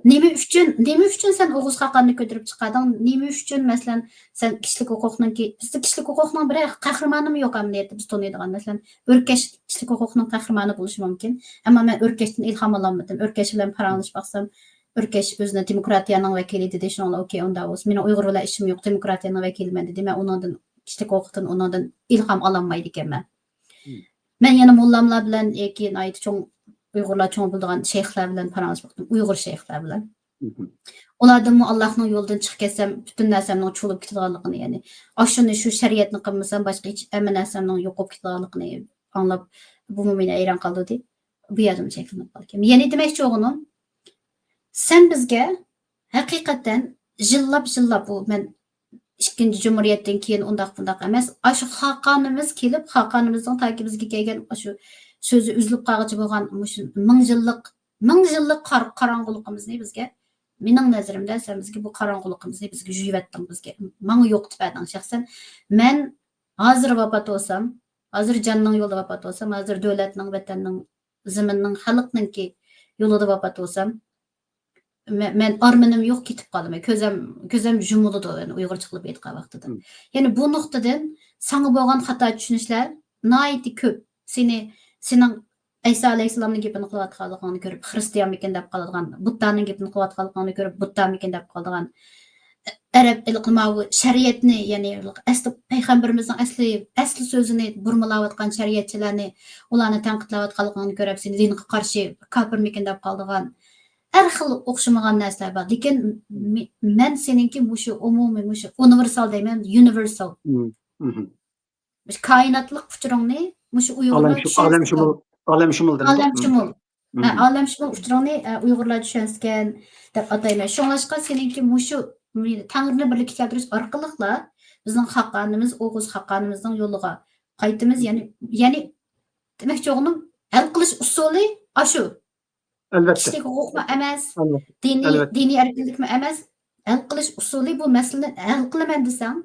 نېمە ئۈچۈن، نېمە ئۈچۈن سەن ئوغۇز خاقاننى كۆتۈرۈپ چىقاردىڭ؟ نېمە ئۈچۈن، مەسىلەن، سەن كىشىلىك ھوقۇقنىڭكى، بىزدە كىشىلىك ھوقۇقنىڭ بىرەر قەھرىمانىمۇ يوق ئەمەلىيەتتە بىز تونۇيدىغان. مەسىلەن، ئۆركەش كىشىلىك ھوقۇقنىڭ قەھرىمانى بولۇشى مۇمكىن. ئەمما مەن ئۆركەشتىن ئىلھام ئالالمىدىم. ئۆركەش بىلەن پاراڭلىشىپ باقسام، ئۆركەش ئۆزىنى دېموكراتىيەنىڭ ۋەكىلى دېدى. شۇنىڭ بىلەن ئوكەي، ئۇنداق بولسا. مېنىڭ ئۇيغۇر بىلەن ئىشىم يوق، دېموكراتىيەنىڭ ۋەكىلىمەن دېدى. مەن ئۇنىڭدىن، كىشىلىك ھوقۇقتىن ئۇنىڭدىن ئىلھام ئالالمايدىكەنمەن. مەن يەنە موللاملار بىلەن ياكى ناھايىتى چوڭ ئۇيغۇرلار چوڭ بىلىدىغان شەيخلەر بىلەن پاراڭلىشىپ باقتىم، ئۇيغۇر شەيخلەر بىلەن. ئۇلاردىنمۇ ئاللاھنىڭ يولىدىن چىقىپ كەتسەم، پۈتۈن نەرسەمنىڭ چۇۋۇلۇپ كېتىدىغانلىقىنى، يەنى ئاشۇنى، شۇ شەرىئەتنى قىلمىسام، باشقا ھېچ ھەممە نەرسەمنىڭ يوقىلىپ كېتىدىغانلىقىنى ئاڭلاپ، بۇمۇ مېنى ھەيران قالدۇردى. بۇ يەردىمۇ چەكلىنىپ قالدىم. يەنى دېمەكچى بولغىنىم، سەن بىزگە ھەقىقەتەن يىللاپ، يىللاپ، بۇ مەن ئىككىنچى جۇمھۇرىيەتتىن كېيىن ئۇنداق بۇنداق ئەمەس. ئاشۇ خاقانىمىز كېلىپ، خاقانىمىزنىڭ تاكى بىزگە كەلگەن ئاشۇ سۆزى ئۈزۈلۈپ قالغۇچە بولغان مۇشۇ مىڭ يىللىق، مىڭ يىللىق قار-، قاراڭغۇلۇقىمىزنى بىزگە، مېنىڭ نەزىرىمدە سەن بىزگە بۇ قاراڭغۇلۇقىمىزنى بىزگە يۇيۇۋەتتىڭ، بىزگە، ماڭا يوقىتىپ بەردىڭ شەخسەن. مەن ھازىر ۋاپات بولسام، ھازىر جاننىڭ يولىدا ۋاپات بولسام، ھازىر دۆلەتنىڭ، ۋەتەننىڭ، زېمىننىڭ، خەلقنىڭكى يولىدا ۋاپات بولسام، مە-، مەن ئارمىنىم يوق، كېتىپ قالىمەن. كۆزۈم، كۆزۈم يۇمۇلىدۇ، يەنى ئۇيغۇرچە قىلىپ ئېيتقان ۋاقتىدا. يەنى بۇ نۇقتىدىن ساڭا بولغان خاتا چۈشىنىشلەر ناھايىتى كۆپ. سېنى، سېنىڭ ئەيسا ئەلەيھىسسالامنىڭ گېپىنى قىلىۋاتقانلىقىڭنى كۆرۈپ، خىرىستىيانمىكىن دەپ قالىدىغان، بۇددانىڭ گېپىنى قىلىۋاتقانلىقىڭنى كۆرۈپ، بۇددامىكىن دەپ قالىدىغان، ئەرەب ھېلىقى ماۋۇ شەرىئەتنى، يەنى ئەسلى پەيغەمبىرىمىزنىڭ ئەسلى، ئەسلى سۆزىنى بۇرمىلاۋاتقان شەرىئەتچىلەرنى، ئۇلارنى تەنقىدلەۋاتقانلىقىڭنى كۆرۈپ، سېنى دىنغا قارشى كاپىرمىكىن دەپ قالىدىغان، ھەر خىل ئوخشىمىغان نەرسىلەر بار. لېكىن مې-، مەن سېنىڭكى مۇشۇ ئومۇمىي، مۇشۇ ئۇنىۋېرسال دەيمەن، يۇنىۋېرسال. مۇشۇ كائىناتلىق ئۇچۇرۇڭنى مۇشۇ ئۇيغۇرلار چۈشەنسۇن. ئالەمشۇمۇل، ئالەمشۇمۇل دېدۇق. ئالەمشۇمۇل. ھە، ئالەمشۇمۇل ئۇچۇرۇڭنى، ئە، ئۇيغۇرلار چۈشەنسىكەن دەپ ئاتايمەن. شۇڭلاشقا سېنىڭكى مۇشۇ تەڭرىنى بىرلىككە كەلتۈرۈش ئارقىلىقلا بىزنىڭ خاقانىمىز، ئوغۇز خاقانىمىزنىڭ يولىغا قايتىمىز. يەنى، يەنى دېمەكچى بولغىنىم، ھەل قىلىش ئۇسۇلى ئاشۇ. ئەلۋەتتە. كىشىلىك ھوقۇقمۇ ئەمەس، ئەلۋەتتە. دىنىي، ئەلۋەتتە. دىنىي ئەركىنلىكمۇ ئەمەس. ھەل قىلىش ئۇسۇلى بۇ مەسىلىنى ھەل قىلىمەن دېسەڭ،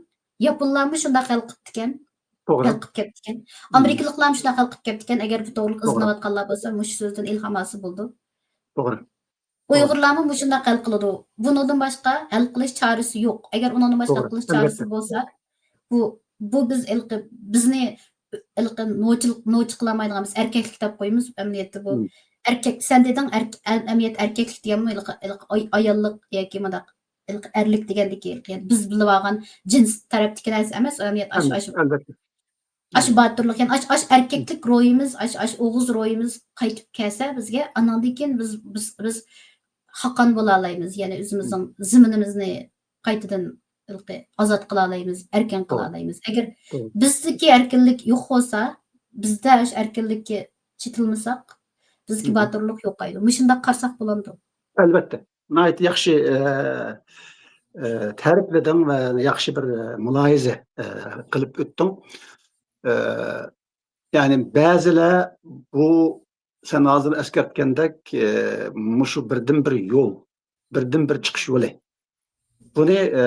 ياپونلارمۇ شۇنداق ھەل قىپتىكەن. توغرا. ھەل قىپ كەپتىكەن. ئامېرىكىلىقلارمۇ شۇنداق ھەل قىپ كەپتىكەن. ئەگەر بۇ توغرىلىق توغرا. ئىزدىنىۋاتقانلار بولسا، مۇشۇ سۆزدىن ئىلھام ئالسا بولىدۇ. توغرا. ئۇيغۇرلارمۇ مۇشۇنداق ھەل قىلىدۇ. بۇنىڭدىن باشقا ھەل قىلىش چارىسى يوق. ئەگەر ئۇنىڭدىن باشقا توغرا. ھەل قىلىش چارىسى ئەلۋەتتە. بولسا، بۇ، بۇ بىز ھېلىقى، بىزنى ھېلىقى نوچىلىق، نوچە قىلالمايدىغان، بىز ئەركەكلىك دەپ قويىمىز ئەمەلىيەتتە بۇ. ئەركەك، سەن دېدىڭ، ئەرك-، ئەمەلىيەت ئەركەكلىك دېگەنمۇ ھېلىقى، ھېلىقى ئاي-، ئاياللىق ياكى مۇنداق ھېلىقى ئەرلىك دېگەندىكى، يەنى بىز بىلىۋالغان جىنس تەرەپتىكى نەرسە ئەمەس، ئەمەلىيەت ئاشۇ، ئەلۋەتتە، ئاشۇ، ئەلۋەتتە. ئاشۇ باتۇرلۇق، يەنى ئاشۇ، ئاشۇ ئەركەكلىك روھىمىز، ئاشۇ، ئاشۇ ئوغۇز روھىمىز قايتىپ كەلسە بىزگە، ئاناندىن كېيىن بىز، بىز، بىز خاقان بولالايمىز، يەنى ئۆزىمىزنىڭ زېمىنىمىزنى قايتىدىن ھېلىقى ئازاد قىلالايمىز، ئەركىن قىلالايمىز. ئەگەر بىزدىكى ئەركىنلىك يوق بولسا، بىزدە ئاشۇ ئەركىنلىككە چېتىلمىساق، بىزدىكى باتۇرلۇق يوقايدۇ. مۇشۇنداق قارىساق بولامدۇ؟ ئەلۋەتتە. ناھايىتى ياخشى، ئە، ئە، تەرىپلىدىڭ ۋە ياخشى بىر، ئە، مۇلاھىزە، ئە، قىلىپ ئۆتتۈڭ. ئە، يەنى بەزىلەر بۇ سەن ھازىر ئەسكەرتكەندەك، ئە، مۇشۇ بىردىنبىر يول، بىردىنبىر چىقىش يولى. بۇنى، ئە،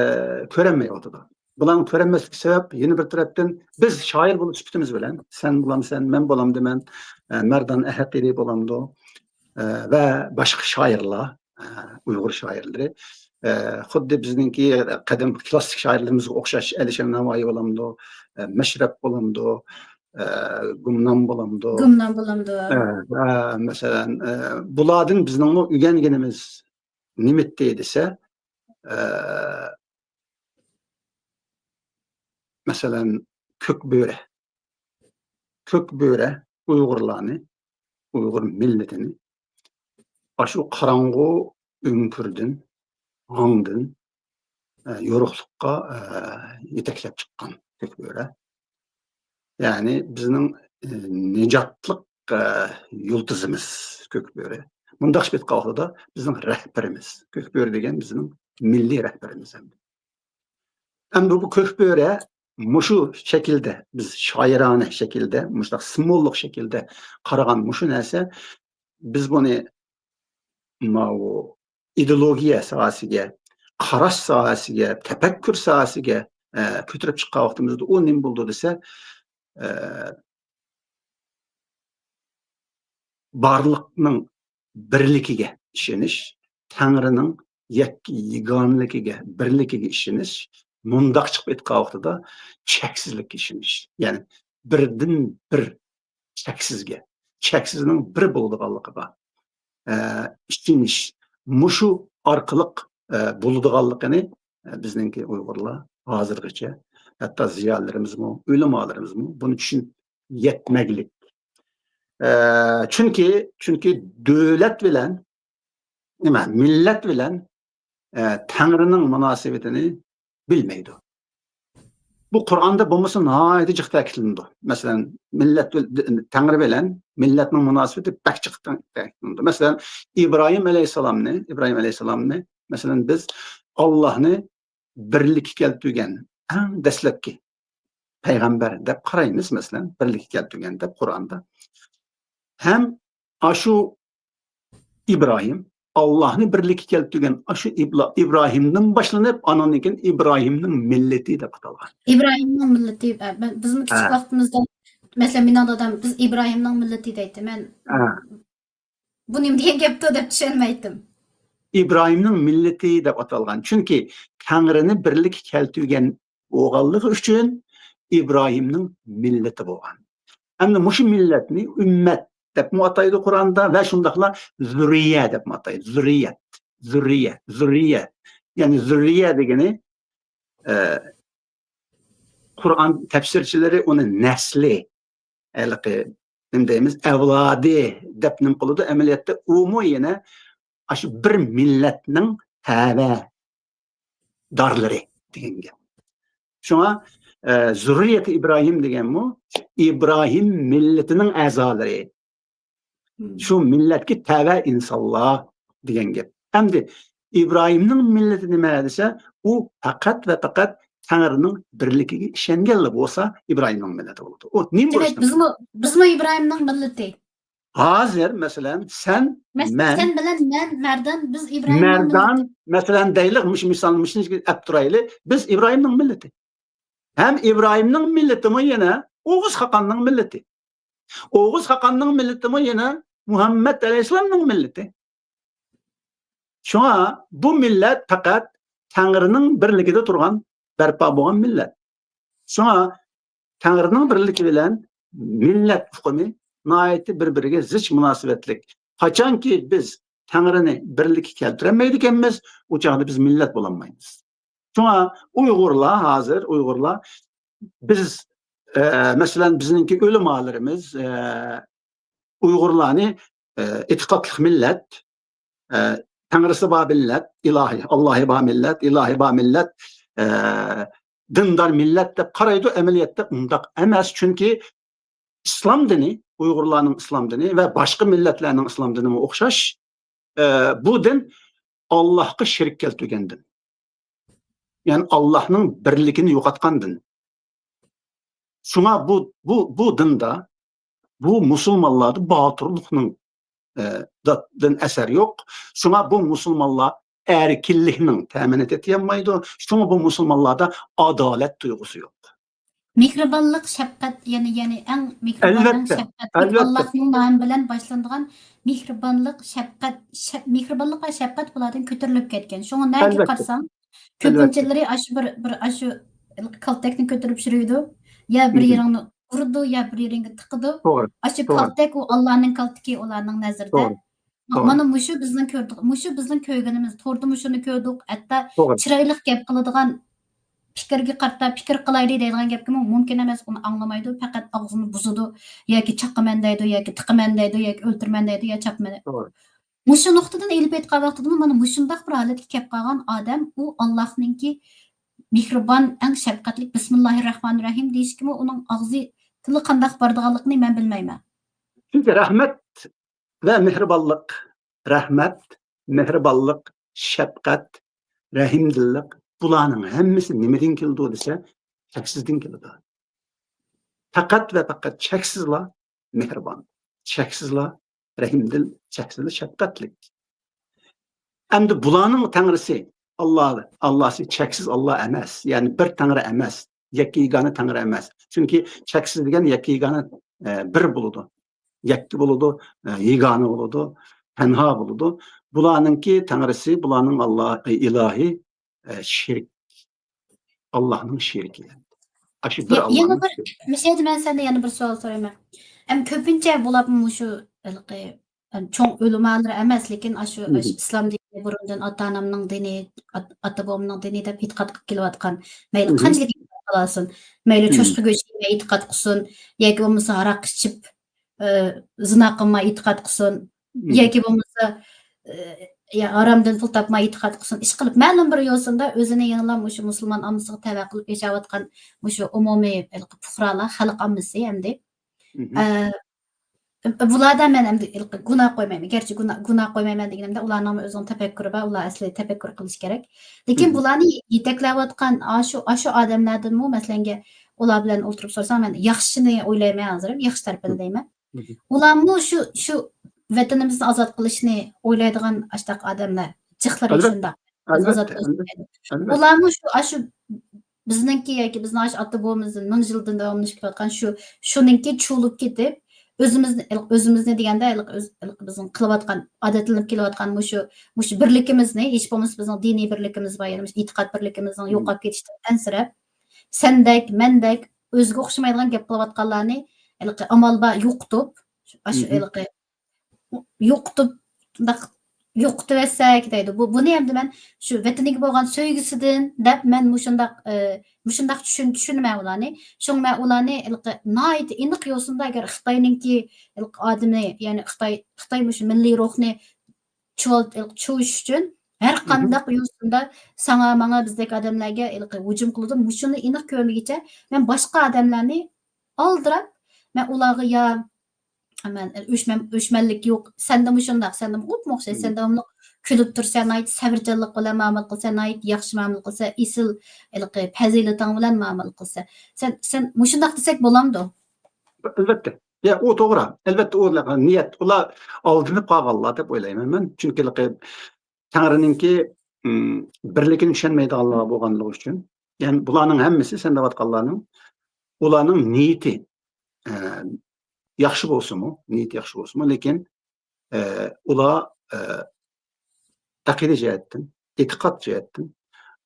كۆرەلمەيۋاتىدۇ. بۇلارنى كۆرەلمەسلىك سەۋەب، يەنە بىر تەرەپتىن بىز شائىر بولۇش سۈپىتىمىز بىلەن، سەن بولامسەن، مەن بولامدىمەن، ئە، مەردان ئەھەقىلى بولامدۇ، ئە، ۋە باشقا شائىرلار، ئە، ئۇيغۇر شائىرلىرى، ئە، خۇددى بىزنىڭكى قەدىمكى كلاسسىك شائىرلىرىمىزغا ئوخشاش ئەلىشىر نەۋائى بولامدۇ، ئە، مەشرەپ بولامدۇ، ئە، گۇمنام بولامدۇ؟ گۇمنام بولامدۇ؟ ئە، ئە، مەسىلەن، ئە، بۇلاردىن بىزنىڭمۇ ئۆگەنگىنىمىز نېمىتتى دېسە، ئە، مەسىلەن، كۆك بۆرە. كۆك بۆرە ئۇيغۇرلارنى، ئۇيغۇر مىللىتىنى ئاشۇ قاراڭغۇ ئۆڭكۈردىن، ھاڭدىن، ئە، يورۇقلۇققا، ئە، يېتەكلەپ چىققان كۆك بۆرە. يەنى بىزنىڭ، ئە، نىجاتلىق، ئە، يۇلتۇزىمىز كۆك بۆرە. مۇنداق ئېيتقان ۋاقتىدا بىزنىڭ رەھبىرىمىز. كۆك بۆرە دېگەن بىزنىڭ مىللىي رەھبىرىمىز ھەم. ئەمدى بۇ كۆك بۆرە مۇشۇ شەكىلدە، بىز شائىرانە شەكىلدە، مۇشۇنداق سىمۋوللۇق شەكىلدە قارىغان مۇشۇ نەرسە، بىز بۇنى ماۋۇ ئىدېئولوگىيە ساھەسىگە، قاراش ساھەسىگە، تەپەككۇر ساھەسىگە، ئە، كۆتۈرۈپ چىققان ۋاقتىمىزدا ئۇ نېمە بولىدۇ دېسە، ئە، بارلىقنىڭ بىرلىكىگە ئىشىنىش، تەڭرىنىڭ يەككە يېگانىلىكىگە، بىرلىكىگە ئىشىنىش، مۇنداق چىقىپ ئېيتقان ۋاقتىدا چەكسىزلىككە ئىشىنىش. يەنى بىردىن بىر چەكسىزگە، چەكسىزنىڭ بىر بولىدىغانلىقىغا، ئە، ئىشىنىش، مۇشۇ ئارقىلىق، ئە، بولىدىغانلىقىنى، ئە، بىزنىڭكى ئۇيغۇرلار ھازىرغىچە، ھەتتا زىيالىيلىرىمىزمۇ، ئۆلىمالىرىمىزمۇ بۇنى چۈشىنىپ يەتمەگلىك. ئە، چۈنكى، چۈنكى دۆلەت بىلەن، نېمە، مىللەت بىلەن، ئە، تەڭرىنىڭ مۇناسىۋىتىنى بىلمەيدۇ. بۇ قۇرئاندا بولمىسا ناھايىتى جىق تەكىتلىنىدۇ. مەسىلەن، مىللەت بىل-، تەڭرى بىلەن مىللەتنىڭ مۇناسىۋىتى بەك جىق تەكىتلىنىدۇ. مەسىلەن، ئىبراھىم ئەلەيھىسسالامنى، ئىبراھىم ئەلەيھىسسالامنى، مەسىلەن، بىز ئاللاھنى بىرلىككە كەلتۈرگەن ئەڭ دەسلەپكى پەيغەمبەر دەپ قارايمىز، مەسىلەن، بىرلىككە كەلتۈرگەن دەپ قۇرئاندا. ھەم ئاشۇ ئىبراھىم، ئاللاھنى بىرلىككە كەلتۈرگەن ئاشۇ ئىبلا-، ئىبراھىمدىن باشلىنىپ، ئانىڭدىن كېيىن ئىبراھىمنىڭ مىللىتى دەپ ئاتالغان. ئىبراھىمنىڭ مىللىتى، ئە، مەن، بىزمۇ كىچىك ھە. ۋاقتىمىزدا، مەسىلەن، مېنىڭ دادام، «بىز ئىبراھىمنىڭ مىللىتى» دەيتتى. مەن، ھە. «بۇ نېمە دېگەن گەپتۇ؟» دەپ چۈشەنمەيتتىم. ئىبراھىمنىڭ مىللىتى دەپ ئاتالغان. چۈنكى تەڭرىنى بىرلىككە كەلتۈرگەن بولغانلىقى ئۈچۈن ئىبراھىمنىڭ مىللىتى بولغان. ئەمدى مۇشۇ مىللەتنى ئۈممەت دەپمۇ ئاتايدۇ قۇرئاندا ۋە شۇنداقلا زۇررىيە دەپمۇ ئاتايدۇ. زۇررىيەت، زۇررىيە، زۇررىيە. يەنى زۇررىيە دېگىنى، ئە، قۇرئان تەپسىرچىلىرى ئۇنى نەسلى، ھېلىقى، نېمە دەيمىز، ئەۋلادى دەپ نېمە قىلىدۇ. ئەمەلىيەتتە ئۇمۇ يەنە ئاشۇ بىر مىللەتنىڭ تەۋە دارلىرى دېگەن گەپ. شۇڭا، ئە، زۇررىيەتى ئىبراھىم دېگەنمۇ ئىبراھىم مىللىتىنىڭ ئەزالىرى. مم. شۇ مىللەتكە تەۋە ئىنسانلار دېگەن گەپ. ئەمدى ئىبراھىمنىڭ مىللىتى نېمە دېسە، ئۇ پەقەت ۋە پەقەت تەڭرىنىڭ بىرلىكىگە ئىشەنگەنلا بولسا، ئىبراھىمنىڭ مىللىتى بولىدۇ. ئۇ نېمە دېمەك، بولۇشى بىزمۇ، بىزمۇ ئىبراھىمنىڭ مىللىتى. ھازىر، مەسىلەن، سەن، مەس-، مەن، سەن بىلەن مەن، مەردان، بىز ئىبراھىمنىڭ مەردان، مىللىتى. مەسىلەن، دەيلى، مۇشۇ مىسالنى مۇشۇنى ئەپ تۇرايلى، بىز ئىبراھىمنىڭ مىللىتى. ھەم ئىبراھىمنىڭ مىللىتىمۇ يەنە ئوغۇز خاقاننىڭ مىللىتى. ئوغۇز خاقاننىڭ مىللىتىمۇ يەنە مۇھەممەد ئەلەيھىسسالامنىڭ مىللىتى. شۇڭا بۇ مىللەت پەقەت تەڭرىنىڭ بىرلىكىدە تۇرغان، بەرپا بولغان مىللەت. شۇڭا تەڭرىنىڭ بىرلىكى بىلەن مىللەت ئۇقۇمى ناھايىتى بىر-بىرىگە زىچ مۇناسىۋەتلىك. قاچانكى بىز تەڭرىنى بىرلىككە كەلتۈرەلمەيدىكەنمىز، ئۇ چاغدا بىز مىللەت بولالمايمىز. شۇڭا ئۇيغۇرلار ھازىر، ئۇيغۇرلار، بىز، ئە، مەسىلەن، بىزنىڭكى ئۆلىمالىرىمىز، ئە، ئۇيغۇرلارنى، ئە، ئېتىقادلىق مىللەت، ئە، تەڭرىسى بار مىللەت، ئىلاھى، ئاللاھى بار مىللەت، ئىلاھى بار مىللەت، ئە، دىندار مىللەت دەپ قارايدۇ. ئەمەلىيەتتە ئۇنداق ئەمەس، چۈنكى ئىسلام دىنى، ئۇيغۇرلارنىڭ ئىسلام دىنى ۋە باشقا مىللەتلەرنىڭ ئىسلام دىنىمۇ ئوخشاش. ئە، بۇ دىن ئاللاھقا شېرىك كەلتۈرگەن دىن. يەنى ئاللاھنىڭ بىرلىكىنى يوقاتقان دىن. شۇڭا بۇ، بۇ، بۇ دىندا بۇ مۇسۇلمانلاردا باتۇرلۇقنىڭ، ئە، دىن ئەسەر يوق. شۇڭا بۇ مۇسۇلمانلار ئەركىنلىكنىڭ تەمىنى تېتىيالمايدۇ. شۇڭا بۇ مۇسۇلمانلاردا ئادالەت تۇيغۇسى يوق. مېھرىبانلىق، شەپقەت، يەنى، يەنى ئەڭ مېھرىبان، ئەڭ شەپقەتلىك، ئاللاھنىڭ نامى بىلەن باشلىنىدىغان مېھرىبانلىق، شەپقەت، شەپ-، مېھرىبانلىق ۋە شەپقەت بۇلاردىن كۆتۈرۈلۈپ كەتكەن. شۇڭا نەگە قارىساڭ، كۆپىنچىلىرى ئاشۇ بىر، بىر ئاشۇ كالتەكنى كۆتۈرۈپ يۈرىدۇ. يا بىر يېرىڭنى ئۇرىدۇ، يا بىر يېرىڭگە تىقىدۇ. ئاشۇ كالتەك ئۇ ئاللانىڭ كالتىكى ئۇلارنىڭ نەزىرىدە. مانا مۇشۇ بىزنىڭ كۆردۇق، مۇشۇ بىزنىڭ كۆرگىنىمىز، توردا مۇشۇنى كۆردۇق. ھەتتا چىرايلىق گەپ قىلىدىغان، پىكىرگە قارىتا پىكىر قىلايلى دەيدىغان گەپكىمۇ مۇمكىن ئەمەس، ئۇنى ئاڭلىمايدۇ، پەقەت ئاغزىنى بۇزىدۇ، ياكى چاقىمەن دەيدۇ، ياكى تىقىمەن دەيدۇ، ياكى ئۆلتۈرىمەن دەيدۇ، يا چاپمەن. مۇشۇ نۇقتىدىن ئېلىپ ئېيتقان ۋاقتىدىمۇ مانا مۇشۇنداق بىر ھالەتكە كەپ قالغان ئادەم، ئۇ ئاللاھنىڭكى مېھرىبان، ئەڭ شەپقەتلىك، بىسمىللاھىر راھمانىر راھىم دېيىشكىمۇ ئۇنىڭ ئاغزى، تىلى قانداق بارىدىغانلىقىنى مەن بىلمەيمەن. چۈنكى رەھمەت ۋە مېھرىبانلىق، رەھمەت، مېھرىبانلىق، شەپقەت، رەھىمدىللىق، بۇلارنىڭ ھەممىسى نېمىدىن كېلىدۇ دېسە، چەكسىزدىن كېلىدۇ. پەقەت ۋە پەقەت چەكسىزلا مېھرىبان، چەكسىزلا رەھىمدىل، چەكسىزلا شەپقەتلىك. ئەمدى بۇلارنىڭ تەڭرىسى ئاللا، ئاللاسى چەكسىز ئاللا ئەمەس، يەنى بىر تەڭرى ئەمەس، يەككە يېگانە تەڭرى ئەمەس. چۈنكى چەكسىز دېگەن يەككە يېگانە، ئە، بىر بولىدۇ، يەككە بولىدۇ، ئە، يېگانە بولىدۇ، تەنھا بولىدۇ. بۇلارنىڭكى تەڭرىسى، بۇلارنىڭ ئاللا، ئە، ئىلاھى، ئە، شېرىك. ئاللاھنىڭ شېرىكى. ئاشۇ بىر يە-، يەنە ئاللاھنىڭ بىر، شېرىكى. مۇشۇ يەردە مەن سەندىن يەنە بىر سوئال سورايمەن. ئەم، كۆپىنچە بۇلار مۇشۇ ھېلىقى، ئەم، چوڭ ئۆلىمالىرى ئەمەس، لېكىن ئاشۇ، مم. ئاشۇ ئىسلام دىنى بۇرۇندىن ئاتا-ئانامنىڭ دىنى، ئات-، ئاتا-بوۋامنىڭ دىنى دەپ ئېتىقاد قىلىپ كېلىۋاتقان، مەيلى مم. قانچىلىك ئېتىقاد قىلالسۇن، مەيلى مم. چوشقا گۆشى يېمەي ئېتىقاد قىلسۇن، ياكى بولمىسا ھاراق ئىچىپ، ئى، زىنا قىلماي ئېتىقاد قىلسۇن، مم. ياكى بولمىسا، ئى، يا ھارامدىن پۇل تاپماي ئېتىقاد قىلسۇن، ئىشقىلىپ مەلۇم بىر يوسۇندا ئۆزىنى يەنىلا مۇشۇ مۇسۇلمان ئاممىسىغا تەۋە قىلىپ ياشاۋاتقان مۇشۇ ئومۇمىي پۇقرالار، خەلق ئاممىسى ئەمدى. مم. ئە، بۇلاردا مەن ئەمدى گۇناھ قويمايمەن. گەرچە گۇناھ، گۇناھ قويمايمەن دېگىنىمدە، ئۇلارنىڭمۇ ئۆزىنىڭ تەپەككۇرى بار، ئۇلار ئەسلى تەپەككۇر قىلىشى كېرەك. لېكىن مم. بۇلارنى يېتەكلەۋاتقان ئاشۇ، ئاشۇ ئادەملەردىنمۇ، مەسىلەنگە، ئۇلار بىلەن ئولتۇرۇپ سورىساڭ، مەن ياخشىنى ئويلايمەن ھازىر، ياخشى تەرىپىنى دەيمەن. مم. ئۇلارمۇ شۇ، شۇ ۋەتىنىمىزنى ئازاد قىلىشنى ئويلايدىغان ئاشۇنداق ئادەملەر، جىقلىرى شۇنداق. بىزنى ئازاد قىلىش ئويلايدۇ. ئۇلارمۇ شۇ، ئاشۇ بىزنىڭكى ياكى بىزنىڭ ئاشۇ ئاتا-بوۋىمىزدىن مىڭ يىلدىن داۋاملىشىپ كېلىۋاتقان شۇ، شۇنىڭكى چۇۋۇلۇپ كېتىپ، ئۆزىمىزنى، ئۆزىمىزنى دېگەندە، ھېلىقى ئۆز، ھېلىقى بىزنىڭ قىلىۋاتقان، ئادەتلىنىپ كېلىۋاتقان مۇشۇ، مۇشۇ بىرلىكىمىزنى، ھېچ بولمىسا بىزنىڭ دىنىي بىرلىكىمىز بار، يەنى مۇشۇ ئېتىقاد بىرلىكىمىزنىڭ مم. يوقاپ كېتىشىدىن ئەنسىرەپ، سەندەك، مەندەك، ئۆزىگە ئوخشىمايدىغان گەپ قىلىۋاتقانلارنى، ھېلىقى ئامال بار يوقىتىپ، ئاشۇ مم. ھېلىقى يوقىتىپ، شۇنداق يوقىتىۋەتسەك دەيدۇ. بۇ، بۇنى ئەمدى مەن شۇ ۋەتىنىگە بولغان سۆيگۈسىدىن دەپ، مەن مۇشۇنداق، ئى، مۇشۇنداق چۈشۈن-، چۈشىنىمەن ئۇلارنى. شۇڭا مەن ئۇلارنى ھېلىقى ناھايىتى ئېنىق يوسۇندا، ئەگەر خىتاينىڭكى ھېلىقى ئادىمى، يەنى خىتاي، خىتاي مۇشۇ مىللىي روھنى چۇۋال-، ھېلىقى چۇۋۇش ئۈچۈن ھەر مم. قانداق يوسۇندا ساڭا، ماڭا، بىزدەك ئادەملەرگە ھېلىقى ھۇجۇم قىلىدۇ. مۇشۇنى ئېنىق كۆرمىگىچە مەن باشقا ئادەملەرنى ئالدىراپ، مەن ئۇلارغا يا مەن ئۆچمەن، ئۆچمەنلىك يوق. سەندە مۇشۇنداق، سەندە ئوپمۇ ئوخشاش. مم. سەن داۋاملىق كۈلۈپ تۇرىسەن، ناھايىتى سەۋرچانلىق بىلەن مۇئامىلە قىلىسەن، ناھايىتى ياخشى مۇئامىلە قىلىسەن، ئېسىل ھېلىقى پەزىلىتىڭ بىلەن مۇئامىلە قىلىسەن. سەن، سەن مۇشۇنداق دېسەك بولامدۇ؟ ئەلۋەتتە. يا، ئۇ توغرا. ئەلۋەتتە، ئۇ نىيەت. ئۇلار ئالدىنىپ قالغانلار دەپ ئويلايمەن مەن. چۈنكى ھېلىقى تەڭرىنىڭكى، ئىم، بىرلىكىنى چۈشەنمەيدىغانلار بولغانلىقى ئۈچۈن، يەنى بۇلارنىڭ ھەممىسى، سەن دەۋاتقانلارنىڭ، ئۇلارنىڭ نىيىتى، ئە، ياخشى بولسىمۇ، نىيىتى ياخشى بولسىمۇ، لېكىن، ئە، ئۇلار، ئە، ئەقىدە جەھەتتىن، ئېتىقاد جەھەتتىن،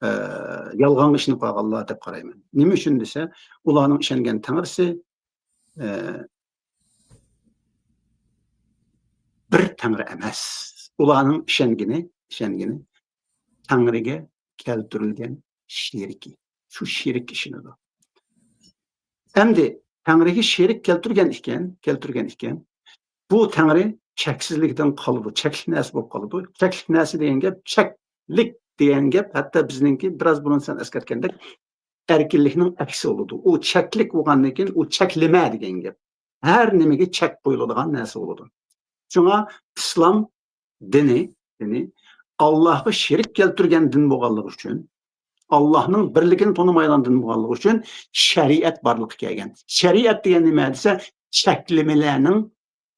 ئە، يالغانغا ئىشىنىپ قالغانلار دەپ قارايمەن. نېمە ئۈچۈن دېسە، ئۇلارنىڭ ئىشەنگەن تەڭرىسى، ئە، بىر تەڭرى ئەمەس. ئۇلارنىڭ ئىشەنگىنى، ئىشەنگىنى تەڭرىگە كەلتۈرۈلگەن شېرىكى. شۇ شېرىككە ئىشىنىدۇ. ئەمدى تەڭرىگە شېرىك كەلتۈرگەن ئىكەن، كەلتۈرگەن ئىكەن، بۇ تەڭرى چەكسىزلىكتىن قالىدۇ، چەكلىك نەرسە بولۇپ قالىدۇ. چەكلىك نەرسە دېگەن گەپ، چەكلىك دېگەن گەپ، ھەتتا بىزنىڭكى بىراز بۇرۇن سەن ئەسكەرتكەندەك، ئەركىنلىكنىڭ ئەكسى بولىدۇ. ئۇ چەكلىك بولغاندىن كېيىن، ئۇ چەكلىمە دېگەن گەپ. ھەر نېمىگە چەك قويۇلىدىغان نەرسە بولىدۇ. شۇڭا ئىسلام دىنى، دىنى ئاللاھقا شېرىك كەلتۈرگەن دىن بولغانلىقى ئۈچۈن، ئاللاھنىڭ بىرلىكىنى تونۇمايدىغان دىن بولغانلىقى ئۈچۈن شەرىئەت بارلىققا كەلگەن. شەرىئەت دېگەن نېمە دېسە، چەكلىمىلەرنىڭ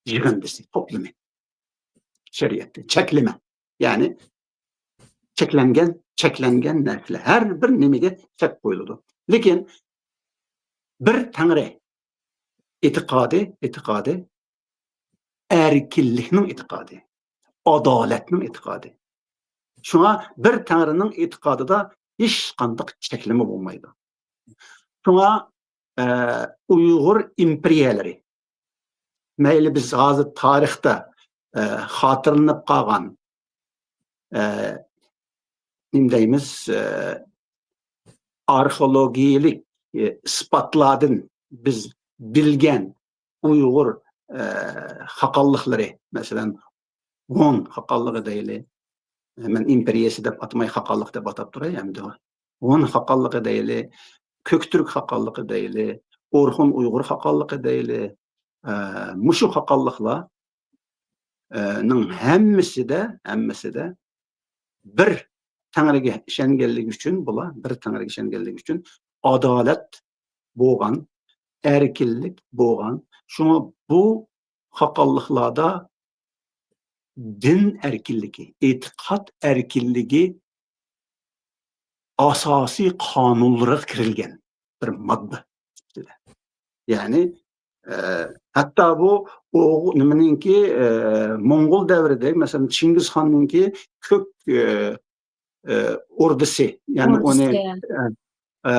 يىغىندىسى، توپلىمى. شەرىئەتتە چەكلىمە، يەنى چەكلەنگەن، چەكلەنگەن نەرسىلەر، ھەر بىر نېمىگە چەك قويۇلىدۇ. لېكىن بىر تەڭرى ئېتىقادى، ئېتىقادى ئەركىنلىكنىڭ ئېتىقادى، ئادالەتنىڭ ئېتىقادى. شۇڭا بىر تەڭرىنىڭ ئېتىقادىدا ھېچقانداق چەكلىمە بولمايدۇ. شۇڭا، ئە، ئۇيغۇر ئىمپېرىيەلىرى، مەيلى بىز ھازىر تارىختا، ئە، خاتىرىلىنىپ قالغان، ئە، نېمە دەيمىز، ئە، ئارخېئولوگىيەلىك، ئە، ئىسپاتلاردىن بىز بىلگەن ئۇيغۇر، ئە، خاقانلىقلىرى، مەسىلەن، ھون خاقانلىقى دەيلى. مەن ئىمپېرىيەسى دەپ ئاتىماي، خاقانلىق دەپ ئاتاپ تۇراي ئەمدى. ھون خاقانلىقى دەيلى، كۆكتۈرك خاقانلىقى دەيلى، ئورخۇن ئۇيغۇر خاقانلىقى دەيلى. ئە، مۇشۇ خاقانلىقلار، ئە، نىڭ ھەممىسىدە، ھەممىسىدە بىر تەڭرىگە ئىشەنگەنلىكى ئۈچۈن، بۇلار بىر تەڭرىگە ئىشەنگەنلىكى ئۈچۈن ئادالەت بولغان، ئەركىنلىك بولغان. شۇڭا بۇ خاقانلىقلاردا دىن ئەركىنلىكى، ئېتىقاد ئەركىنلىكى ئاساسىي قانۇنلىرىغا كىرىلگەن بىر ماددا. يەنى، ئە، ھەتتا بۇ ئوغ-، نېمىنىڭكى، ئە، موڭغۇل دەۋرىدە، مەسىلەن، چىڭگىزخاننىڭكى كۆك، ئە، ئە، ئوردىسى، يەنى ئۇنى، ئە، ئە،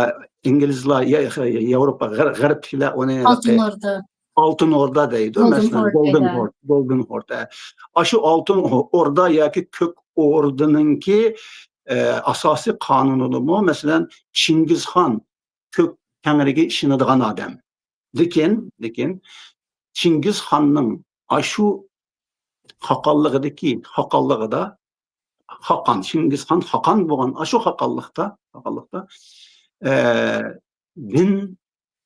ئىنگلىزلار، يا-، ياۋروپا، غەر-، غەربتىكىلەر ئۇنى ئالتۇن ئوردا. ئالتۇن ئوردا دەيدۇ، مەسىلەن، گولدېن ھورد، گولدېن ھورد، ئە. ئاشۇ ئالتۇن ئوردا ياكى كۆك ئوردىنىڭكى، ئە، ئاساسىي قانۇنىدىمۇ، مەسىلەن، چىڭگىزخان كۆك تەڭرىگە ئىشىنىدىغان ئادەم. لېكىن، لېكىن چىڭگىزخاننىڭ ئاشۇ خاقانلىقىدىكى، خاقانلىقىدا، خاقان، چىڭگىزخان خاقان بولغان ئاشۇ خاقانلىقتا، خاقانلىقتا، ئە، دىن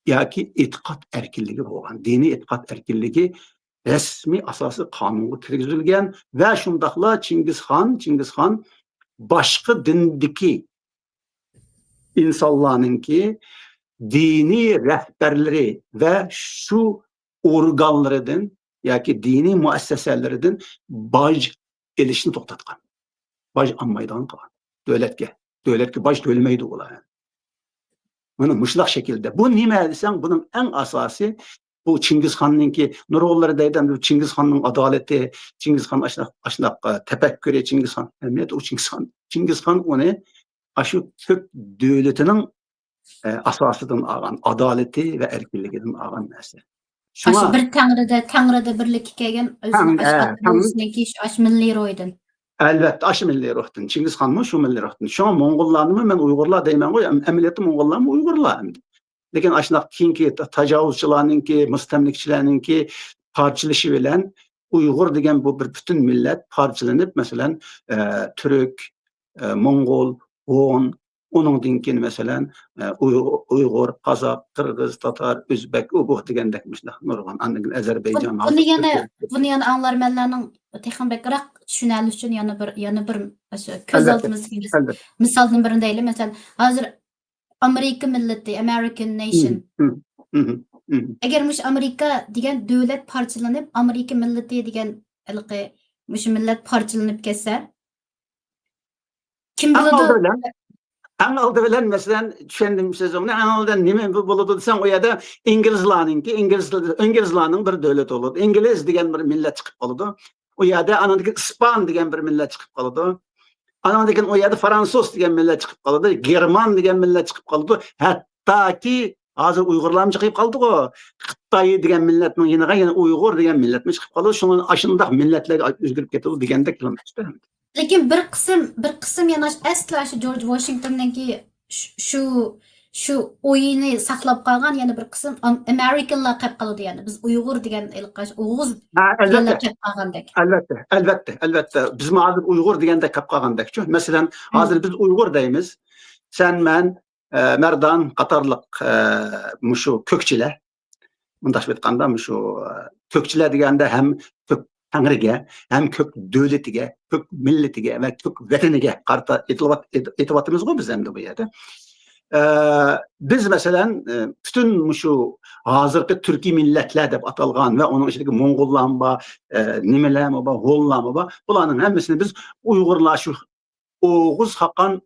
ياكى ئېتىقاد ئەركىنلىكى بولغان، دىنىي ئېتىقاد ئەركىنلىكى رەسمىي ئاساسىي قانۇنغا كىرگۈزۈلگەن ۋە شۇنداقلا چىڭگىزخان، چىڭگىزخان باشقا دىندىكى ئىنسانلارنىڭكى دىنىي رەھبەرلىرى ۋە شۇ ئورگانلىرىدىن ياكى دىنىي مۇئەسسەسەلىرىدىن باج ئېلىشنى توختاتقان. باج ئالمايدىغان قىلغان. دۆلەتكە، دۆلەتكە باج تۆلىمەيدۇ ئۇلار. مانا مۇشۇنداق شەكىلدە. بۇ نېمە دېسەڭ، بۇنىڭ ئەڭ ئاساسىي، بۇ چىڭگىزخاننىڭكى، نۇرغۇنلىرى دەيدۇ، بۇ چىڭگىزخاننىڭ ئادالىتى، چىڭگىزخان ئاشۇنداق، ئاشۇنداق، ئە، تەپەككۇرى، چىڭگىزخان ئەمەلىيەتتە ئۇ چىڭگىزخان. چىڭگىزخان ئۇنى ئاشۇ كۆك دۆلىتىنىڭ، ئە، ئاساسىدىن ئالغان، ئادالىتى ۋە ئەركىنلىكىدىن ئالغان نەرسە. شۇڭا ئاشۇ بىر تەڭرىدە، تەڭرىدە بىرلىككە كەلگەن ئۆزىنىڭ تەڭ-، ئە، ئاشۇ تەڭ-، ئاتىسىنىڭكى ئاشۇ مىللىي روھىدىن. ئەلۋەتتە، ئاشۇ مىللىي روھتىن. چىڭگىزخانمۇ شۇ مىللىي روھتىن. شۇڭا موڭغۇللارنىمۇ مەن ئۇيغۇرلار دەيمەنغۇ، ئەم-، ئەمەلىيەتتە موڭغۇللارمۇ ئۇيغۇرلار ئەمدى. لېكىن ئاشۇنداق كېيىنكى تا-، تاجاۋۇزچىلارنىڭكى، مۇستەملىكىچىلەرنىڭكى پارچىلىشى بىلەن ئۇيغۇر دېگەن بۇ بىر پۈتۈن مىللەت پارچىلىنىپ، مەسىلەن، ئە، تۈرك، ئە، موڭغۇل، ھون، ئۇنىڭدىن كېيىن، مەسىلەن، ئە، ئۇيغۇ-، ئۇيغۇر، قازاق، قىرغىز، تاتار، ئۆزبەك، ئۇ بۇ دېگەندەك مۇشۇنداق نۇرغۇن. ئاندىن كېيىن ئەزەربەيجان، بۇ-، بۇنى ھازىر يەنە، تۈركىيە. بۇنى يەنە ئاڭلارمەنلەرنىڭ تېخىمۇ بەكرەك چۈشىنەلىشى ئۈچۈن يەنە بىر، يەنە بىر ئاشۇ كۆز ئەلۋەتتە، ئالدىمىزدىكى مىس-، ئەلۋەتتە. مىسالدىن بىرنى دەيلى. مەسىلەن، ھازىر ئامېرىكا مىللىتى، American nation. مم، مم، مم، مم. ئەگەر مۇشۇ ئامېرىكا دېگەن دۆلەت پارچىلىنىپ، ئامېرىكا مىللىتى دېگەن ھېلىقى مۇشۇ مىللەت پارچىلىنىپ كەتسە، كىم ئەڭ بىلىدۇ؟ ئالدى بىلەن، ئەڭ ئالدى بىلەن، مەسىلەن، چۈشەندىم سۆزۈڭنى. ئەڭ ئالدى بىلەن نېمە بولىدۇ دېسەڭ، ئۇ يەردە ئىنگلىزلارنىڭكى، ئىنگلىز، ئىنگلىزلارنىڭ بىر دۆلىتى بولىدۇ. ئىنگلىز دېگەن بىر مىللەت چىقىپ قالىدۇ. ئۇ يەردە ئانىڭدىن كېيىن ئىسپان دېگەن بىر مىللەت چىقىپ قالىدۇ. ئانىڭدىن كېيىن ئۇ يەردە فرانسۇز دېگەن مىللەت چىقىپ قالىدۇ، گېرمان دېگەن مىللەت چىقىپ قالىدۇ. ھەتتاكى ھازىر ئۇيغۇرلارمۇ چىقىپ قالدىغۇ. خىتاي دېگەن مىللەتنىڭ يېنىغا يەنە ئۇيغۇر دېگەن مىللەتمۇ چىقىپ قالىدۇ. شۇڭا ئاشۇنداق مىللەتلەرگە ئۆزگىرىپ كېتىدۇ دېگەندەك قىلىنماقتا. لېكىن بىر قىسىم، بىر قىسىم يەنە ئەسلى شۇ جورج ۋاشىنگتوننىڭكى شۇ، شۇ، شۇ ئويىنى ساقلاپ قالغان يەنە بىر قىسىم ئام-، ئامېرىكانلار قېلىپ قالىدۇ. يەنى بىز ئۇيغۇر دېگەن ھېلىقى ئوغۇز ھە، دېگەنلەر ئەلۋەتتە. قېلىپ قالغاندەك. ئەلۋەتتە، ئەلۋەتتە، ئەلۋەتتە. بىزمۇ ھازىر ئۇيغۇر دېگەندەك قېلىپ قالغاندەكچۇ. مەسىلەن، مم. ھازىر بىز ئۇيغۇر دەيمىز. سەن، مەن، ئە، مەردان قاتارلىق، ئە، مۇشۇ كۆكچىلەر. مۇنداق ئېيتقاندا، مۇشۇ، ئە، كۆكچىلەر دېگەندە ھەم كۆك تەڭرىگە، ھەم كۆك دۆلىتىگە، كۆك مىللىتىگە ۋە كۆك ۋەتىنىگە قارىتا ئېيتىلىۋات-، ئېيت-، ئېيتىۋاتىمىزغۇ بىز ئەمدى بۇ يەردە. ئە، بىز، مەسىلەن، ئە، پۈتۈن مۇشۇ ھازىرقى تۈركىي مىللەتلەر دەپ ئاتالغان ۋە ئۇنىڭ ئىچىدىكى موڭغۇللارمۇ بار، ئە، نېمىلەرمۇ بار، ھونلارمۇ بار، بۇلارنىڭ ھەممىسىنى بىز ئۇيغۇرلار، شۇ ئوغۇز خاقان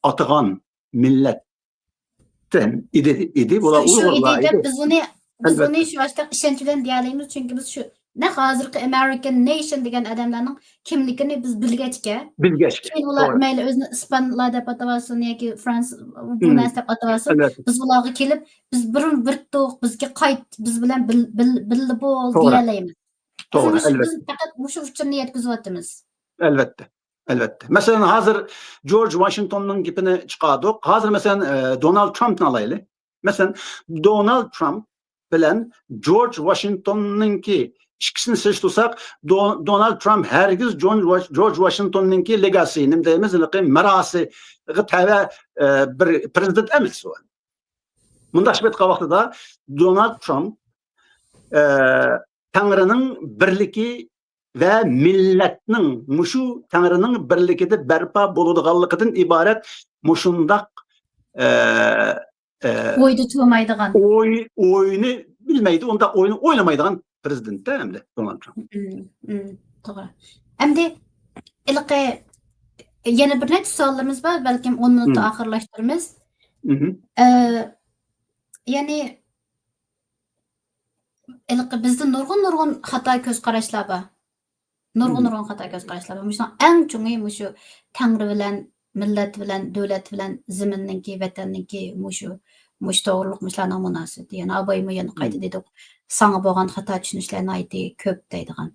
ئاتىغان مىللەتتىن ئىدى، ئىدى. بۇلار شۇ، شۇ ئىدى ئۇيغۇرلار دەپ ئىدى. بىز ئۇنى، بىز ئۇنى ئەلۋەتتە. شۇ ئاشتاق ئىشەنچ بىلەن دېيەلەيمىز، چۈنكى بىز شۇ نەق ھازىرقى American nation دېگەن ئادەملەرنىڭ كىملىكىنى بىز بىلگەچكە، بىلگەچكە، كېيىن ئۇلار توغرا. مەيلى ئۆزىنى ئىسپانلار دەپ ئاتىۋالسۇن ياكى فرانس، بۇ مم. نەرسە دەپ ئاتىۋالسۇن، ئەلۋەتتە. بىز ئۇلارغا كېلىپ، بىز بۇرۇن بىر تۇغ، بىزگە قايت، بىز بىلەن بىل-، بىل-، بىللە بول توغرا. دېيەلەيمىز. بىز توغرا، مۇشۇ، بىز ئەلۋەتتە. پەقەت مۇشۇ ئۇچۇرنى يەتكۈزۈۋاتىمىز. ئەلۋەتتە. ئەلۋەتتە. مەسىلەن، ھازىر جورج ۋاشىنگتوننىڭ گېپىنى چىقاردۇق. ھازىر، مەسىلەن، ئە، دونالد ترامپنى ئالايلى. مەسىلەن، دونالد ترامپ بىلەن جورج ۋاشىنگتوننىڭكى ئىككىسىنى سېلىشتۇرساق، دو-، دونالد ترامپ ھەرگىز جون-، جورج ۋاشىنگتوننىڭكى لېگاسى، نېمە دەيمىز، ھېلىقى مىراسىغا تەۋە، ئە، بىر پىرېزىدېنت ئەمەس ئۇ. مۇنداق ئېيتقان ۋاقتىدا دونالد ترامپ، ئە، تەڭرىنىڭ بىرلىكى ۋە مىللەتنىڭ، مۇشۇ تەڭرىنىڭ بىرلىكىدە بەرپا بولىدىغانلىقىدىن ئىبارەت مۇشۇنداق، ئە، ئە، ئويدا تۇرمايدىغان. ئوي-، ئوينى بىلمەيدۇ، ئۇنداق ئوينى ئوينىمايدىغان پىرېزىدېنت ئەمدى دونالد ترامپ. مم، مم، توغرا. ئەمدى ھېلىقى يەنە بىر نەچچە سوئاللىرىمىز بار، بەلكىم ئون مىنۇتتا مم. ئاخىرلاشتۇرىمىز. مم. ئە، يەنى ھېلىقى بىزدە نۇرغۇن، نۇرغۇن خاتا كۆز قاراشلار بار. نۇرغۇن، مم. نۇرغۇن خاتا كۆز قاراشلار بار. مۇشۇنىڭ ئەڭ چوڭى مۇشۇ تەڭرى بىلەن، مىللەت بىلەن، دۆلەت بىلەن زېمىننىڭكى، ۋەتەننىڭكى مۇشۇ، مۇشۇ توغرىلىق مۇشۇلارنىڭ مۇناسىۋىتى. يەنە ئابايمۇ يەنە قايتا مم. دېدۇق، ساڭا بولغان خاتا چۈشىنىشلەر ناھايىتى كۆپ دەيدىغان.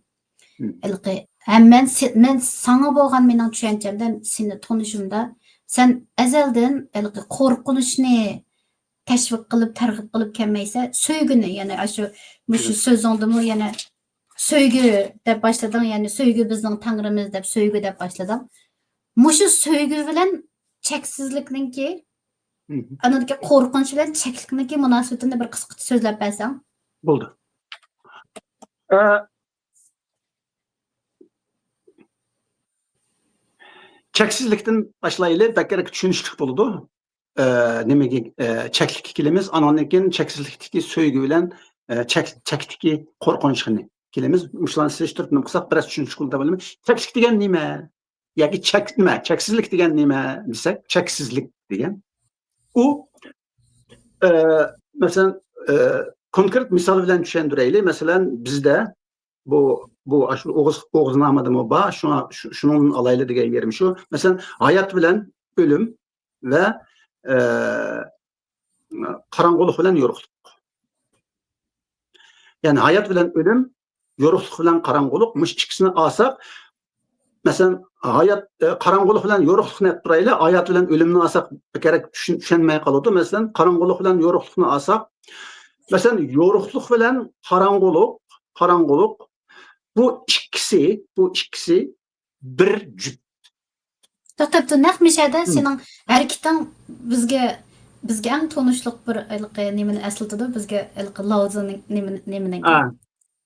مم. ھېلىقى، ھە، مەن سې-، مەن ساڭا بولغان مېنىڭ چۈشەنچەمدە، سېنى تونۇشۇمدا، سەن ئەزەلدىن ھېلىقى قورقۇنچنى تەشۋىق قىلىپ، تەرغىب قىلىپ كەلمەيسەن. سۆيگۈنى، يەنى ئاشۇ، مۇشۇ مم. سۆزۈڭدىمۇ يەنە سۆيگۈ دەپ باشلىدىڭ، يەنى سۆيگۈ بىزنىڭ تەڭرىمىز دەپ، سۆيگۈ دەپ باشلىدىڭ. مۇشۇ سۆيگۈ بىلەن چەكسىزلىكنىڭكى، مم. ئاندىكى قورقۇنچ بىلەن چەكلىكنىڭكى مۇناسىۋىتىنى بىر قىسقىچە سۆزلەپ بەرسەڭ. بولدى. ئە، چەكسىزلىكتىن باشلايلى، بەكرەك چۈشىنىشلىك بولىدۇ. ئە، نېمىگە، ئە، چەكلىككە كېلىمىز، ئانىڭدىن كېيىن چەكسىزلىكتىكى سۆيگۈ بىلەن، ئە، چەك-، چەكتىكى قورقۇنچنى كېلىمىز. مۇشۇلارنى سېلىشتۇرۇپ نېمە قىلساق، بىراز چۈشىنىشلىك بولىدۇ دەپ ئويلايمەن. چەكلىك دېگەن نېمە؟ ياكى چەك نېمە؟ چەكسىزلىك دېگەن نېمە دېسەك، چەكسىزلىك دېگەن ئۇ، ئە، مەسىلەن، ئە، كونكرېت مىسال بىلەن چۈشەندۈرەيلى. مەسىلەن، بىزدە بۇ، بۇ ئاشۇ ئوغۇز، ئوغۇزنامىدىمۇ بار، شۇڭا، شۇ-، شۇنىڭدىن ئالايلى دېگەن يېرىم شۇ. مەسىلەن، ھايات بىلەن ئۆلۈم ۋە، ئە، قاراڭغۇلۇق بىلەن يورۇقلۇق. يەنى ھايات بىلەن ئۆلۈم، يورۇقلۇق بىلەن قاراڭغۇلۇق، مۇشۇ ئىككىسىنى ئالساق، مەسىلەن، ھايات، ئە، قاراڭغۇلۇق بىلەن يورۇقلۇقنى ئېلىپ تۇرايلى، ھايات بىلەن ئۆلۈمنى ئالساق، بىكەرەك چۈشەن-، چۈشەنمەي قالىدۇ. مەسىلەن، قاراڭغۇلۇق بىلەن يورۇقلۇقنى ئالساق، مەسىلەن، يورۇقلۇق بىلەن قاراڭغۇلۇق، قاراڭغۇلۇق، بۇ ئىككىسى، بۇ ئىككىسى بىر جۈپ. توختاپ تۇر، نەق مۇشۇ يەردە مم. سېنىڭ ھەرىكىتىڭ بىزگە، بىزگە ئەڭ تونۇشلۇق بىر ھېلىقى نېمىنى ئەسلىتىدۇ، بىزگە ھېلىقى لاۋزىنىڭ نېمىنى، نېمىنىڭكى. ئا،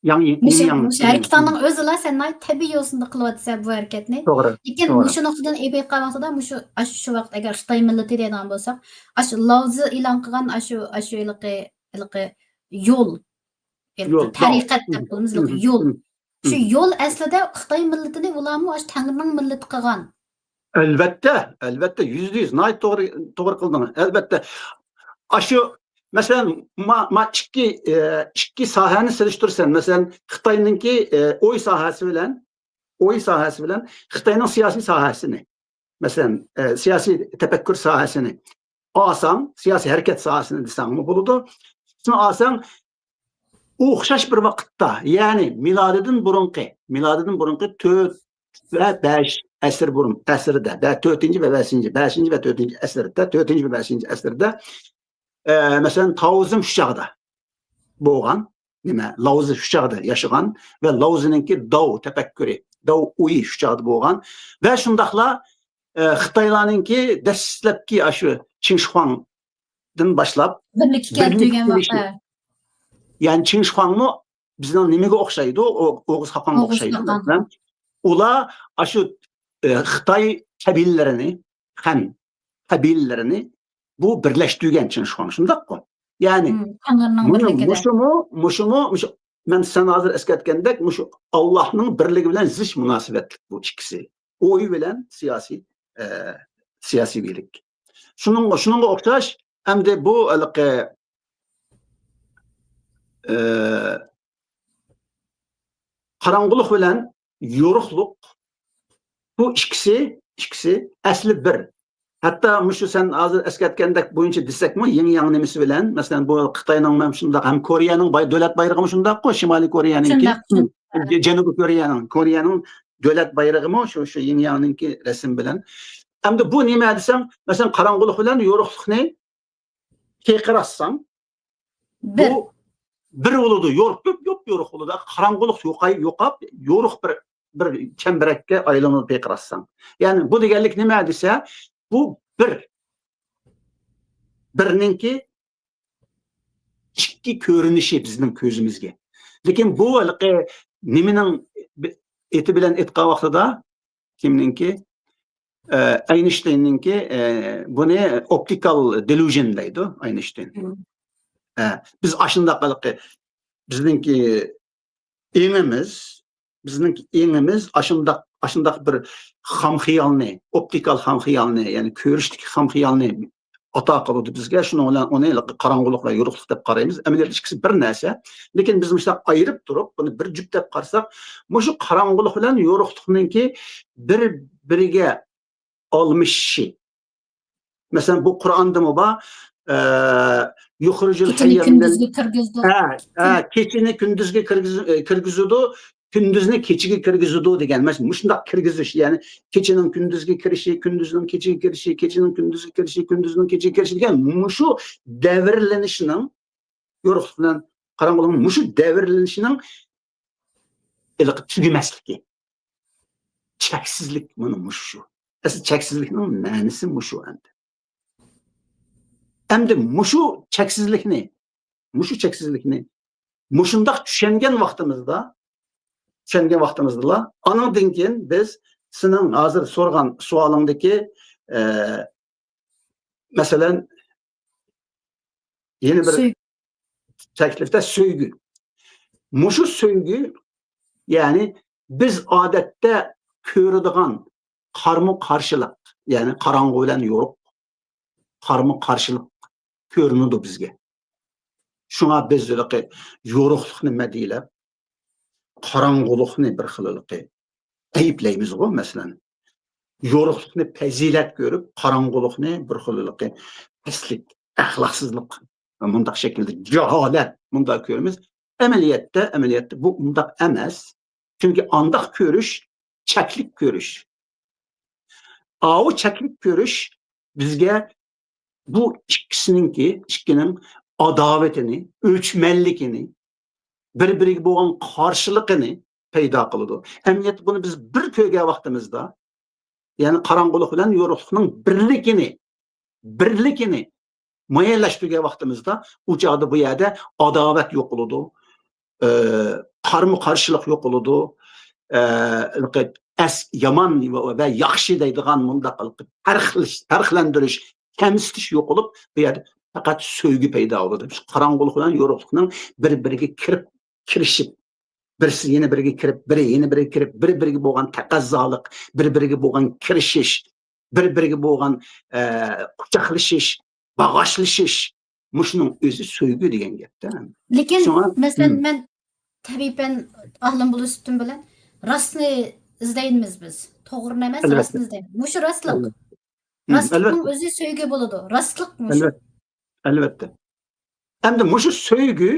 ياڭ يىڭ، مۇشۇ، ياڭ، مۇشۇ ياڭ. ھەرىكىتىڭنىڭ ئۆزىلا سەن ناھايىتى تەبىئىي يوسۇندا قىلىۋاتىسەن بۇ ھەرىكەتنى. توغرا، لېكىن توغرا. مۇشۇ نۇقتىدىن ئېيتقان ۋاقتىدا، مۇشۇ، ئاشۇ، شۇ ۋاقىت ئەگەر خىتاي مىللىتى دەيدىغان بولساق، ئاشۇ لاۋزى ئېلان قىلغان ئاشۇ، ئاشۇ ھېلىقى، ھېلىقى يول، يول، تەرىقەت دەپ بولىمىز، يول. شۇ يول ئەسلىدە خىتاي مىللىتىنى ئۇلارمۇ ئاشۇ تەڭرىنىڭ مىللىتى قىلغان. ئەلۋەتتە، ئەلۋەتتە، يۈزدە يۈز، ناھايىتى توغرا، توغرا قىلدىڭىز، ئەلۋەتتە. ئاشۇ، مەسىلەن، ما، ما ئىككى، ئە، ئىككى ساھەنى سېلىشتۇرسام، مەسىلەن، خىتاينىڭكى، ئە، ئوي ساھەسى بىلەن، ئوي ساھەسى بىلەن خىتاينىڭ سىياسىي ساھەسىنى، مەسىلەن، ئە، سىياسىي تەپەككۇر ساھەسىنى ئالساڭ، سىياسىي ھەرىكەت ساھەسىنى دېسەڭمۇ بولىدۇ. شۇنى ئالساڭ، ئوخشاش بىر ۋاقىتتا، يەنى مىلادىدىن بۇرۇنقى، مىلادىدىن بۇرۇنقى تۆت ۋە بەش ئەسىر بۇرۇن، ئەسىردە، بە-، تۆتىنچى ۋە بەشىنچى، بەشىنچى ۋە تۆتىنچى ئەسىردە، تۆتىنچى ۋە بەشىنچى ئەسىردە، ئە، مەسىلەن، تاۋزېم شۇ چاغدا بولغان، نېمە، لاۋزى شۇ چاغدا ياشىغان ۋە لاۋزىنىڭكى داۋ تەپەككۇرى، داۋ ئويى شۇ چاغدا بولغان ۋە شۇنداقلا، ئە، خىتايلارنىڭكى دەسلەپكى ئاشۇ چىڭشىخۇاڭدىن باشلاپ بىرلىككە بىرلىككە كەلتۈرگەن كېلىشى. ۋاقىت. يەنى چىڭشىخۇاڭمۇ بىزنىڭ نېمىگە ئوخشايدۇ؟ ئو-، ئوغۇز خاقانغا ئوغۇز ئوخشايدۇ. خاقان. مەسىلەن، ئۇلار ئاشۇ، ئە، خىتاي قەبىلىلىرىنى، خەن قەبىلىلىرىنى بۇ بىرلەشتۈرگەن چىڭشىخۇاڭ، شۇنداققۇ؟ يەنى، مم، تەڭرىنىڭ مۇنى، بىرلىكىدە. مۇشۇمۇ، مۇشۇمۇ، مۇشۇ، مەن سەن ھازىر ئەسكەرتكەندەك، مۇشۇ ئاللاھنىڭ بىرلىكى بىلەن زىچ مۇناسىۋەتلىك بۇ ئىككىسى. ئوي بىلەن سىياسىي، ئە، سىياسىي بىرلىك. شۇنىڭغا، شۇنىڭغا ئوخشاش، ئەمدى بۇ ھېلىقى، ئە، قاراڭغۇلۇق بىلەن يورۇقلۇق، بۇ ئىككىسى، ئىككىسى ئەسلى بىر. ھەتتا مۇشۇ سەن ھازىر ئەسكەرتكەندەك بويىچە دېسەكمۇ، يىڭ ياڭ نېمىسى بىلەن، مەسىلەن، بۇ خىتاينىڭ مەن شۇنداق، ھەم كورېيەنىڭ باي-، دۆلەت بايرىقىمۇ شۇنداققۇ، شىمالىي كورېيەنىڭكى، شۇنداق، شۇنداق. جەنۇبىي كورېيەنىڭ، كورېيەنىڭ دۆلەت بايرىقىمۇ شۇ، شۇ يىڭ ياڭنىڭكى رەسىم بىلەن. ئەمدى بۇ نېمە دېسەڭ، مەسىلەن، قاراڭغۇلۇق بىلەن يورۇقلۇقنى پىقىراتساڭ، بىر. بۇ بىر بولىدۇ، يورۇق، يوپ، يوپ يورۇق بولىدۇ. قاراڭغۇلۇق يوقاي-، يوقاپ، يورۇق بىر، بىر چەمبىرەككە ئايلىنىدۇ پىقىراتساڭ. يەنى بۇ دېگەنلىك نېمە دېسە، بۇ بىر، بىرنىڭكى ئىككى كۆرۈنۈشى بىزنىڭ كۆزىمىزگە. لېكىن بۇ ھېلىقى نېمىنىڭ ئېتى بىلەن ئېيتقان ۋاقتىدا، كىمنىڭكى؟ ئە، ئەينشتەيننىڭكى، ئە، بۇنى ئوپتىكال دېلۇژن دەيدۇ ئەينشتەين. مم. ئە، بىز ئاشۇنداق ھېلىقى بىزنىڭكى ئېڭىمىز، بىزنىڭكى ئېڭىمىز ئاشۇنداق، ئاشۇنداق بىر خام خىيالنى، ئوپتىكال خام خىيالنى، يەنى كۆرۈشتىكى خام خىيالنى ئاتا قىلىدۇ بىزگە. شۇنىڭ بىلەن ئۇنى قاراڭغۇلۇق ۋە يورۇقلۇق دەپ قارايمىز. ئەمەلىيەتتە ئىككىسى بىر نەرسە. لېكىن بىز مۇشۇنداق ئايرىپ تۇرۇپ، بۇنى بىر جۈپ دەپ قارىساق، مۇشۇ قاراڭغۇلۇق بىلەن يورۇقلۇقنىڭكى بىر-بىرىگە ئالمىشىشى. مەسىلەن، بۇ قۇرئاندىمۇ بار، ئە، يۇخرىجۇل كېچىنى ھەييە مىنەل كۈندۈزگە كىرگۈزىدۇ. ھە، ھە، كېچىنى كۈندۈزگە كىرگۈز-، ئە، كىرگۈزىدۇ، كۈندۈزنى كېچىگە كىرگۈزىدۇ دېگەن. مەسىلەن، مۇشۇنداق كىرگۈزۈش، يەنى كېچىنىڭ كۈندۈزگە كىرىشى، كۈندۈزنىڭ كېچىگە كىرىشى، كېچىنىڭ كۈندۈزگە كىرىشى، كۈندۈزنىڭ كېچىگە كىرىشى دېگەن مۇشۇ دەۋرلىنىشنىڭ، يورۇقلۇق بىلەن قاراڭغۇلۇقنىڭ مۇشۇ دەۋرلىنىشىنىڭ ھېلىقى تۈگىمەسلىكى، چەكسىزلىك مانا مۇشۇ. ئەسلى چەكسىزلىكنىڭ مەنىسى مۇشۇ ئەمدى. ئەمدى مۇشۇ چەكسىزلىكنى، مۇشۇ چەكسىزلىكنى مۇشۇنداق چۈشەنگەن ۋاقتىمىزدا، چۈشەنگەن ۋاقتىمىزدىلا، ئانىڭدىن كېيىن بىز سېنىڭ ھازىر سورىغان سوئالىڭدىكى، ئە، مەسىلەن، يەنە بىر سۆيگۈ. تەكلىپتە سۆيگۈ. مۇشۇ سۆيگۈ، يەنى بىز ئادەتتە كۆرىدىغان قارمۇ قارشىلىق، يەنى قاراڭغۇ بىلەن يورۇق، قارمۇ قارشىلىق كۆرۈنىدۇ بىزگە. شۇڭا بىز ھېلىقى يورۇقلۇقنى مەدھىيلەپ، قاراڭغۇلۇقنى بىر خىل ھېلىقى ئەيىبلەيمىزغۇ، مەسىلەن. يورۇقلۇقنى پەزىلەت كۆرۈپ، قاراڭغۇلۇقنى بىر خىل ھېلىقى پەسلىك، ئەخلاقسىزلىق، مۇنداق شەكىلدە جاھالەت، مۇنداق كۆرىمىز. ئەمەلىيەتتە، ئەمەلىيەتتە بۇ ئۇنداق ئەمەس. چۈنكى ئانداق كۆرۈش، چەكلىك كۆرۈش. ئاۋۇ چەكلىك كۆرۈش بىزگە بۇ ئىككىسىنىڭكى، ئىككىنىڭ ئاداۋىتىنى، ئۆچمەنلىكىنى، بىر-بىرىگە بولغان قارشىلىقىنى پەيدا قىلىدۇ. ئەمەلىيەتتە بۇنى بىز بىر كۆرگەن ۋاقتىمىزدا، يەنى قاراڭغۇلۇق بىلەن يورۇقلۇقنىڭ بىرلىكىنى، بىرلىكىنى مۇئەييەنلەشتۈرگەن ۋاقتىمىزدا، ئۇ چاغدا بۇ يەردە ئاداۋەت يوقىلىدۇ، ئە، قارمۇ قارشىلىق يوقىلىدۇ، ئە، ئەس-، يامان ۋە ياخشى دەيدىغان مۇنداق پەرقلىش-، پەرقلەندۈرۈش، كەمسىتىش يوقىلىپ، بۇ يەردە پەقەت سۆيگۈ پەيدا بولىدۇ. قاراڭغۇلۇق بىلەن يورۇقلۇقنىڭ بىر-بىرىگە كىرىپ، كىرىشىپ، بىرسى يەنە بىرىگە كىرىپ، بىرى يەنە بىرىگە كىرىپ، بىر-بىرىگە بولغان تەقەززالىق، بىر-بىرىگە بولغان كىرىشىش، بىر-بىرىگە بولغان، ئە، قۇچاقلىشىش، باغاشلىشىش، مۇشۇنىڭ ئۆزى سۆيگۈ دېگەن گەپتە. لېكىن، شۇڭا، مەسىلەن، مم. مەن تەبىئىي پەن ئالىم بولۇش سۈپىتىم بىلەن راستنى ئىزدەيمىز بىز. توغرىنى ئەمەس، ئەلۋەتتە. راستنى ئىزدەيمىز. مۇشۇ راستلىق. ئەلۋەتتە. مم، راستلىقنىڭ ئەلۋەتتە. ئۆزى سۆيگۈ بولىدۇ. راستلىق مۇشۇ. ئەلۋەتتە. ئەلۋەتتە. ئەمدى مۇشۇ سۆيگۈ،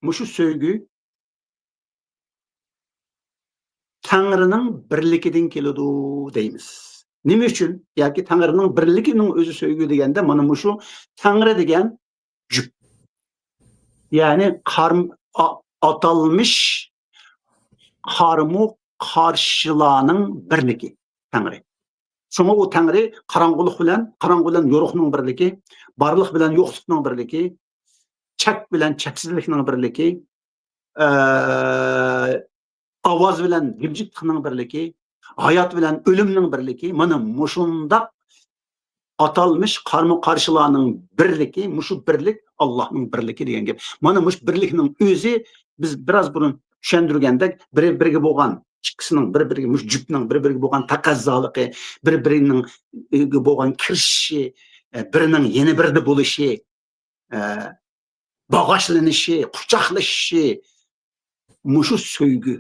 مۇشۇ سۆيگۈ تەڭرىنىڭ بىرلىكىدىن كېلىدۇ دەيمىز. نېمە ئۈچۈن؟ ياكى تەڭرىنىڭ بىرلىكىنىڭ ئۆزى سۆيگۈ دېگەندە، مانا مۇشۇ تەڭرى دېگەن جۈپ. يەنى قارم-، ئا-، ئاتالمىش قارمۇ قارشىلارنىڭ بىرلىكى تەڭرى. شۇڭا ئۇ تەڭرى قاراڭغۇلۇق بىلەن، قاراڭغۇ بىلەن يورۇقنىڭ بىرلىكى، بارلىق بىلەن يوقلۇقنىڭ بىرلىكى، چەك بىلەن چەكسىزلىكنىڭ بىرلىكى، ئە، ئاۋاز بىلەن جىمجىتلىقنىڭ بىرلىكى، ھايات بىلەن ئۆلۈمنىڭ بىرلىكى، مانا مۇشۇنداق ئاتالمىش قارمۇ قارشىلارنىڭ بىرلىكى، مۇشۇ بىرلىك ئاللاھنىڭ بىرلىكى دېگەن گەپ. مانا مۇشۇ بىرلىكنىڭ ئۆزى، بىز بىراز بۇرۇن چۈشەندۈرگەندەك، بىرى بىرىگە بولغان، ئىككىسىنىڭ بىر بىرىگە، مۇشۇ جۈپنىڭ بىر بىرىگە بولغان تەقەززالىقى، بىر بىرىنىڭ بولغان كىرىشىشى، بىرىنىڭ يەنە بىرىدە بولۇشى، باغاشلىنىشى، قۇچاقلىشىشى، مۇشۇ سۆيگۈ.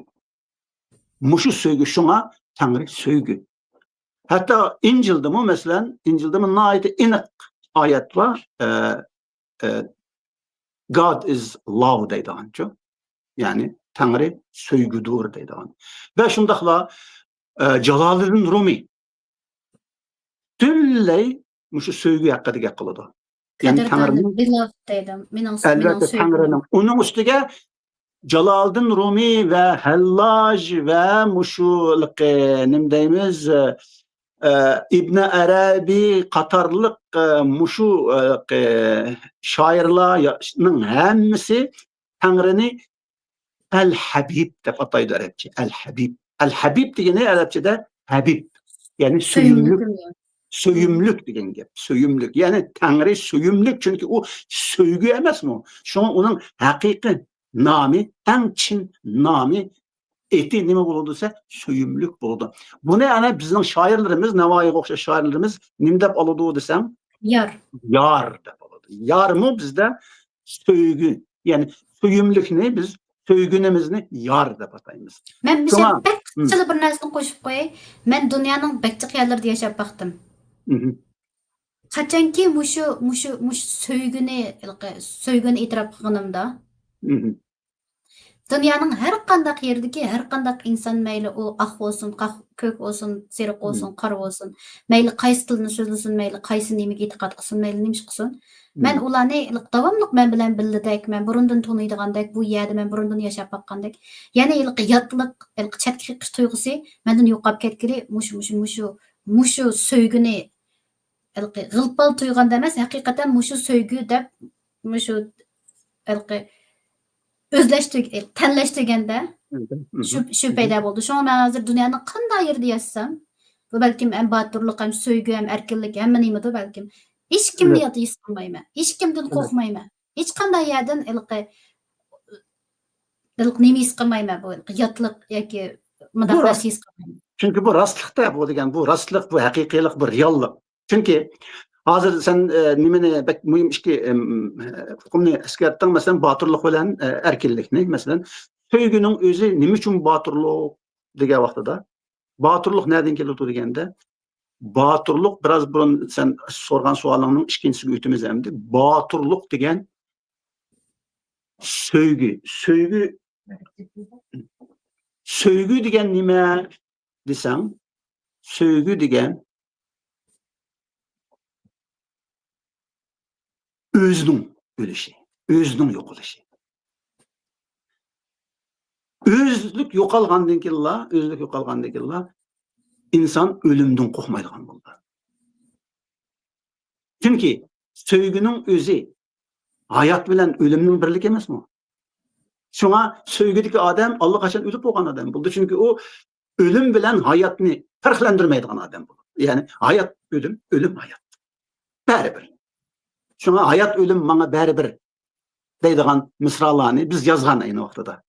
مۇشۇ سۆيگۈ، شۇڭا تەڭرى سۆيگۈ. ھەتتا ئىنجىلدىمۇ، مەسىلەن، ئىنجىلدىمۇ ناھايىتى ئېنىق ئايەت بار. ئە، ئە، God is love دەيدىغانچۇ. يەنى تەڭرى سۆيگۈدۇر دەيدىغان. ۋە شۇنداقلا، ئە، جالالىدىن رۇمى پۈتۈنلەي مۇشۇ سۆيگۈ ھەققىدە گەپ قىلىدۇ. يەنى قەدىردانىم، تەڭرىنىڭ، beloved دەيدۇ. مېنىڭ، مېنىڭ ئەلۋەتتە، سۆيگۈم. تەڭرىنىڭ. ئۇنىڭ ئۈستىگە جالالىدىن رۇمى ۋە ھەللاج ۋە مۇشۇ، نېمە دەيمىز، ئە، ئىبنى ئەرەبىي قاتارلىق، ئە، مۇشۇ، ئە، شائىرلارنىڭ ھەممىسى تەڭرىنى ئەل ھەبىب دەپ ئاتايدۇ ئەرەبچە. ئەل ھەبىب. ئەل ھەبىب دېگىنى ئەرەبچىدە ھەبىب، يەنى سۆيۈملۈك. سۆيۈملۈك دېگەن گەپ. سۆيۈملۈك. يەنى تەڭرى سۆيۈملۈك، چۈنكى ئۇ سۆيگۈ ئەمەسمۇ؟ شۇڭا ئۇنىڭ ھەقىقىي نامى، ئەڭ چىن نامى، ئېتى نېمە بولىدۇ دېسە، سۆيۈملۈك بولىدۇ. بۇنى ئەنە بىزنىڭ شائىرلىرىمىز، نەۋائىيغا ئوخشاش شائىرلىرىمىز نېمە دەپ ئالىدۇ دېسەڭ، يار. يار دەپ ئالىدۇ. يارمۇ بىزدە سۆيگۈ، يەنى سۆيۈملۈكنى بىز، سۆيگۈنىمىزنى يار دەپ ئاتايمىز. مەن مىسال شۇڭا، بەك قىسقىچىلا بىر نەرسىنى قوشۇپ قوياي. مەن دۇنيانىڭ بەك جىق يەرلىرىدە ياشاپ باقتىم. مھم. قاچانكى مۇشۇ، مۇشۇ، مۇشۇ سۆيگۈنى، سۆيگۈنى ئېتىراپ قىلغىنىمدا، مھم. دۇنيانىڭ ھەر قانداق يېرىدىكى ھەر قانداق ئىنسان، مەيلى ئۇ ئاق بولسۇن، قاق-، كۆك بولسۇن، سېرىق بولسۇن، مم. قارا بولسۇن، مەيلى قايسى تىلنى سۆزلىسۇن، مەيلى قايسى نېمىگە ئېتىقاد قىلسۇن، مەيلى نېمە ئىش قىلسۇن، مەن مم. ئۇلارنى ھېلىقى داۋاملىق مەن بىلەن بىللىدەك، مەن بۇرۇندىن تونۇيدىغاندەك، بۇ يەردە مەن بۇرۇندىن ياشاپ باققاندەك، يەنى ھېلىقى ياتلىق، ھېلىقى چەتكە قېقىش تۇيغۇسى مەندىن يوقاپ كەتكىلى، مۇشۇ، مۇشۇ، مۇشۇ، مۇشۇ سۆيگۈنى ھېلىقى غىلپال تۇيغاندا ئەمەس، ھەقىقەتەن مۇشۇ سۆيگۈ دەپ، مۇشۇ ھېلىقى ئۆزلەشتۈرگەن، تەنلەشتۈرگەندە شۇ، شۇ پەيدا بولىدۇ. شۇڭا مەن ھازىر دۇنيانىڭ قانداق يېرىدە ياشىسام، بۇ بەلكىم ھەم باتۇرلۇق، ھەم سۆيگۈ، ھەم ئەركىنلىك، ھەممە نېمىدۇ بەلكىم. ھېچكىمنى يات ھېس قىلمايمەن. ھېچكىمدىن قورقمايمەن. ھېچقانداق يەردىن ھېلىقى، ھېلىقى نېمە ھېس قىلمايمەن، بۇ ھېلىقى ياتلىق ياكى مۇنداق بۇ نەرسە ھېس قىلمايمەن. چۈنكى بۇ راستلىقتا، بۇ دېگەن، بۇ راستلىق، بۇ ھەقىقىيلىق، بۇ رېئاللىق. چۈنكى ھازىر سەن، ئە، نېمىنى، بەك مۇھىم ئىككى، ئىم، ئۇقۇمنى ئەسكەرتتىڭ، مەسىلەن، باتۇرلۇق بىلەن، ئە، ئەركىنلىكنى، مەسىلەن، سۆيگۈنىڭ ئۆزى نېمە ئۈچۈن باتۇرلۇق دېگەن ۋاقتىدا، باتۇرلۇق نەدىن كېلىدۇ دېگەندە، باتۇرلۇق، بىراز بۇرۇن سەن سورىغان سوئالىڭنىڭ ئىككىنچىسىگە ئۆتىمىز ئەمدى. باتۇرلۇق دېگەن سۆيگۈ، سۆيگۈ، سۆيگۈ دېگەن نېمە دېسەڭ، سۆيگۈ دېگەن ئۆزىنىڭ ئۆلۈشى، ئۆزىنىڭ يوقىلىشى. ئۆزلۈك يوقالغاندىن كېيىنلا، ئۆزلۈك يوقالغاندىن كېيىنلا ئىنسان ئۆلۈمدىن قورقمايدىغان بولىدۇ. چۈنكى سۆيگۈنىڭ ئۆزى ھايات بىلەن ئۆلۈمنىڭ بىرلىكى ئەمەسمۇ؟ شۇڭا سۆيگۈدىكى ئادەم ئاللىقاچان ئۆلۈپ بولغان ئادەم بولىدۇ. چۈنكى ئۇ ئۆلۈم بىلەن ھاياتنى پەرقلەندۈرمەيدىغان ئادەم بولىدۇ. يەنى ھايات ئۆلۈم، ئۆلۈم ھايات. بەرىبىر. شۇڭا ھايات ئۆلۈم ماڭا بەرىبىر دەيدىغان مىسرالارنى بىز يازغان ئەينى ۋاقتىدا.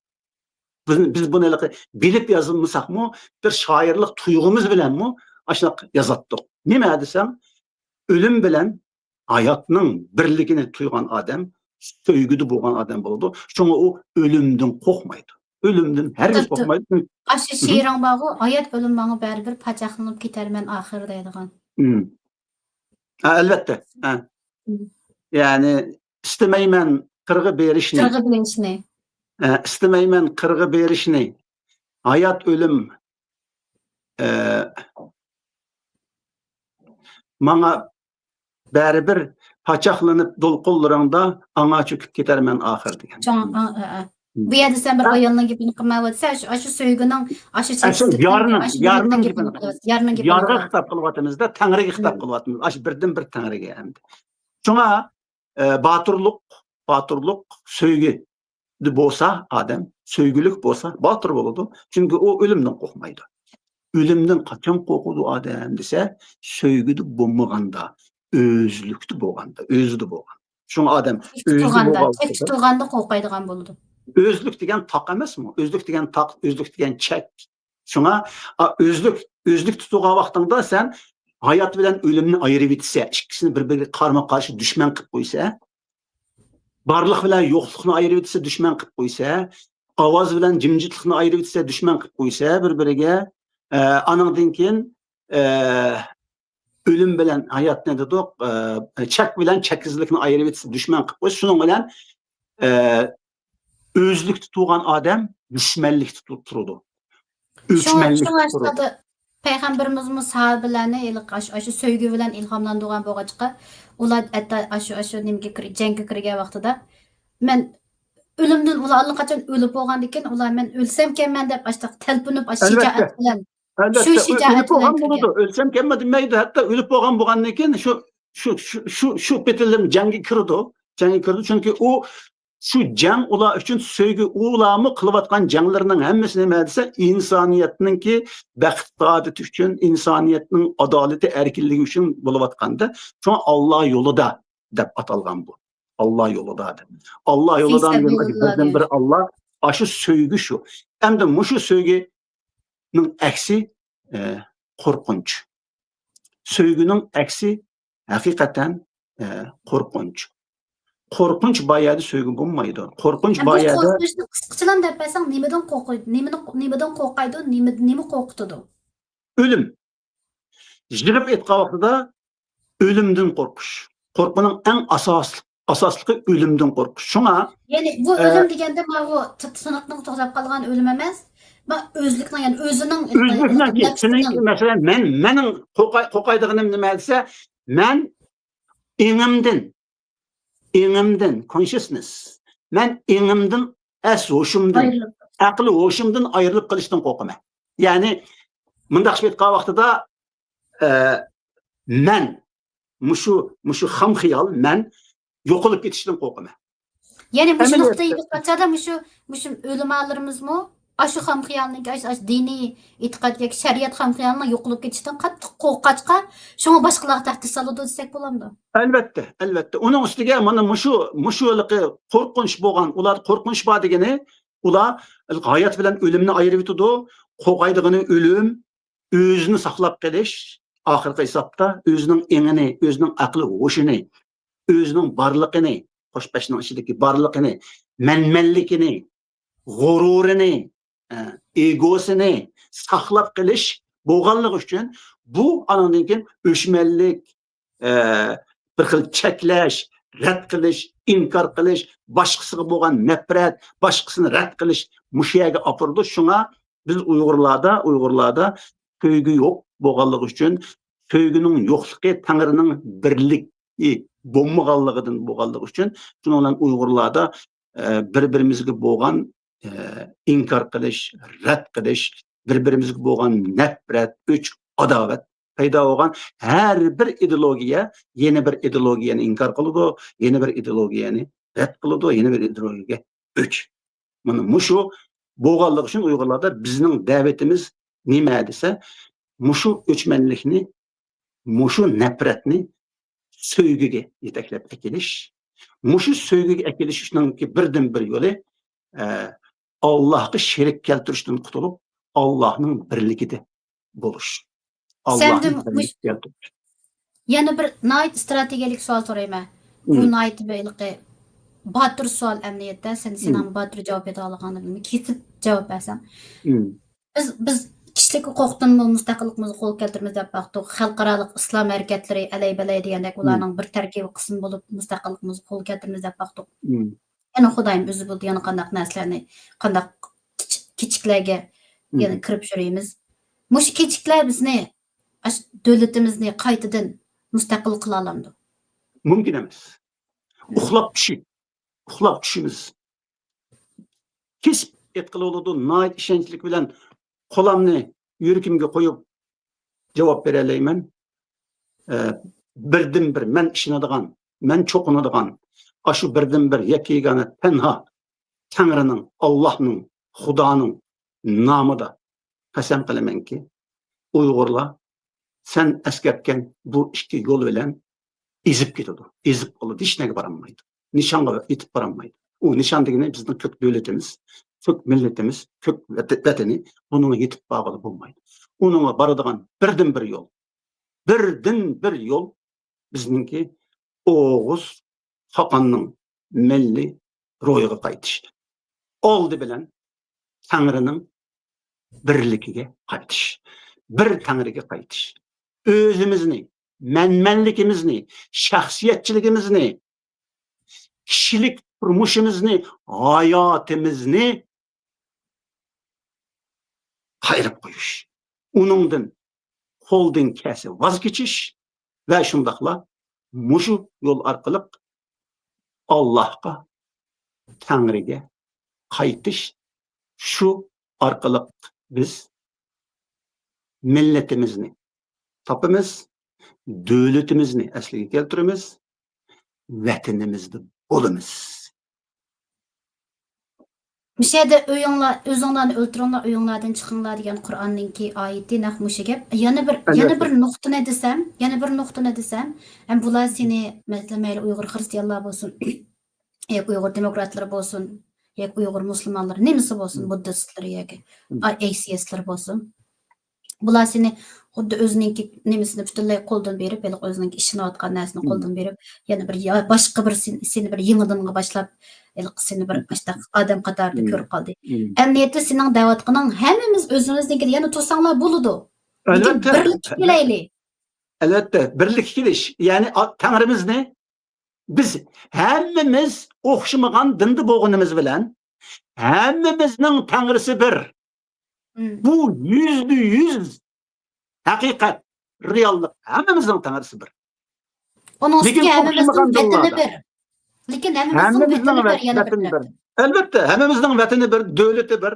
بىز، بىز بۇنى ھېلىقى بىلىپ يازمىساقمۇ، بىر شائىرلىق تۇيغۇمىز بىلەنمۇ ئاشۇنداق يازاتتۇق. نېمە دېسەڭ، ئۆلۈم بىلەن ھاياتنىڭ بىرلىكىنى تۇيغان ئادەم سۆيگۈدە بولغان ئادەم بولىدۇ. شۇڭا ئۇ ئۆلۈمدىن قورقمايدۇ. ئۆلۈمدىن ھەرگىز قورقمايدۇ. ئاشۇ شېئىرىڭ بارغۇ، «ھايات ئۆلۈم ماڭا بەرىبىر، پاچاقلىنىپ كېتەرمەن ئاخىر» دەيدىغان. ھە، ئەلۋەتتە. ھە. يەنى ئىستىمەيمەن قىرغا بېرىشنى. قىرغا بېرىشنى. ئە، ئىستىمەيمەن قىرغا بېرىشنى. ھايات ئۆلۈم، ئە، ماڭا بەرىبىر، پاچاقلىنىپ دولقۇنلىرىڭدا، ئاڭا چۆكۈپ كېتەرمەن ئاخىر دېگەن. شۇڭا، ئا، ئا، ئا. بۇ يەردە سەن بىر ئايالنىڭ گېپىنى قىلمايۋاتىسەن، ئاشۇ، ئاشۇ سۆيگۈنىڭ، ئاشۇ چەكسىزلىكنىڭ، يارنىڭ، ئاشۇ يارنىڭ گېپىنى قىلىۋاتىسەن. يارنىڭ گېپىنى قىلىۋاتىسەن. يارغا خىتاب قىلىۋاتىمىز-دە، تەڭرىگە خىتاب قىلىۋاتىمىز. ئاشۇ بىردىن بىر تەڭرىگە ئەمدى. شۇڭا، ئە، باتۇرلۇق، باتۇرلۇق سۆيگۈدە بولسا ئادەم، سۆيگۈلۈك بولسا باتۇر بولىدۇ. چۈنكى ئۇ ئۆلۈمدىن قورقمايدۇ. ئۆلۈمدىن قاچان قورقىدۇ ئادەم دېسە، سۆيگۈدە بولمىغاندا، ئۆزلۈكتە بولغاندا، ئۆزىدە بولغان. شۇڭا ئادەم چەكتە ئۆزىدە تۇرغاندا، بولغان چەكتە تۇرغاندا قورقايدىغان بولىدۇ. ئۆزلۈك دېگەن تاق ئەمەسمۇ؟ ئۆزلۈك دېگەن تاق، ئۆزلۈك دېگەن چەك. شۇڭا ئا، ئۆزلۈك، ئۆزلۈكتە تۇرغان ۋاقتىڭدا سەن ھايات بىلەن ئۆلۈمنى ئايرىۋېتىسە، ئىككىسىنى بىر-بىرىگە قارىمۇ قارشى دۈشمەن قىلىپ قويسا، بارلىق بىلەن يوقلۇقنى ئايرىۋېتىسە، دۈشمەن قىلىپ قويسا، ئاۋاز بىلەن جىمجىتلىقنى ئايرىۋېتىسە، دۈشمەن قىلىپ قويسا بىر-بىرىگە، ئە، ئانىڭدىن كېيىن، ئە، ئۆلۈم بىلەن ھاياتنى دېدۇق، ئە، چەك بىلەن چەكسىزلىكنى ئايرىۋېتىسە، دۈشمەن قىلىپ قويسا، شۇنىڭ بىلەن، ئە، ئۆزلۈكتە تۇرغان ئادەم دۈشمەنلىكتە تۇ-، تۇرىدۇ. شۇڭا، ئۆچمەنلىكتە شۇڭا تۇرىدۇ. ئىسلامدا پەيغەمبىرىمىزمۇ ساھابىلەرنى ھېلىقى ئاشۇ، ئاشۇ سۆيگۈ بىلەن ئىلھاملاندۇرغان بولغاچقا، ئۇلار ھەتتا ئاشۇ، ئاشۇ نېمىگە كىر-، جەڭگە كىرگەن ۋاقتىدا، مەن ئۆلۈمدىن، ئۇلار ئاللىقاچان ئۆلۈپ بولغاندىن كېيىن، ئۇلار مەن ئۆلسەمكەنمەن دەپ ئاشۇنداق تەلپۈنۈپ، ئاشۇ ئەلۋەتتە. شىجائەت بىلەن، شۇ ئەلۋەتتە، ئۆ-، شىجائەت ئۆلۈپ بىلەن بولغان كىرگەن. بولىدۇ. ئۆلسەمكەنمەن دېمەيدۇ. ھەتتا ئۆلۈپ بولغان بولغاندىن كېيىن شۇ، شۇ، شۇ، شۇ، شۇ پېتىلىم جەڭگە كىرىدۇ. جەڭگە كىرىدۇ. چۈنكى ئۇ، شۇ جەڭ ئۇلار ئۈچۈن سۆيگۈ. ئۇلارمۇ قىلىۋاتقان جەڭلىرىنىڭ ھەممىسى نېمە دېسە، ئىنسانىيەتنىڭكى بەخت سائادىتى ئۈچۈن، ئىنسانىيەتنىڭ ئادالىتى، ئەركىنلىكى ئۈچۈن بولۇۋاتقاندا، شۇڭا ئاللا يولىدا دەپ ئاتالغان بۇ. ئاللا يولىدا دەپ. ئاللا يولىدا دېگەن بىردىنبىر ئاللا، ئاشۇ سۆيگۈ شۇ. ئەمدى مۇشۇ سۆيگۈنىڭ ئەكسى، ئە، قورقۇنچ. سۆيگۈنىڭ ئەكسى ھەقىقەتەن، ئە، قورقۇنچ. قورقۇنچ بار يەردە سۆيگۈ بولمايدۇ. قورقۇنچ بار يەردە. قورقۇنچنى قىسقىچىلا دەپ بەرسەڭ، نېمىدىن قورقۇيدۇ؟ نېمىنى، نېمىدىن قورقايدۇ؟ نېمە، نېمە قورقۇتىدۇ؟ ئۆلۈم. يىغىپ ئېيتقان ۋاقتىدا ئۆلۈمدىن قورقۇش. قورقۇنىڭ ئەڭ ئاساسلىق، ئاساسلىقى ئۆلۈمدىن قورقۇش. شۇڭا، يەنى بۇ ئە، ئۆلۈم دېگەندە ماۋۇ ت-، سىنىقنىڭ توختاپ قالغان ئۆلۈم ئەمەس. ما ئۆزلۈكنىڭ، يەنى ئۆزىنىڭ، ئۆزلۈكنىڭكى، نەپسىنىڭ. سېنىڭكى، مەسىلەن، مەن، مېنىڭ قورقاي-، قورقايدىغىنىم نېمە دېسە، مەن ئېڭىمدىن، ئېڭىمدىن، consciousness، مەن ئېڭىمدىن، ئەس ھوشۇمدىن، ئەقىل ھوشۇمدىن ئايرىلىپ قېلىشتىن قورقىمەن. يەنى، مۇنداق ئېيتقان ۋاقتىدا، ئە، مەن، مۇشۇ، مۇشۇ خام خىيال، مەن يوقىلىپ كېتىشتىن قورقىمەن. يەنى مۇشۇ نۇقتىغا ئېلىپ قاچادا مۇشۇ، مۇشۇ ئۆلىمالىرىمىزمۇ ئاشۇ خام خىيالنىڭكى، ئاشۇ، ئاشۇ دىنىي ئېتىقاد ياكى شەرىئەت خام خىيالىنىڭ يوقىلىپ كېتىشىدىن قاتتىق قورققاچقا، شۇڭا باشقىلارغا تەھدىت سالىدۇ دېسەك بولامدۇ؟ ئەلۋەتتە، ئەلۋەتتە. ئۇنىڭ ئۈستىگە مانا مۇشۇ، مۇشۇ ھېلىقى قورقۇنچ بولغان، ئۇلاردا قورقۇنچ بار دېگىنى، ئۇلار ھايات بىلەن ئۆلۈمنى ئايرىۋېتىدۇ. قورقايدىغىنى ئۆلۈم، ئۆزىنى ساقلاپ قېلىش، ئاخىرقى ھېسابتا ئۆزىنىڭ ئېڭىنى، ئۆزىنىڭ ئەقلى ھوشىنى، ئۆزىنىڭ بارلىقىنى، قوش بەشنىڭ ئىچىدىكى بارلىقىنى، مەنمەنلىكىنى، غۇرۇرىنى، ئە، ئېگوسىنى ساقلاپ قېلىش بولغانلىقى ئۈچۈن، بۇ ئانىڭدىن كېيىن ئۆچمەنلىك، ئە، بىر خىل چەكلەش، رەت قىلىش، ئىنكار قىلىش، باشقىسىغا بولغان نەپرەت، باشقىسىنى رەت قىلىش مۇشۇ يەرگە ئاپىرىدۇ. شۇڭا بىز ئۇيغۇرلاردا، ئۇيغۇرلاردا سۆيگۈ يوق بولغانلىقى ئۈچۈن، سۆيگۈنىڭ يوقلۇقى تەڭرىنىڭ بىرلىكى بولمىغانلىقىدىن بولغانلىقى ئۈچۈن، شۇنىڭ بىلەن ئۇيغۇرلاردا، ئە، بىر-بىرىمىزگە بولغان، ئە، ئىنكار قىلىش، رەت قىلىش، بىر-بىرىمىزگە بولغان نەپرەت، ئۆچ، ئاداۋەت پەيدا بولغان. ھەر بىر ئىدېئولوگىيە يەنە بىر ئىدېئولوگىيەنى ئىنكار قىلىدۇ، يەنە بىر ئىدېئولوگىيەنى رەت قىلىدۇ، يەنە بىر ئىدېئولوگىيەگە ئۆچ. مانا مۇشۇ بولغانلىقى ئۈچۈن ئۇيغۇرلاردا بىزنىڭ دەۋىتىمىز نېمە دېسە، مۇشۇ ئۆچمەنلىكنى، مۇشۇ نەپرەتنى سۆيگۈگە يېتەكلەپ ئەكېلىش. مۇشۇ سۆيگۈگە ئەكېلىش ئۈچۈنكى بىردىنبىر يولى، ئە، ئاللاھقا شېرىك كەلتۈرۈشتىن قۇتۇلۇپ، ئاللاھنىڭ بىرلىكىدە بولۇش. ئاللاھنىڭ بىرلىكىگە كەلتۈرۈش. يەنە بىر ناھايىتى ئىستراتېگىيەلىك سوئال سورايمەن. بۇ ناھايىتى بىر ھېلىقى باتۇر سوئال ئەمەلىيەتتە. سەن، سېنىڭ باتۇر جاۋاب بېرىدىغانلىقىڭنى بىلمەي، كېسىپ جاۋاب بەرسەڭ. بىز، بىز كىشىلىك ھوقۇقتىنمۇ مۇستەقىللىقىمىزنى قولغا كەلتۈرىمىز دەپ باقتۇق. خەلقئارالىق ئىسلام ھەرىكەتلىرى ئەلەي-بەلەي دېگەندەك ئۇلارنىڭ بىر تەركىبىي قىسمى بولۇپ مۇستەقىللىقىمىزنى قولغا كەلتۈرىمىز دەپ باقتۇق. يەنە خۇدايىم ئۆزى بىلىدۇ يەنە قانداق نەرسىلەرنى، قانداق كىچىك، كىچىكلەرگە يەنە كىرىپ يۈرىمىز. مۇشۇ كىچىكلەر بىزنى، ئاشۇ دۆلىتىمىزنى قايتىدىن مۇستەقىل قىلالامدۇ؟ مۇمكىن ئەمەس. ئۇخلاپ چۈشۈپ، ئۇخلاپ چۈشىمىز. كېسىپ ئېيتقىلى بولىدۇ، ناھايىتى ئىشەنچلىك بىلەن قولامنى يۈرىكىمگە قويۇپ جاۋاب بېرەلەيمەن. ئە، بىردىنبىر مەن ئىشىنىدىغان، مەن چوقۇنىدىغان، ئاشۇ بىردىنبىر يەككە يېگانە تەنھا تەڭرىنىڭ، ئاللاھنىڭ، خۇدانىڭ نامىدا قەسەم قىلىمەنكى، ئۇيغۇرلار، سەن ئەسكەرتكەن بۇ ئىككى يول بىلەن ئېزىپ كېتىدۇ. ئېزىپ قالىدۇ. ھېچ نەگە بارالمايدۇ. نىشانغا يېتىپ بارالمايدۇ. ئۇ نىشان دېگىنى بىزنىڭ كۆك دۆلىتىمىز، كۆك مىللىتىمىز، كۆك ۋەت-، ۋەتىنى. بۇنىڭغا يېتىپ بارغىلى بولمايدۇ. ئۇنىڭغا بارىدىغان بىردىنبىر يول، بىردىنبىر يول بىزنىڭكى ئوغۇز خاقاننىڭ مىللىي روھىغا قايتىش. ئالدى بىلەن تەڭرىنىڭ بىرلىكىگە قايتىش. بىر تەڭرىگە قايتىش. ئۆزىمىزنى، مەنمەنلىكىمىزنى، شەخسىيەتچىلىكىمىزنى، كىشىلىك تۇرمۇشىمىزنى، ھاياتىمىزنى قايرىپ قويۇش. ئۇنىڭدىن قولدىن كەلسە ۋاز كېچىش ۋە شۇنداقلا مۇشۇ يول ئارقىلىق ئاللاھقا، تەڭرىگە قايتىش، شۇ ئارقىلىق بىز مىللىتىمىزنى تاپىمىز، دۆلىتىمىزنى ئەسلىگە كەلتۈرىمىز، ۋەتىنىمىزدە بولىمىز. مۇشۇ يەردە ئۆيۈڭلار، ئۆزۈڭلارنى ئۆلتۈرۈڭلار، ئۆيۈڭلاردىن چىقىڭلار دېگەن قۇرئاننىڭكى ئايىتى نەق مۇشۇ گەپ. يەنە بىر، يەنە ئەلۋەتتە. بىر نۇقتىنى دېسەم، يەنە بىر نۇقتىنى دېسەم، ھەم بۇلار سېنى، مەسىلەن، مەيلى ئۇيغۇر خىرىستىيانلار بولسۇن، ياكى ئۇيغۇر دېموكراتلىرى بولسۇن، ياكى ئۇيغۇر مۇسۇلمانلىرى، نېمىسى بولسۇن، مم. بۇددىستلىرى ياكى مم. ئا-، ئېيسىيستلىرى بولسۇن. بۇلار سېنى خۇددى ئۆزىنىڭكى نېمىسىنى پۈتۈنلەي قولدىن بېرىپ، ھېلىقى ئۆزىنىڭكى ئىشىنىۋاتقان نەرسىنى مم. قولدىن بېرىپ، يەنە بىر يا-، باشقا بىر سېنى، سېنى بىر يېڭىدىنغا باشلاپ، ھېلىقى سېنى بىر مم. ئاشتاق ئادەم قاتارىدا مم. كۆرۈپ قالدى. مم. ئەمەلىيەتتە سېنىڭ دەۋاتقىنىڭ ھەممىمىز ئۆزىمىزنىڭكىدە يەنە تۇرساڭلار بولىدۇ. لېكىن ئەلۋەتتە. بىرلىككە كېلەيلى. ئەلۋەتتە، بىرلىككە كېلىش، يەنى ئا-، تەڭرىمىزنى بىز ھەممىمىز ئوخشىمىغان دىندا بولغىنىمىز بىلەن، ھەممىمىزنىڭ تەڭرىسى بىر. مم. بۇ يۈزدە يۈز ھەقىقەت، رېئاللىق. ھەممىمىزنىڭ تەڭرىسى بىر. ئۇنىڭ لېكىن ئۈستىگە ھەممىمىزنىڭ ئوخشىمىغان ۋەتىنى دىنلاردا. بىر. لېكىن ھەممىمىزنىڭ ھەممىمىزنىڭ ۋەتىنى بىر، ۋەت-، يەنە بىر ۋەتىنى تەرەپ. بىر. ئەلۋەتتە، ھەممىمىزنىڭ ۋەتىنى بىر، دۆلىتى بىر،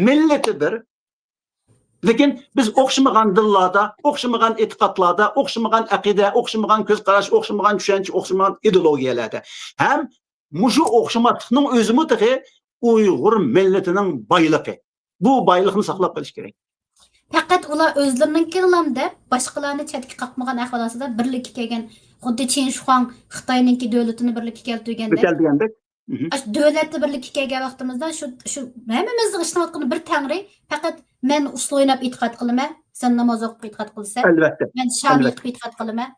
مىللىتى بىر. لېكىن بىز ئوخشىمىغان دىنلاردا، ئوخشىمىغان ئېتىقادلاردا، ئوخشىمىغان ئەقىدە، ئوخشىمىغان كۆز قاراش، ئوخشىمىغان چۈشەنچە، ئوخشىمىغان ئىدېئولوگىيەلەردە. ھەم مۇشۇ ئوخشىماسلىقنىڭ ئۆزىمۇ تېخى ئۇيغۇر مىللىتىنىڭ بايلىقى. بۇ بايلىقنى ساقلاپ قېلىش كېرەك. پەقەت ئۇلار ئۆزلىرىنىڭكىنىلا دەپ، باشقىلارنى چەتكە قاقمىغان ئەھۋال ئاستىدا بىرلىككە كەلگەن، خۇددى چىن شۇخۇاڭ خىتاينىڭكى دۆلىتىنى بىرلىككە كەلتۈرگەندەك. كەلتۈرگەندەك. مم. ئاشۇ دۆلەتتە بىرلىككە كەلگەن ۋاقتىمىزدا شۇ، شۇ ھەممىمىزنىڭ ئىشىنىۋاتقىنى بىر تەڭرى، پەقەت مەن ئۇسسۇل ئويناپ ئېتىقاد قىلىمەن، سەن ناماز ئوقۇپ ئېتىقاد قىلىسەن، ئەلۋەتتە. مەن شامى ئەلۋەتتە. يېقىپ ئېتىقاد قىلىمەن.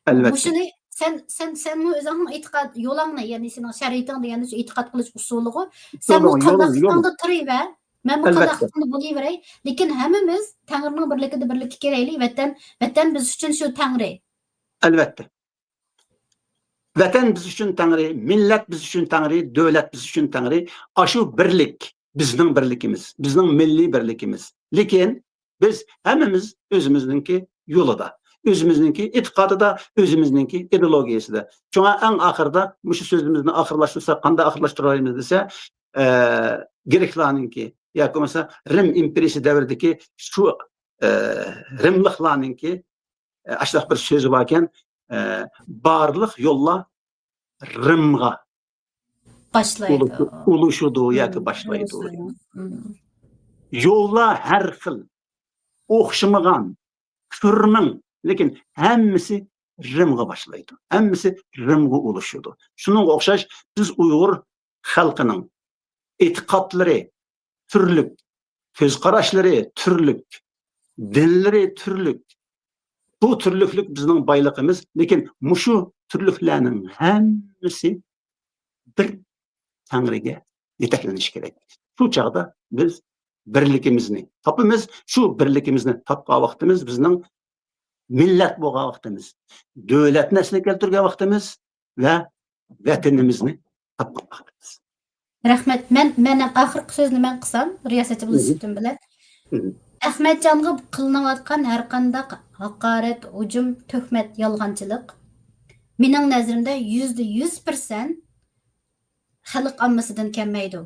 ئەلۋەتتە. مۇشۇنى سەن، سەن، سەنمۇ ئۆزۈڭنىڭ ئېتىقاد يولۇڭنى، يەنى سېنىڭ شەرىئىتىڭ دېگەندە شۇ ئېتىقاد قىلىش ئۇسۇلىغۇ، سەنمۇ يولۇڭ، يولۇڭ، يولۇڭ. قانداقلىقىڭدا تۇرۇۋەر، مەنمۇ ئەلۋەتتە. قانداقلىقىمدا بولۇۋېرەي، لېكىن ھەممىمىز تەڭرىنىڭ بىرلىكىدە بىرلىككە كېلەيلى، ۋەتەن، ۋەتەن بىز ئۈچۈن شۇ تەڭرى. ئەلۋەتتە. ۋەتەن بىز ئۈچۈن تەڭرى، مىللەت بىز ئۈچۈن تەڭرى، دۆلەت بىز ئۈچۈن تەڭرى. ئاشۇ بىرلىك، بىزنىڭ بىرلىكىمىز، بىزنىڭ مىللىي بىرلىكىمىز. لېكىن بىز ھەممىمىز ئۆزىمىزنىڭكى يولىدا، ئۆزىمىزنىڭكى ئېتىقادىدا، ئۆزىمىزنىڭكى ئىدېئولوگىيەسىدە. شۇڭا ئەڭ ئاخىرىدا مۇشۇ سۆزىمىزنى ئاخىرلاشتۇرساق، قانداق ئاخىرلاشتۇرالايمىز دېسە، ئە، گرېكلارنىڭكى ياكى بولمىسا رىم ئىمپېرىيىسى دەۋرىدىكى شۇ، ئە، رىملىقلارنىڭكى ئاشۇنداق بىر سۆزى باركەن، ئە، بارلىق يوللار رىمغا باشلايدۇ. ئۇلىشىدۇ ياكى باشلايدۇ. يوللار ھەر خىل، ئوخشىمىغان، تۈرنىڭ، لېكىن ھەممىسى رىمغا باشلايدۇ. ھەممىسى رىمغا ئۇلىشىدۇ. شۇنىڭغا ئوخشاش بىز ئۇيغۇر خەلقىنىڭ ئېتىقادلىرى تۈرلۈك، كۆز قاراشلىرى تۈرلۈك، دىنلىرى تۈرلۈك. بۇ تۈرلۈكلۈك بىزنىڭ بايلىقىمىز، لېكىن مۇشۇ تۈرلۈكلەرنىڭ ھەممىسى بىر تەڭرىگە يېتەكلىنىشى كېرەك. شۇ چاغدا بىز بىرلىكىمىزنى تاپىمىز، شۇ بىرلىكىمىزنى تاپقان ۋاقتىمىز بىزنىڭ مىللەت بولغان ۋاقتىمىز، دۆلەتنى ئەسلىگە كەلتۈرگەن ۋاقتىمىز ۋە ۋەتىنىمىزنى تاپقان ۋاقتىمىز. رەھمەت. مەن، مەن ھەم ئاخىرقى سۆزنى مەن قىلسام، رىياسەتچى بولۇش مم. سۈپىتىم بىلەن. مم. ئەخمەتجانغا قىلىنىۋاتقان ھەرقانداق ھاقارەت، ھۇجۇم، تۆھمەت، يالغانچىلىق مېنىڭ نەزىرىمدە يۈزدە يۈز پىرسەنت خەلق ئاممىسىدىن كەلمەيدۇ.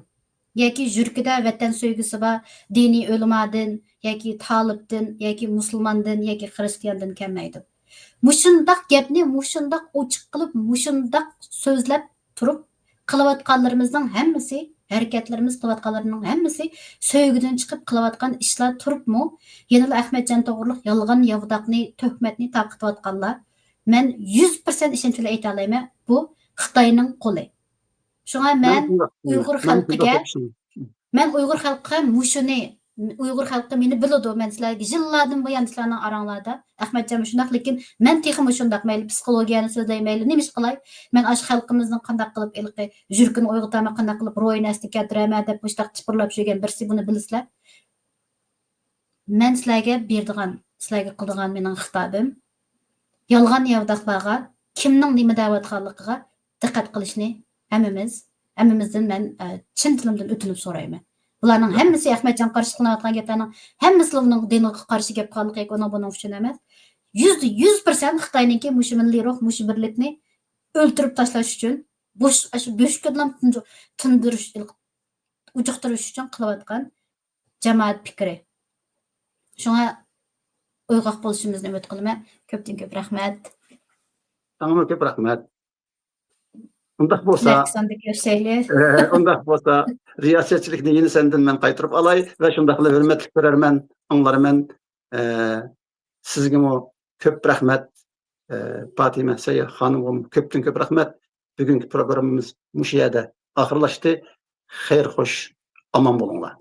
ياكى يۈرىكىدە ۋەتەن سۆيگۈسى بار دىنىي ئۆلىمادىن ياكى تالىپتىن ياكى مۇسۇلماندىن ياكى خىرىستىياندىن كەلمەيدۇ. مۇشۇنداق گەپنى مۇشۇنداق ئوچۇق قىلىپ، مۇشۇنداق سۆزلەپ تۇرۇپ، قىلىۋاتقانلىرىمىزنىڭ ھەممىسى، ھەرىكەتلىرىمىز، قىلىۋاتقانلىرىنىڭ ھەممىسى سۆيگۈدىن چىقىپ قىلىۋاتقان ئىشلار تۇرۇپمۇ، يەنىلا ئەخمەتجان توغرۇلۇق يالغان ياۋىداقنى، تۆھمەتنى تارقىتىۋاتقانلار، مەن يۈز پىرسەنت ئىشەنچ بىلەن ئېيتالايمەن، بۇ خىتاينىڭ قولى. شۇڭا مەن ئۇيغۇر خەلقىگە، مەن ئۇيغۇر خەلقى مۇشۇنى، ئۇيغۇر خەلقى مېنى بىلىدۇ. مەن سىلەرگە يىللاردىن بۇيان سىلەرنىڭ ئاراڭلاردا، ئەخمەتجان مۇشۇنداق، لېكىن مەن تېخىمۇ شۇنداق، مەيلى پسىخولوگىيەنى سۆزلەي، مەيلى نېمە ئىش قىلاي، مەن ئاشۇ خەلقىمىزنىڭ قانداق قىلىپ ھېلىقى يۈرىكىنى ئويغىتامەن، قانداق قىلىپ روھىنى ئەسلىگە كەلتۈرەمەن دەپ مۇشۇنداق چىپىرلاپ يۈرگەن بىرسى، بۇنى بىلىسىلەر. مەن سىلەرگە بېرىدىغان، سىلەرگە قىلىدىغان مېنىڭ خىتابىم، يالغان ياۋىداقلارغا، كىمنىڭ نېمە دەۋاتقانلىقىغا دىققەت قىلىشنى ھەممىمىز، ھەممىمىزدىن مەن، ئە، چىن دىلىمدىن ئۆتۈنۈپ سورايمەن. بۇلارنىڭ ھەممىسى، ئەخمەتجان قارشى قىلىنىۋاتقان گەپلەرنىڭ ھەممىسى ئۇنىڭ دىنىغا قارشى گەپ قىلغانلىقى ياكى ئۇنىڭ بۇنىڭ ئۈچۈن ئەمەس. يۈزدە يۈز پىرسەنت خىتاينىڭكى مۇشۇ مىللىي روھ، مۇشۇ بىرلىكنى ئۆلتۈرۈپ تاشلاش ئۈچۈن، بوش، ئاشۇ بۆشۈكىدىلا تىندۇ-، تىندۇرۇش، ئۇجۇقتۇرۇش ئۈچۈن قىلىۋاتقان جامائەت پىكرى. شۇڭا ئويغاق بولۇشىمىزنى ئۈمىد قىلىمەن. كۆپتىن كۆپ رەھمەت. ساڭىمۇ كۆپ رەھمەت. ئۇنداق بولسا، كېلەركى ساندا كۆرۈشەيلى. ئۇنداق بولسا، رىياسەتچىلىكنى يەنە سەندىن مەن قايتۇرۇپ ئlive ۋە شۇنداقلا ھۆرمەتلىك كۆرەرمەن، ئاڭلارمەن. ئە، سىزگىمۇ كۆپ رەھمەت. ئە، پاتىمە سەييار خانىمغىمۇ كۆپتىن كۆپ رەھمەت. بۈگۈنكى پروگراممىمىز مۇشۇ يەردە ئاخىرلاشتى. خەير خوش، ئامان بولۇڭلار.